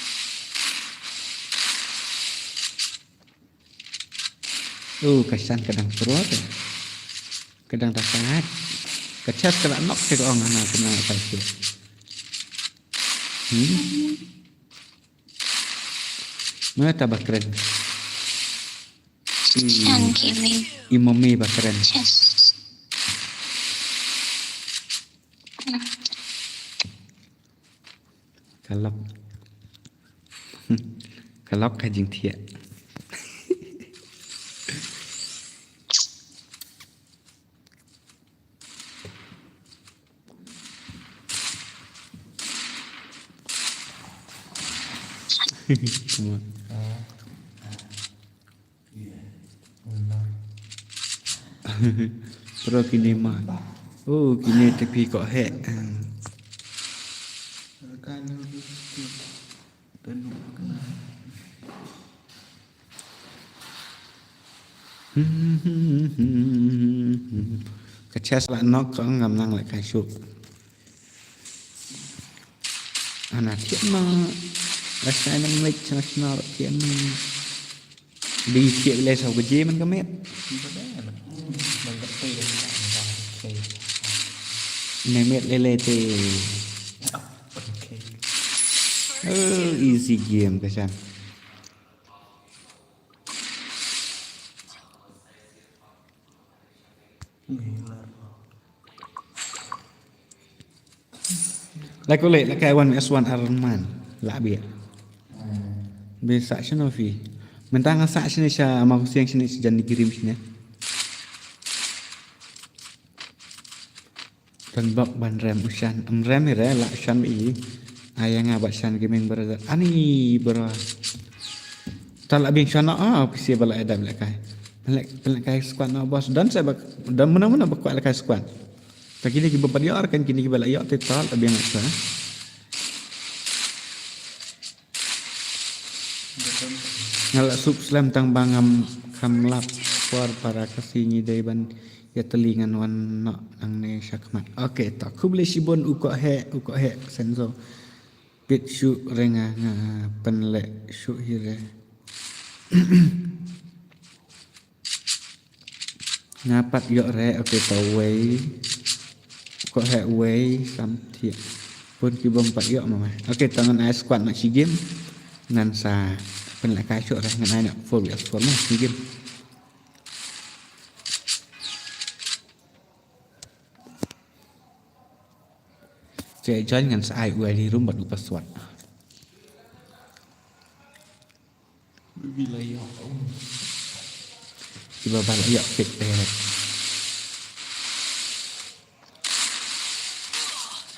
Oh, ka Shan ka dang pro te. Ka dang da sangat. Ka chest ka la knock te ka ong hana ka nang ka shi. Hmm. Mata ba kren. Shan Gaming. I mami ba kren. Yes. Ka lok. Ka lok ka jingthiah. Come on. Pro kine ma. Oh, kine te phi ko he. Ka chest la knock ka ngam nang leh kai shuh. Ana thiah ma. La shai nang leh chana chana thiah ma. Di thiah le sa ka je man ka met. Ne met le le te. Oh, easy game ka Shan. Like ole, like I want S one Iron Man. La bia. Be sa shano fi. Mentang sa shane sha ma ku siang shane sha jan ni kirim shane. Don bok ban rem u Shan. Em rem i re la Shan i. Aya nga ba Shan Gaming brother. Ani bro. Tal abin Shan ah pisi bala edam lekai. Lek lekai squad na boss. Don sa bak don mena mena bak lekai squad. Ta kini ki ba padior kan kini ki bala yok te tal abin sa. Nga la suk slem tang ba ngam kham lap por para ka si ngi dei ban ïatylli ngan wan noh nangne shakhmat. Okay, to khublei shibun u ko he, u ko he senso. Pit shu re nga nga pynleh shu hi re. Nga pat ïoh re, okay, to wei. Ko he wei, sam thiah. Pun ki bym pat ïoh mama. Okay, to ngan ai squad na shi game. Ngan sa pynleh kai shuh re, ngan ai na four versus four ma shi game. Che join ngan sa ai u I D room bad u password. Bila ïoh. Kiba bal ïoh pick direct.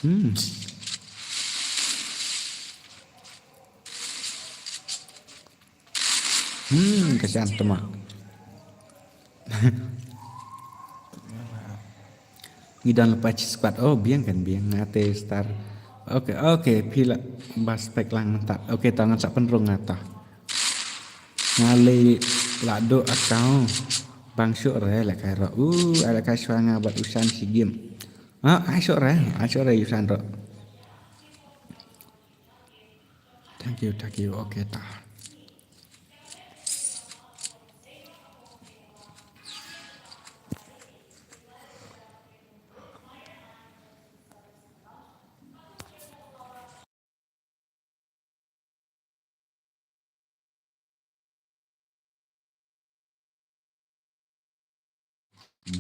Hmm. Hmm, kasian temak. Ngi don lepas squad. Oh, biang kan biang ngate star. Okay, okay, phi la ba spek lang mentat. Okay, ta ngan sa pynrung ngata. Nga lei la do account. Bang shuh re la kai ro. Uh, ala kai shwa nga bad u Shan shi game. Ah, ai shuh re, ai shuh re u Shan ro. Thank you, thank you. Okay, ta.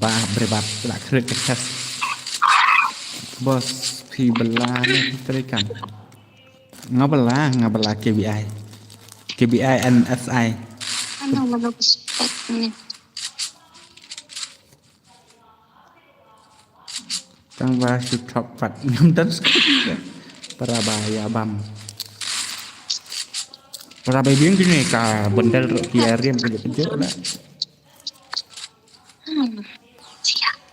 Ba, bre ba, la khrek ka chest. Boss, phi bela ne phi treikam. Nga bela, nga bela K B I. K B I and S I. Ano, ano, respect ni. Tang ba shu top pat ngam dan skut. Para ba ïa bam. Para bai biang kine ka bendel ro ki ariam kejut-kejut la.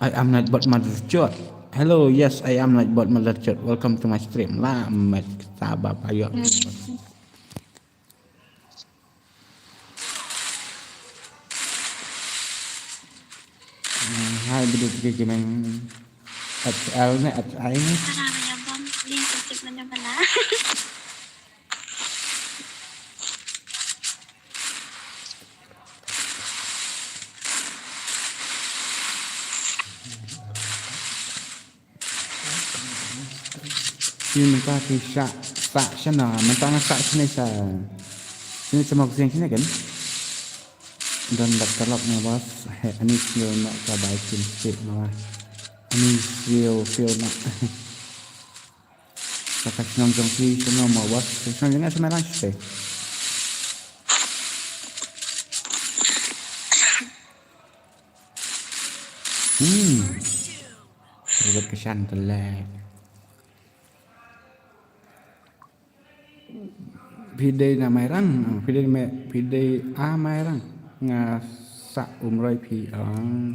I am Nightbot Mother Chot. Hello, yes, I am Nightbot Mother Chot. Welcome to my stream. La met sabab ayo. Hai biduk ke kemeng H L ne H I ne. Para bai bom, link kejut mana mana. Ni mynta ki sah sah shana, mynta nga sah shane sha. Shane sha Mawkasiang shane kan. Don dak talok nga bos, he ani sio no ka bai kin sik no. Ani sio sio no. Saka shnong jong phi shano mo bos, shnong jong nga sha Mairang sha. Hmm. Robert ka shan ka lek. Phi dei na Mairang, phi dei me, phi dei a Mairang. Nga sah Umroi phi ang.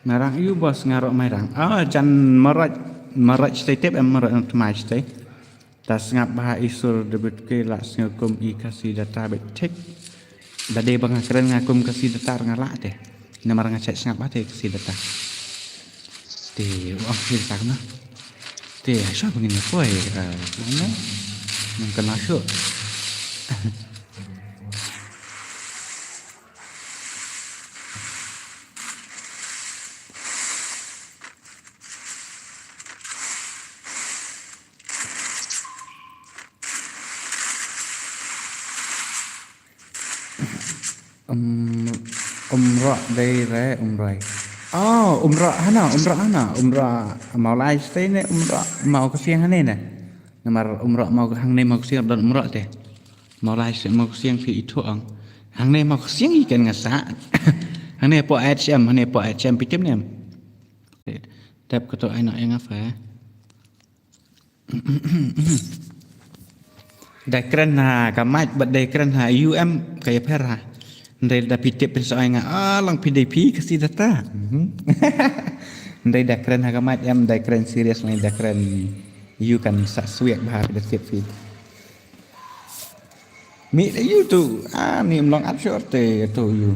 Mairang ïu bos nga roh Mairang. Ah, jan marot, marot shatei tip em marot nang tmai shatei. Ta sngap bha i sur debit ke la sngew kum i Khasi data bet thik. Da dei ba nga kren nga kum Khasi data nga lah te. Namar nga check sngap bha te Khasi data. Te u ong Khasi data na. Te sha ba ngin poi, eh, nang na. Nang kena shu. Um, Umrah dei re Umroi. Oh, Umrah hana, Umrah hana, Umrah Mawlai shatei ne Umrah Mawkasiang hane ne. Namar Umrah Maw hangne Mawkasiang don Umrah te. Mawlai shatei Mawkasiang phi ithuh ang. Hangne Mawkasiang i ken nga sah. Hangne po H M, hangne po H M phi tip ne em. Tep kato ai no ïa nga fa. Da kren ha ka mic bad da kren ha U M ka ïapher ha. Ndei da phi tip phin sa ong ïa nga, ah, lang phi dei phi Khasi data. Mhm. Ndei da kren ha ka mic em da kren serious, ndei da kren ïu kan sa swiak bha phi da tip phi. Mi da ïu tu, ah, ni mlong ap shor te tu ïu.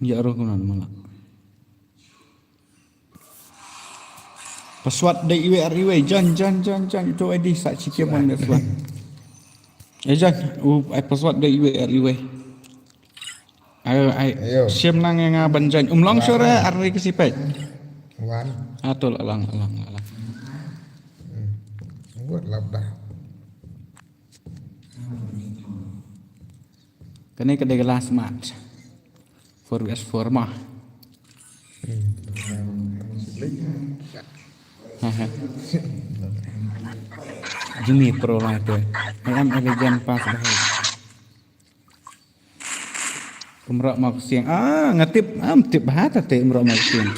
Ïa ruh kumno mala. Password dei iwei ar iwei, join, join, join, join, to I D sa chikia mon password. Eh, join, u, ai password dei iwei ar iwei. Ayo, ai, ayo. Siam nang ïa nga ban join. Um long sure ar ri ka sipek. Wan. Atul, alang, alang, alang. Hmm. Buat labda. Kane ka dei ka last match. Four versus four mah. Hmm. Haha. Jimmy pro lah tu. Ai am ai legend pass dah. Umrah Mawkasiang. Ah, nga tip, am tip bha ta te Umrah Mawkasiang.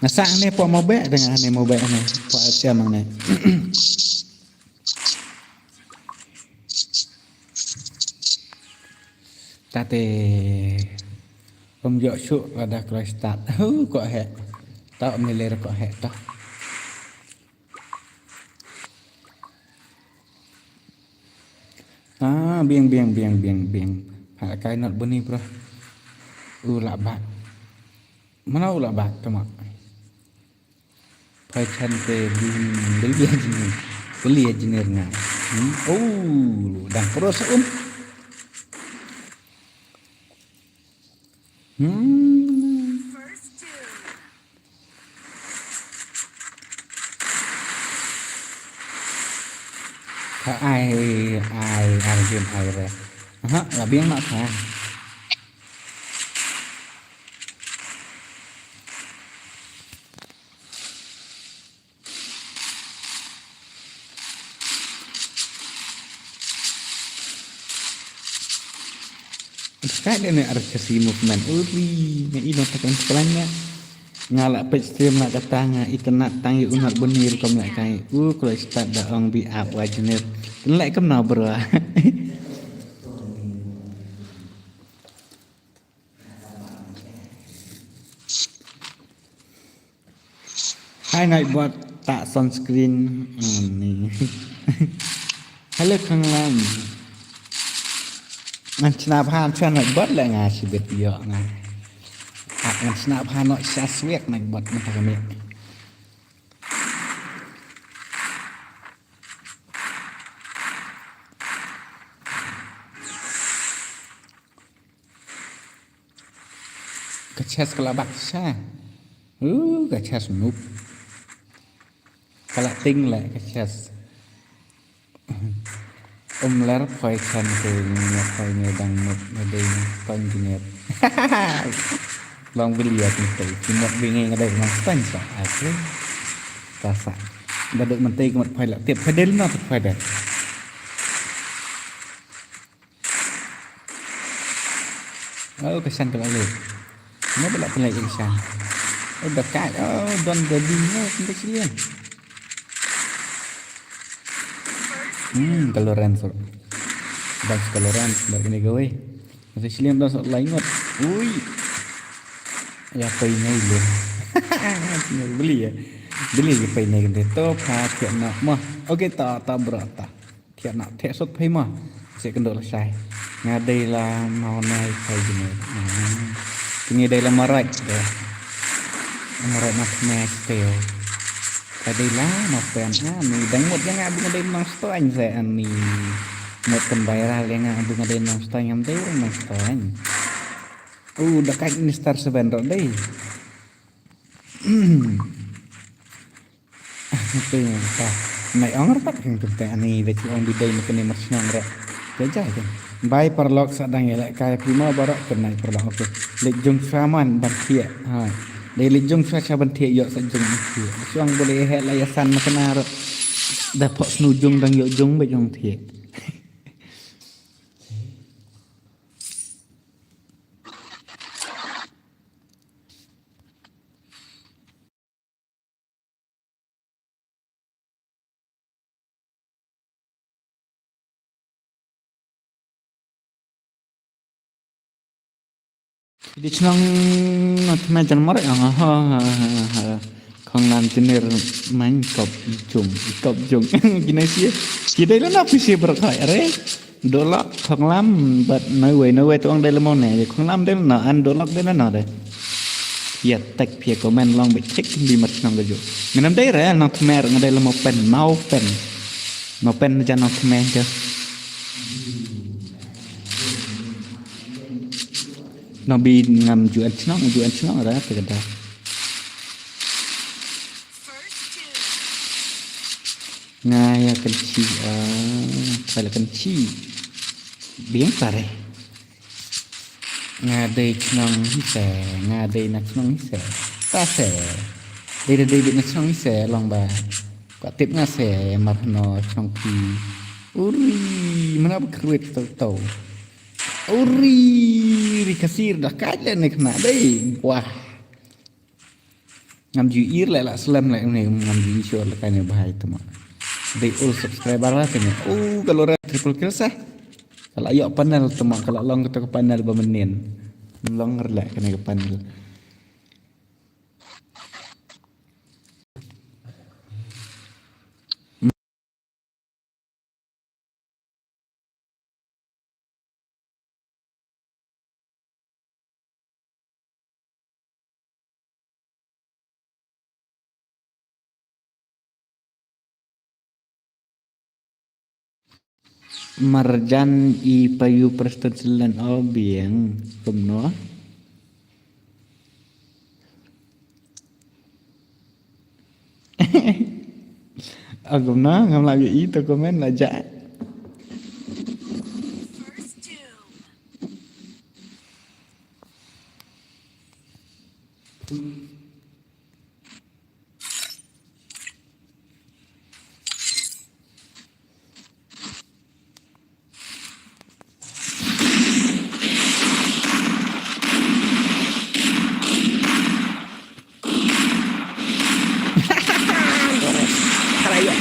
Nga sah ne pok Mawbek dengan ne Mawbek ne. Pok siam ne. Tate. Um jok suk lada kloi start. Hu, kok hek. Tau miler kok hek tau. Ah, biang, biang, biang, biang, biang. Ha, kai not buni, bro. U lah bat. Mana u lah bat, tama. Pai chan te bin, beli aja ni. Beli aja ni nga. Hmm? Oh, dang terus, um. Hmm. Ai, ai, ai, game ai re. Aha, la biang na ka. Ka dei ne ar kasi movement. Uri, nga ino takang taklan nga. Nga la page stream la kata nga internet tang ïa u not bunir kom la kai. U klo start da ong bi ap wa jener. Ken lek kam na bro. Hai Nightbot, tak sunscreen. Hmm, ni. Hello Khang Lam. Ngan snap ha, ngan Nightbot le nga sibit yo nga. Ah, ngan snap ha no sa swiek Nightbot na kami. Ka chest ka la bak sha. Uh, ka chest noob. Ka la ting le ka chest. Um ler poi chan te ne poi ne dang mut ne dei poi ne. Long bili ya tin te. Ki mut bi ngi ngadai mang stang sa. Asli. Ta sa. Ba duk mentei ki mut poi la tip poi del na poi del. Oh, ka shan ka la leh. Mo ba la pynleh ka shan. Oh, da kai. Oh, don da ding. Oh, pynleh silian. Hmm, ka Lorenzo. Bas ka Lorenzo, ba kini gawe. Masa silian don sa lai ngot. Ui. Ya pai ngai lem. Beli ya. Beli ya pai ngai kente to pa kiak nak mah. Oke, ta, ta bro, ta. Thiah na thiah sot phai ma. Seh kynduh lashai. Nga dei la mawna i phai jingmut. Hmm. Kine dei la marai de. Marai na khmer teo. Ka dei la ma pen ha ni dang mut ïa nga bu nga dei nongstoiñ seh ani. Mut kan viral ïa nga bu nga dei nongstoiñ ngam dei nongstoiñ. U da kai ni star seven ro dei. Te ta. Nai ong rta king tung te ani de chi ong bidai ma kane mar shnong ra. Te jai te. Bai paralok sa dang ïaleh kai prima barak te nai paralok oke. Leit jong sha man ban thiah. Ha. Dei leit jong sha sha ban thiah ïoh sa jong thiah. Shuang bole he la ïasan ma kana ra. Da phok snu jong dang ïoh jong ba jong thiah. Di chnong na tma jan mar ang ha ha ha ha. Khonglam jinir man kop jung kop jung. Gina sia. Kita ila na pisi berkhoi are. Dolok khonglam but no way no way tuang dai lamau ne. Khonglam dai na an dolok dai na no dai. Pia tek pia comment long bit tik bi mat chnong gajo. Minam dai re nang tmer ngadai lamau pen mau pen. Mau pen jan nang tmer ke. Nang bi ngam juan chnong juan chnong ra te kada. Nga ïa kan chi ah, pala kan chi. Biang pare. Nga dei chnong hi se, nga dei na chnong hi se. Ta se. Dei dei dei na chnong hi se long ba. Ka tip nga se mar no chnong pi. Uri, mana ba kruit tau tau. Uri, ri kasir da kaj le nek na dei. Wah. Ngam ju ir le la slem le ne ngam ju sure le kane bhai tama. Dei ul subscriber la tama. Oh, ka Loren triple kill sah. Ka la ïoh panel tama ka la long kata ka panel ba mynnin. Long le kane ka panel. Marjan i payu Preston Silen o biang kumno. Agam na ngam lagi i to komen la ja.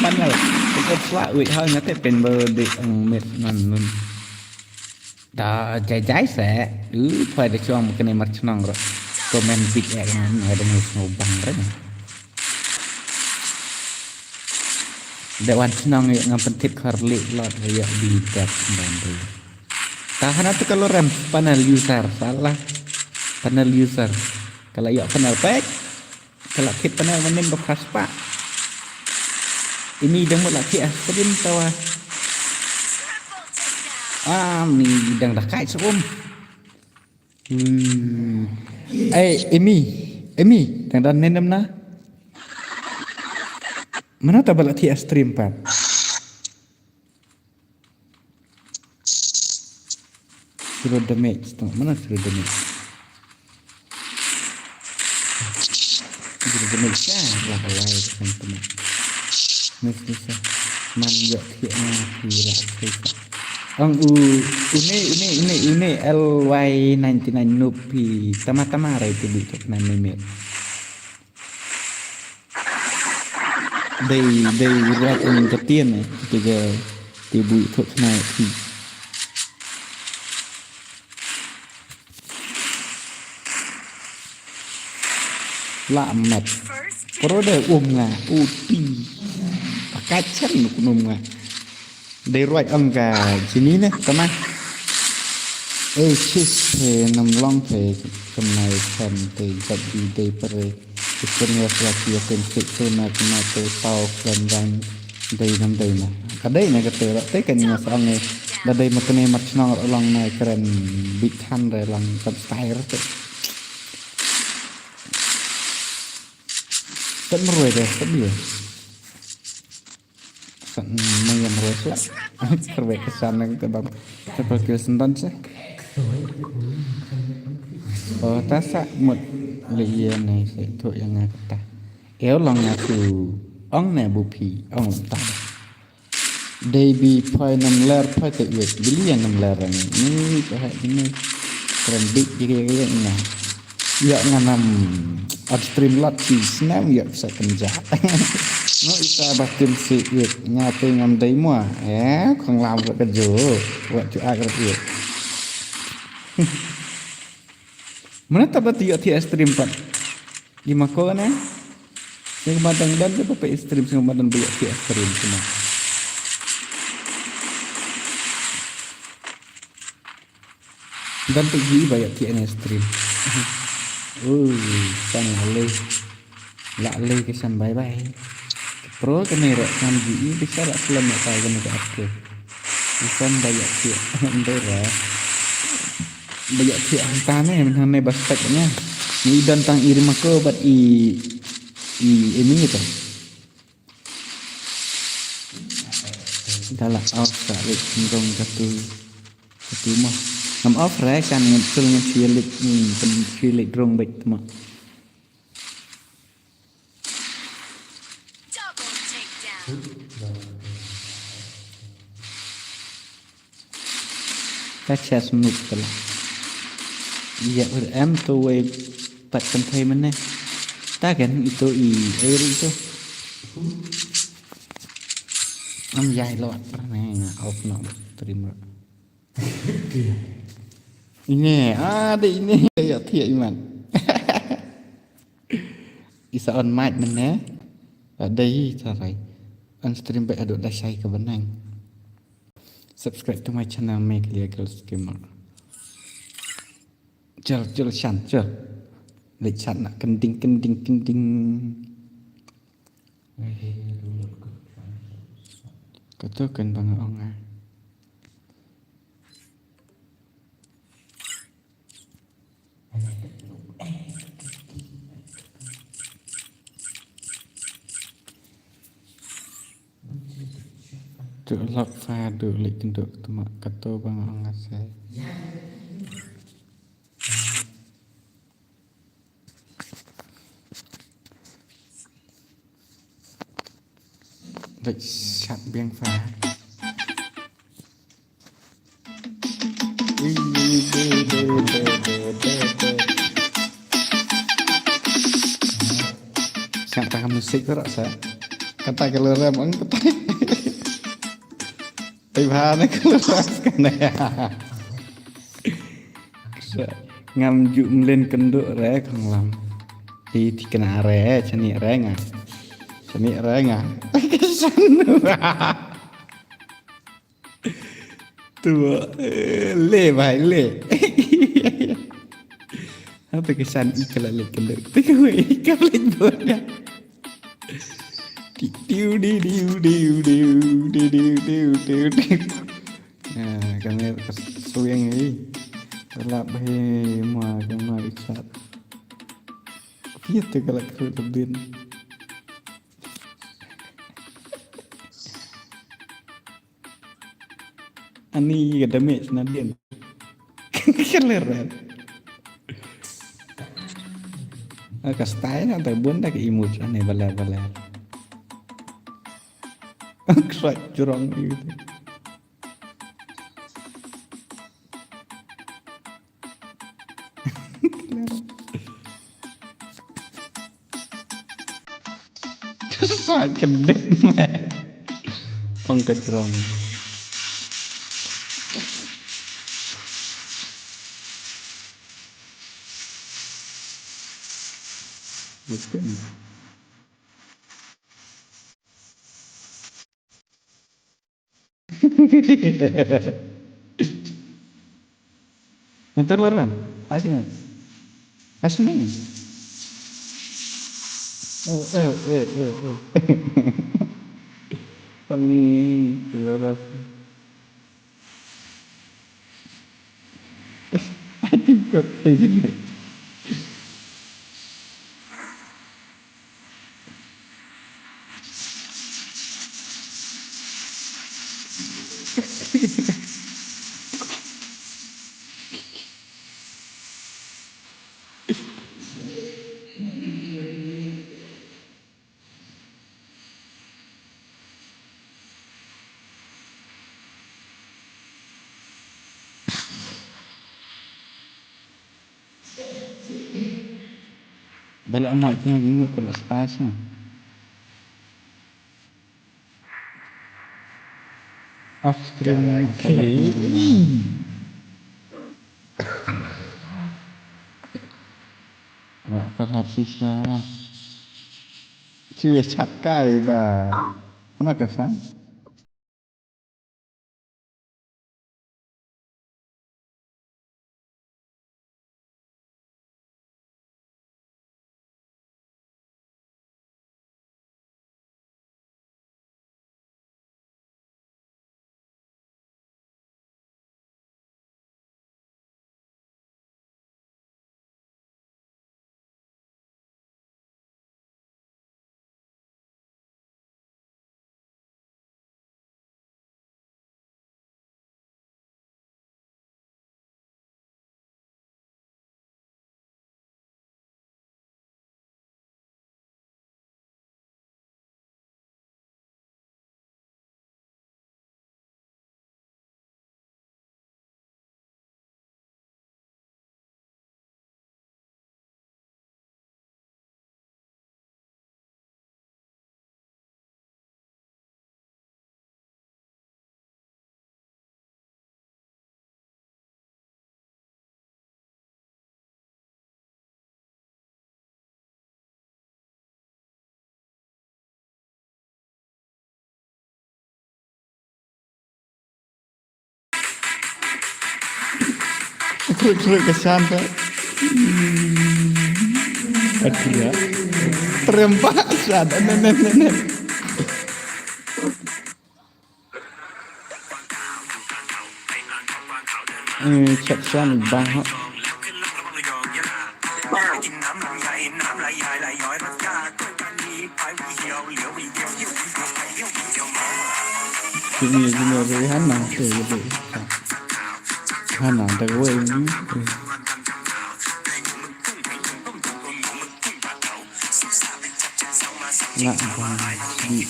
Panel. Pynkup slak wit hal ngate pen ba dei ang met nan nun. Da jai jai se. U phai da chuang kene mar chnong ro. Komen big ek nan ai da ngai sngau bang re. Da wan chnong ïa ngam pyntit khar li lot ïa bi dak ban ri. Tahana tu kalau rem panel user salah. Panel user. Kalau ïa panel pek. Ka la khit panel manin ba khas pa. Imi dang mut la khit ah, pajin tawa. Ah, mi dang da kai sa um. Hmm. Ai, Imi. Imi, dang da nenem na. Mana ta ba la khit ah stream pat. Zero damage, tengok mana zero damage. Zero damage ya, lah, lah, itu kan teman. Miss, miss, ah. Man yok thiek na phi lah, phi lah. Ang u, une, une, une, une L Y ninety nine noob phi. Tama, tama rai tu bi tu kena mimit. Dei, dei ruat ning ka tien eh. Kita ga ti bui thok khnai ti. La mat. Pro de um nga. U ti. Pakat chen nuk num nga. Dei ruat ong ka jini ne, tama. Eh, sis, eh, nam long te, kemai kan te jat di dei pere. Ikan ya sia sia ten sik tu na kena te tau kan dan dei nam dei na. Ka dei na ka te rak te kan ya sang eh. Da dei ma kene mar chnong rak long na keren big hand re lang kan style te. Kan meroi deh, kan dia. San, mengam rosla. Kerbe kesan nang te bang. Triple kill sendan seh. Oh, ta sa mut le ye ne se tu yang nga kata. Eo long nga tu. Ong ne bu phi, ong ta. Dei bi phai nam ler phai te wet. Bili yang nam ler ni. Ni ko hai ni. Keren big jige jige ni. Ïa nga nam on stream lot ki snem ïa sa kynja. No ita ba tim si ïa nga te ngam dei mua. Eh, khong lam ka ju. Wat ju ak rat ïa. Mana ta ba ti ïa ti stream pat. Di mako ne. Sing ba dang dan te ba pe stream sing ba dan ba ïa ti stream sima. Dan tu ji ba ïa ti ne stream. Oh, sang la le. La le ke san bye bye. Pro ke ne ro kan ji i bisa la selam ya kai ke ne ke ake. Isan ba ïa ti ndai ra. Ba ïa ti anta ne men ne ba spek ne. Ni dan tang i ri mako bat i i ini gitu. Dala aus ka lik ndong katu katu mo. Ngam off re kan ngam tul ngam chielik ngam chielik drong bek mo. Ka chest nuk kala. Ïa ur em to wei pat kan thei mane. Ta kan ito i air ito. Am yai lo ne nga off no stream ro. Ine, ah, de ine ya thia iman. Isa on mic mane. Ada i sarai. On stream baik adu da shai ke benang. Subscribe to my channel Meghalaya Girls Gamer. Jel jel shan jel. Lek shan nak kending kending kending. Kata kan bang ong ah. Tu lak fa du lik tu tu mak katu bang ang asai. Lik shat biang fa. Siap tangkap musik tu rasa. Kata ka lorem ang kata. Ai bha ne ka lorem kane. Ngam ju mlien kynduh re khonglam. Ti ti kena re chani re nga. Chani re nga. Ka shan. Tu eh, le bhai le. Apa ka shan i kala le kala. Tu ka wei ka le boda. Tiu diu diu diu diu diu diu diu diu diu. Ah, kami ka swing ni. Lap bhai ma kama ikat. Pia tu kala kru bin. Ani ka damage na din. Killer red. Ah, ka style na ta bun da ka emote ani bala bala. Krak jurong gitu. Sa kedek me. Pang kedrong. Betul. Entar baruan. Asing. Asing. Eh, eh, eh, eh, eh. Kami, I think that they didn't. Balik amat je, jenguk pula spas je. Off screen. Wah, kan habis lah. Cuy, cakap dah. Mana kesan? Truk, truk, kasihan tu. Aduh ya. Terempak, kasihan. Nen, nen, nen, nen. Eh, chat chat bang ha. Sini sini Rihanna tu gitu. Hana tak wei ni. Nak bang di.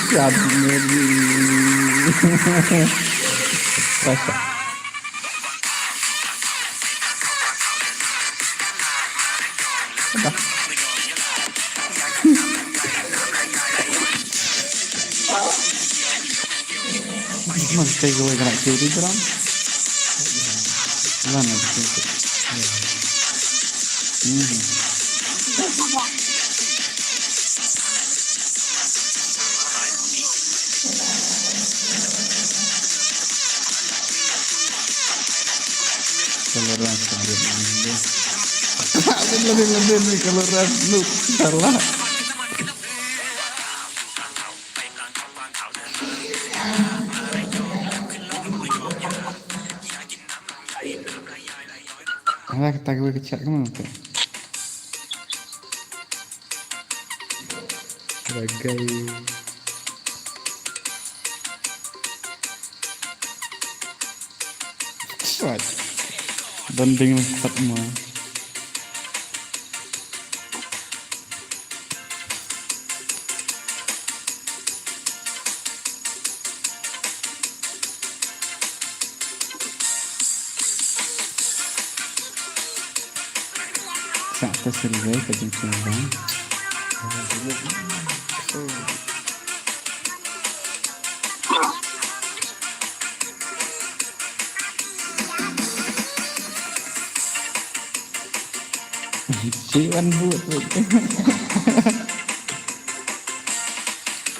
Siap ni. Rasa. Take away ka nak cuti tu, Ram. Lan lah cuti. Hmm. Tolerance ka bit ni. Lebih, lebih, lebih ni tolerance lu. Salah. Ala kata gue kecak ke mana tu? Sebagai Sat. Banding sat ma. Sa ta survey ka jingkyrpang. Siwan but.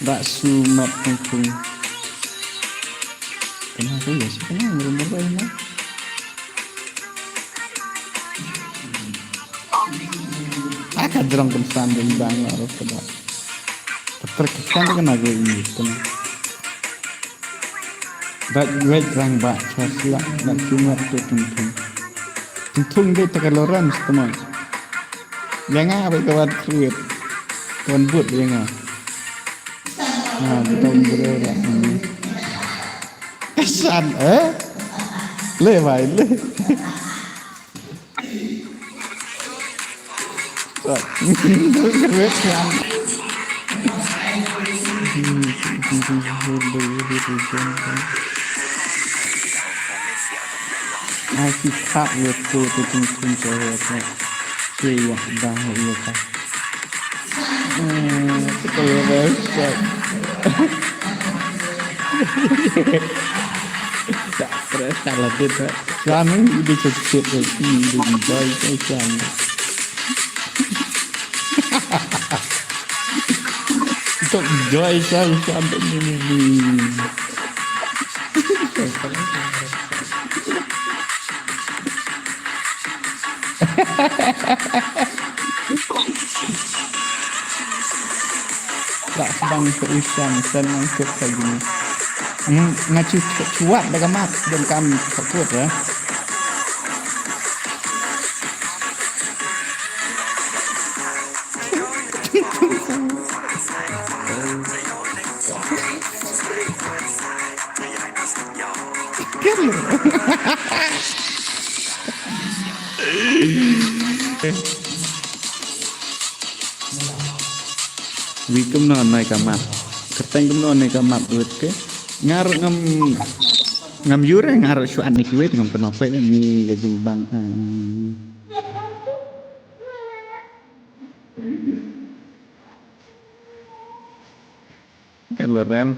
Bak sumat pungpung. Kenapa ya sih? Kenapa merumur ini? Aka drong kan sanding bang lah roh kebak. Terkesan kan aku ini kan. Bak wek rang bak chasla bak cuma tu tung tung. Tung tung deh tak ada orang semua. Yang apa kawan kruit? Kawan but yang apa? Nah, kita umur orang ini. Kesan eh? Le bai le. Ai ki khak ïa ko te kum kum ko ïa ka. Ki ïa dang ïa ka. Hmm, betul betul. Tak terasa lah dia tak. Suami dia cecet dia. Hmm, dia enjoy tu suami. Tok joy sa sa ni ni ni. Tak sedang seusan senang suk lagi ni. Hmm, ngacu cuat dah gamat dan kami takut ya. Wi kumno noi ka map. Kyrteng kumno noi ka map wit ke. Ngar ngam ngam yure ngar shuan ni kiwit ngam pernah pet ni gajing bang. Kalau rem.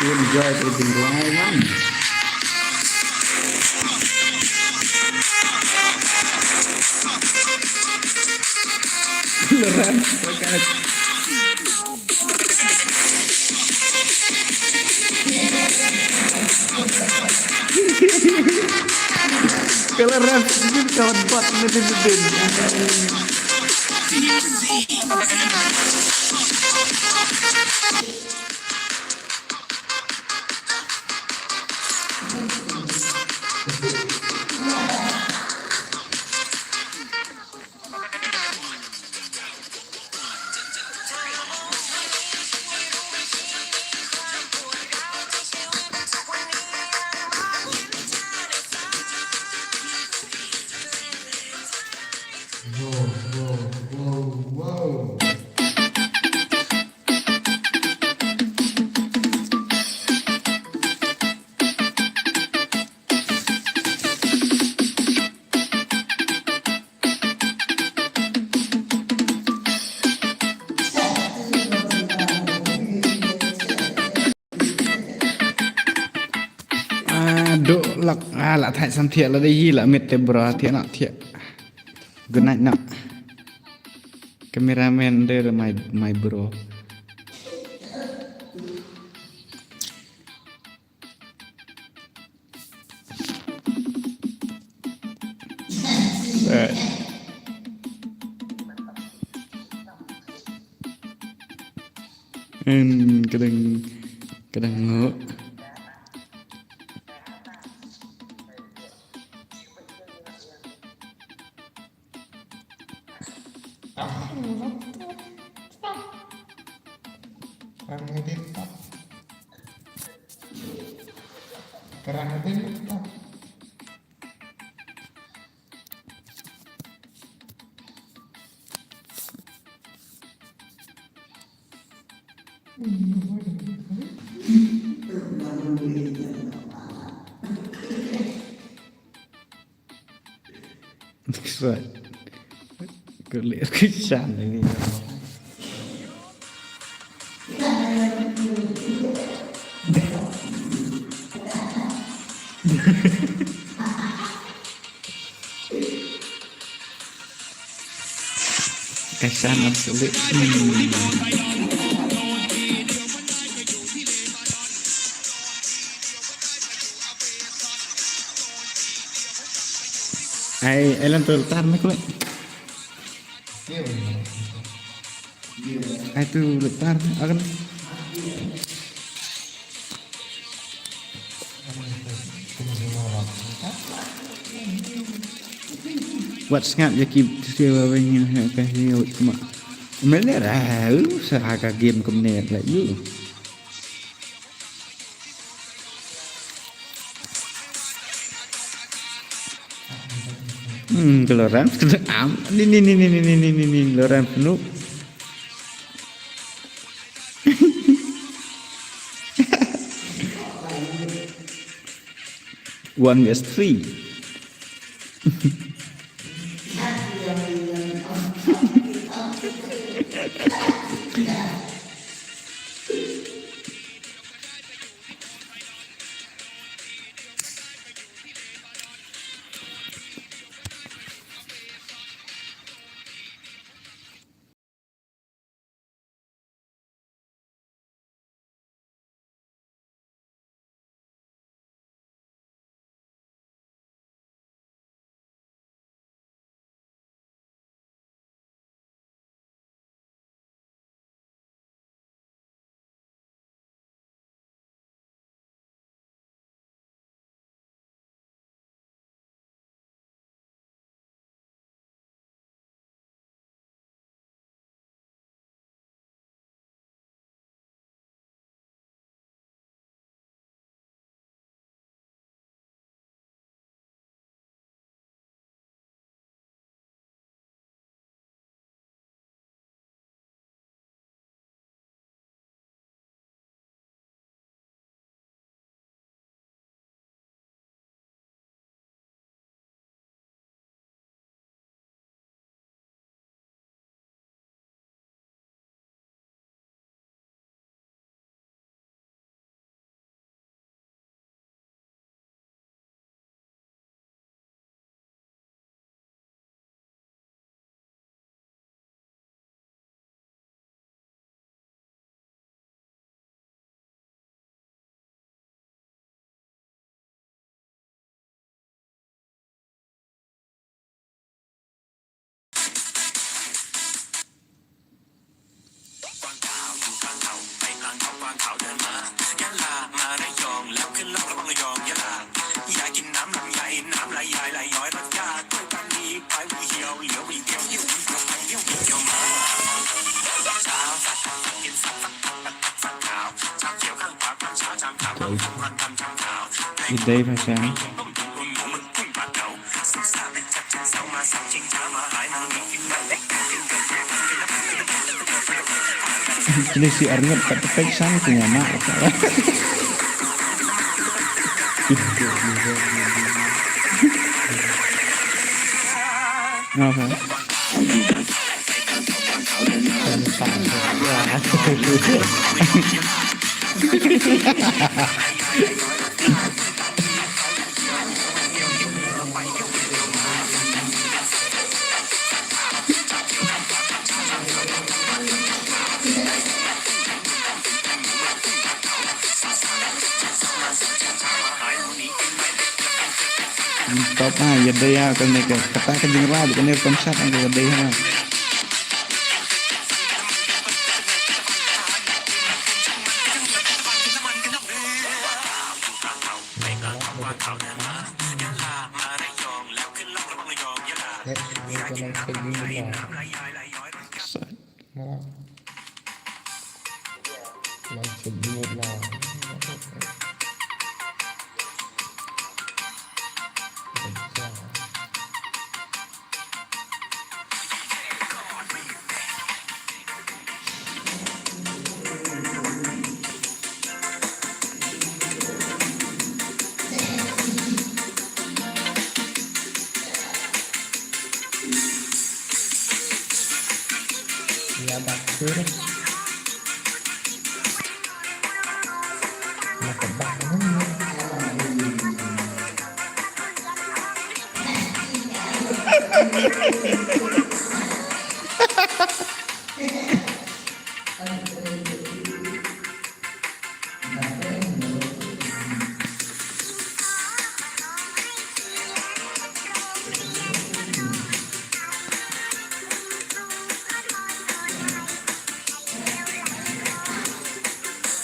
Enjoy ka jingduwai man. Ka la rap sdin ka wan bat na din na din. Wow, wow, wow, wow. Ah, duk lak, ah, la thait sam thiah la dei hi la miet te bro thiah noh thiah. Good night noh. Cameraman, there my, my bro. Right. En kadang, kadang ngo. Tap. Tap. Tap. Tap. Kerang din, tap. Right. Ka leh ka shan ni. Ka shan absolute. Hmm. Ai, ai lan tu tar me kule. Ai tu letar akan. Wat sngap ya ki tiwa wengin ha ka hi wat kuma. Mele ra u sa ha ka game kumne la yu. Hmm, ka Lawrence ka am. Ni, ni, ni, Lawrence nu. One is three. Ïa dei ba shem. Kine shi arngut pat pek shang kine ma. Ngapa? Top ah, ïa dei ah, kane ka, kata ka jingrwai, kane ka concert, ïa dei ah.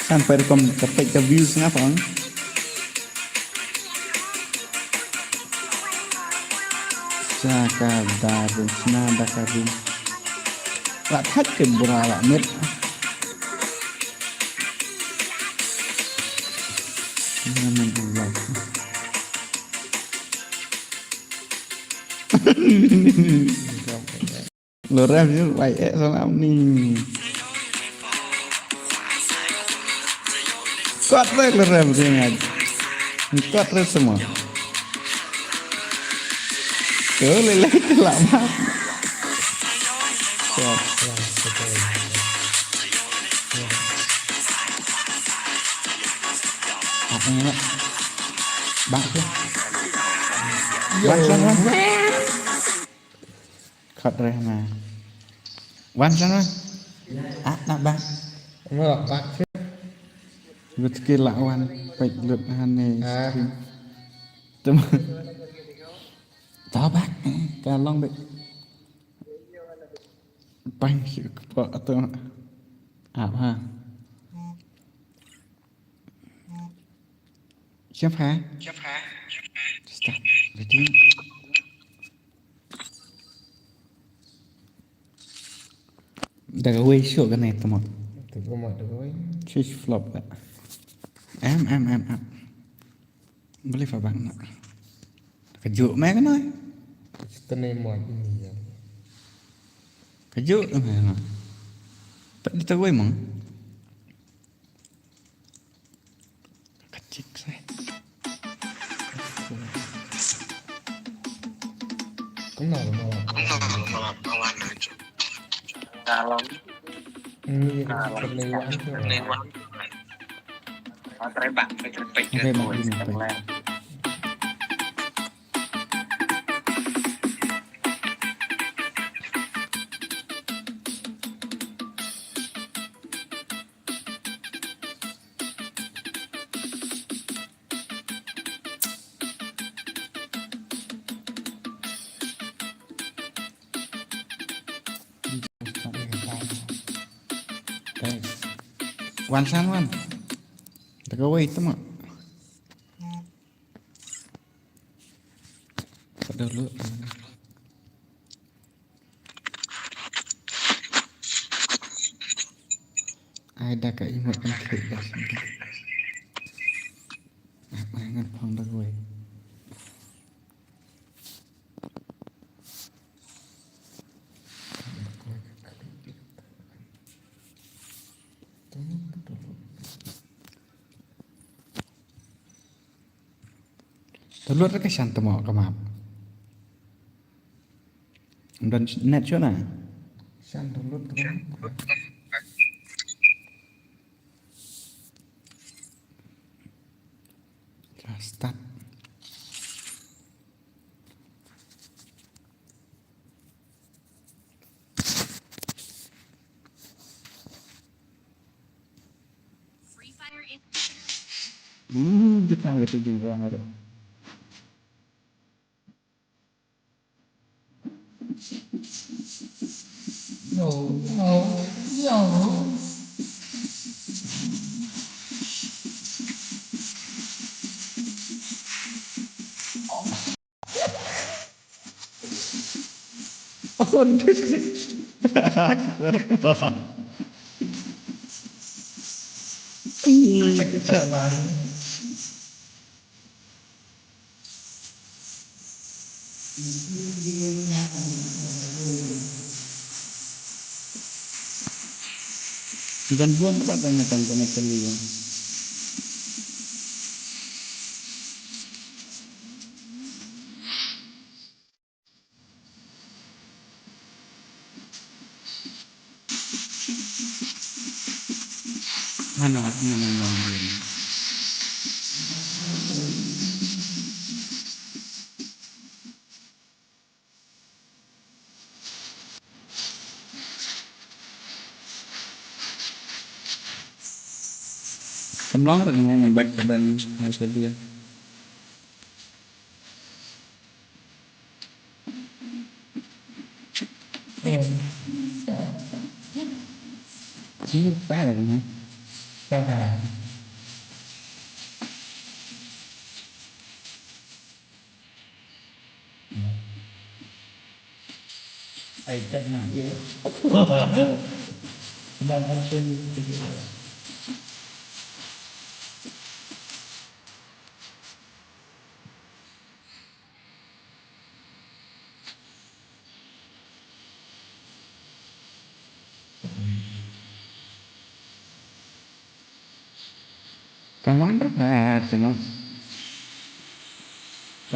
Sampai rukom ka page ka views nga pang. Sa ka da rum sna da ka rum. La thaj ke bura la met. Lo rem ni bai ek salam ni. Kot rem lo rem ni ngai. Kot rem semua. Ko le le ke lama. Kot rem semua. Apa ni, Mak? Bak tu. Wan san wan. Khot re ma. Wan san wan. Ah, na bak. Mo bak. Lut skill la wan. Pek lut hane. Stream. Tem. Ta bak. Ka long bek. Pang si ko ato. Apa? Siap ha? Siap ha? Start. Ready? Da kawei shuh kane, tama. Tama da kawei. Switch flop da. Em, em, em, em. Boleh fa bang na. Ka juk me kane. Kane mo ini ya. Ka juk me na. Tak ditahui mong. Kecik sih. Kenal malah. Kenal malah. Dalam. Ini dalam. Peniwak itu. Peniwak. Terebak, terebak. Terebak ini. Wan san wan. Taka wei tama. Pada dulu. Ai da ka emote kan klik dah sini. Phong da kawei. Download ka shan tamo ka map. Don net shuh na. Shan download ka map. Start. Hmm, kita gitu juga ada. Yo, yo, yo. Gan buang ka tanya tang kena keliwa. Mana mana mana. Kam long ruh ngan back ka ban ngan sa dia. Ini parah ni. Parah. Ai tak nak dia. Sedangkan tu. Kawan tu, eh, tengok.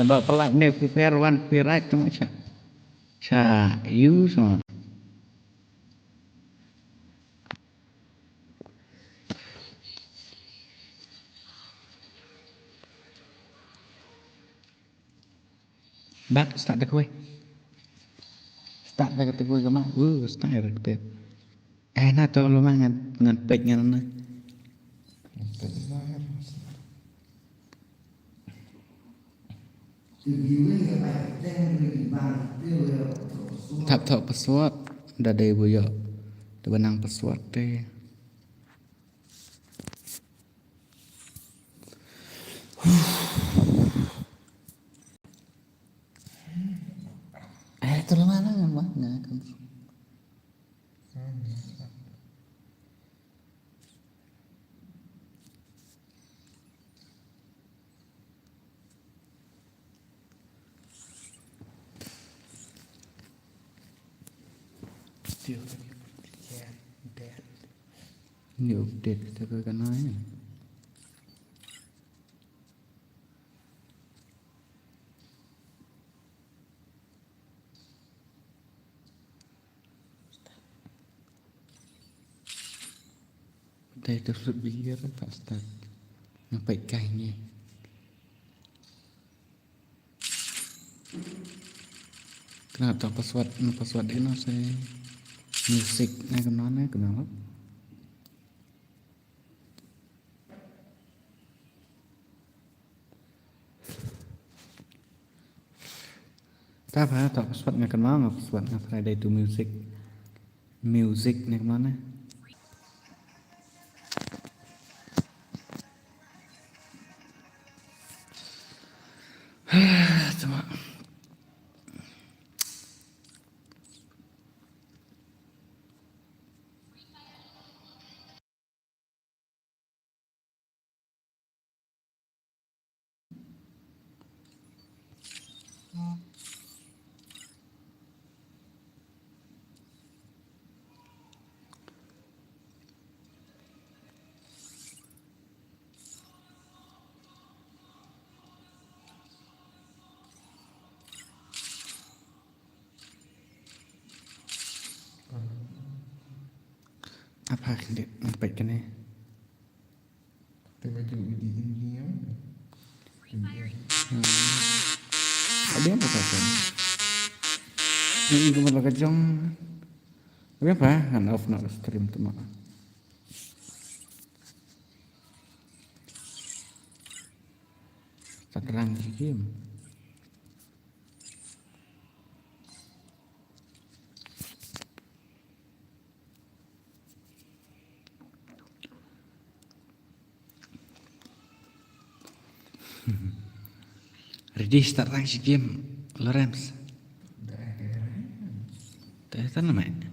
Nampak pelak ni, prepare one, prepare right, tengok, sya. Sya, you semua. Bak, start da kawei. Start da kawei ka ma. Uh, start da kawei. Eh, na to lo ma ngan, ngan pek ngan na. Tap tap password. Da dei bu yo. Da ba nang password te. Eh, tu lama lah, lama. Nah, kan. Still, yeah, dead. Ni update kita ke kana ya. Dai tu sut bigir pasta. Ngapai kai ni. Kena tu password, password ino se music na kena na kena. Ta ba ta password nga kynmaw, nga password nga Friday to music. Music ne kynmaw ne. Tama. Apa ki dek nampak kene? Tengah jauh di India. Ada apa kata? Ini ibu malah kejong. Apa? Han off na stream tu mak. Terang sikit. Ready, start rank shi game, Lawrence. Dah, dah, dah. Dah, dah, dah, dah.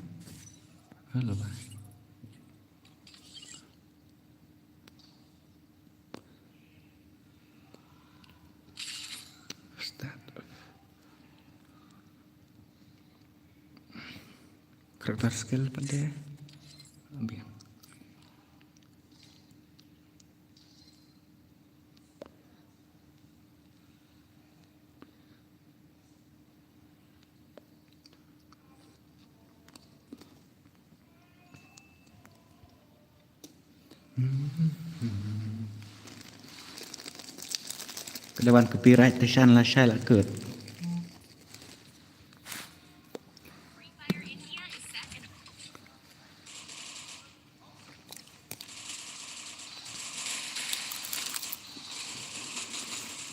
Hello, bye. Start. Character skill pat de. Biang. Ka dei ban copyright te shan lashai la kut.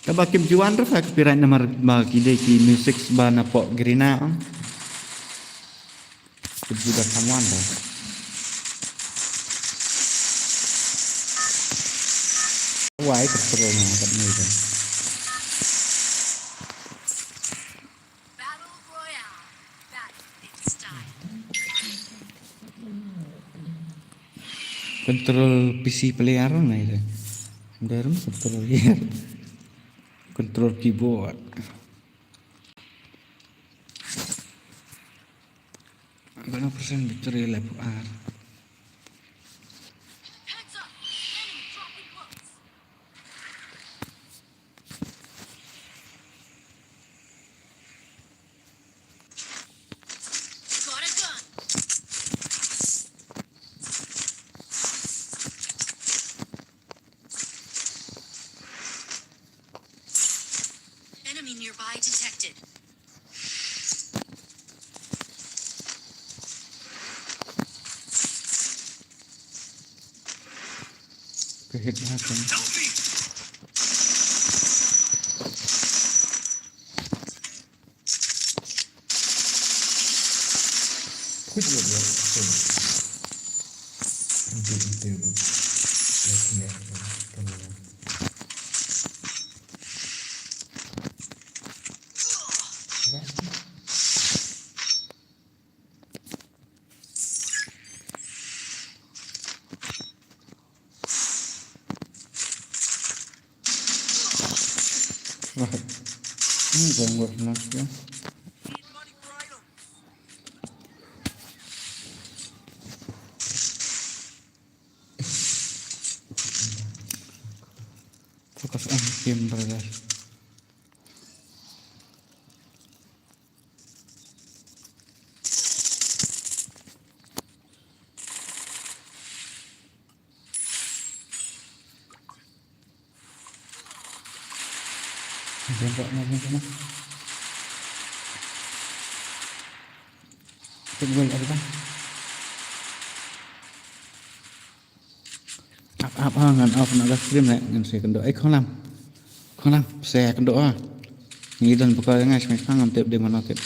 Te ba kim ju wan ruh ka copyright namar ba ki dei ki music ba napoh Garena, ong. Ki ju da kam wan ruh. Wai ka pro nga kat ni ruh. Battle Royale. Battle in style. Control P C player na ida. Darum control here. Control keyboard. Gonna percent victory lap R. Heads up! Enemy dropping close. Got a gun. Enemy nearby detected. Ka hit na ka. Quit your work. Into, into, into. Right. Hmm, don't work much, yeah. Focus on game, brother. Jengkok na, jengkok na. Tengok ada kan? Ap, ap, ha, ngan off na live stream, eh, ngan sa ïakynduh. Eh, Khonglam. Khonglam, sa ïakynduh, ha. Ngi don ba ka ngai sngewsih ngam tip de mano tip.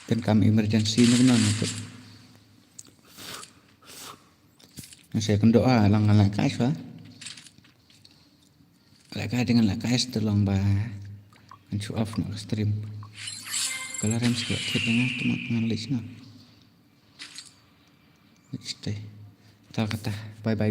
Pyn kam emergency ne kumno ngam tip. Ngan sa ïakynduh, ha, lang ngan lehkai shuwa. Lehkai de ngan lehkai sa te long ba ngan shu off na ka stream. Ka la rem sa ka thied de nga te ngan leit sngap. Leit shatei. Te kata, bye bye.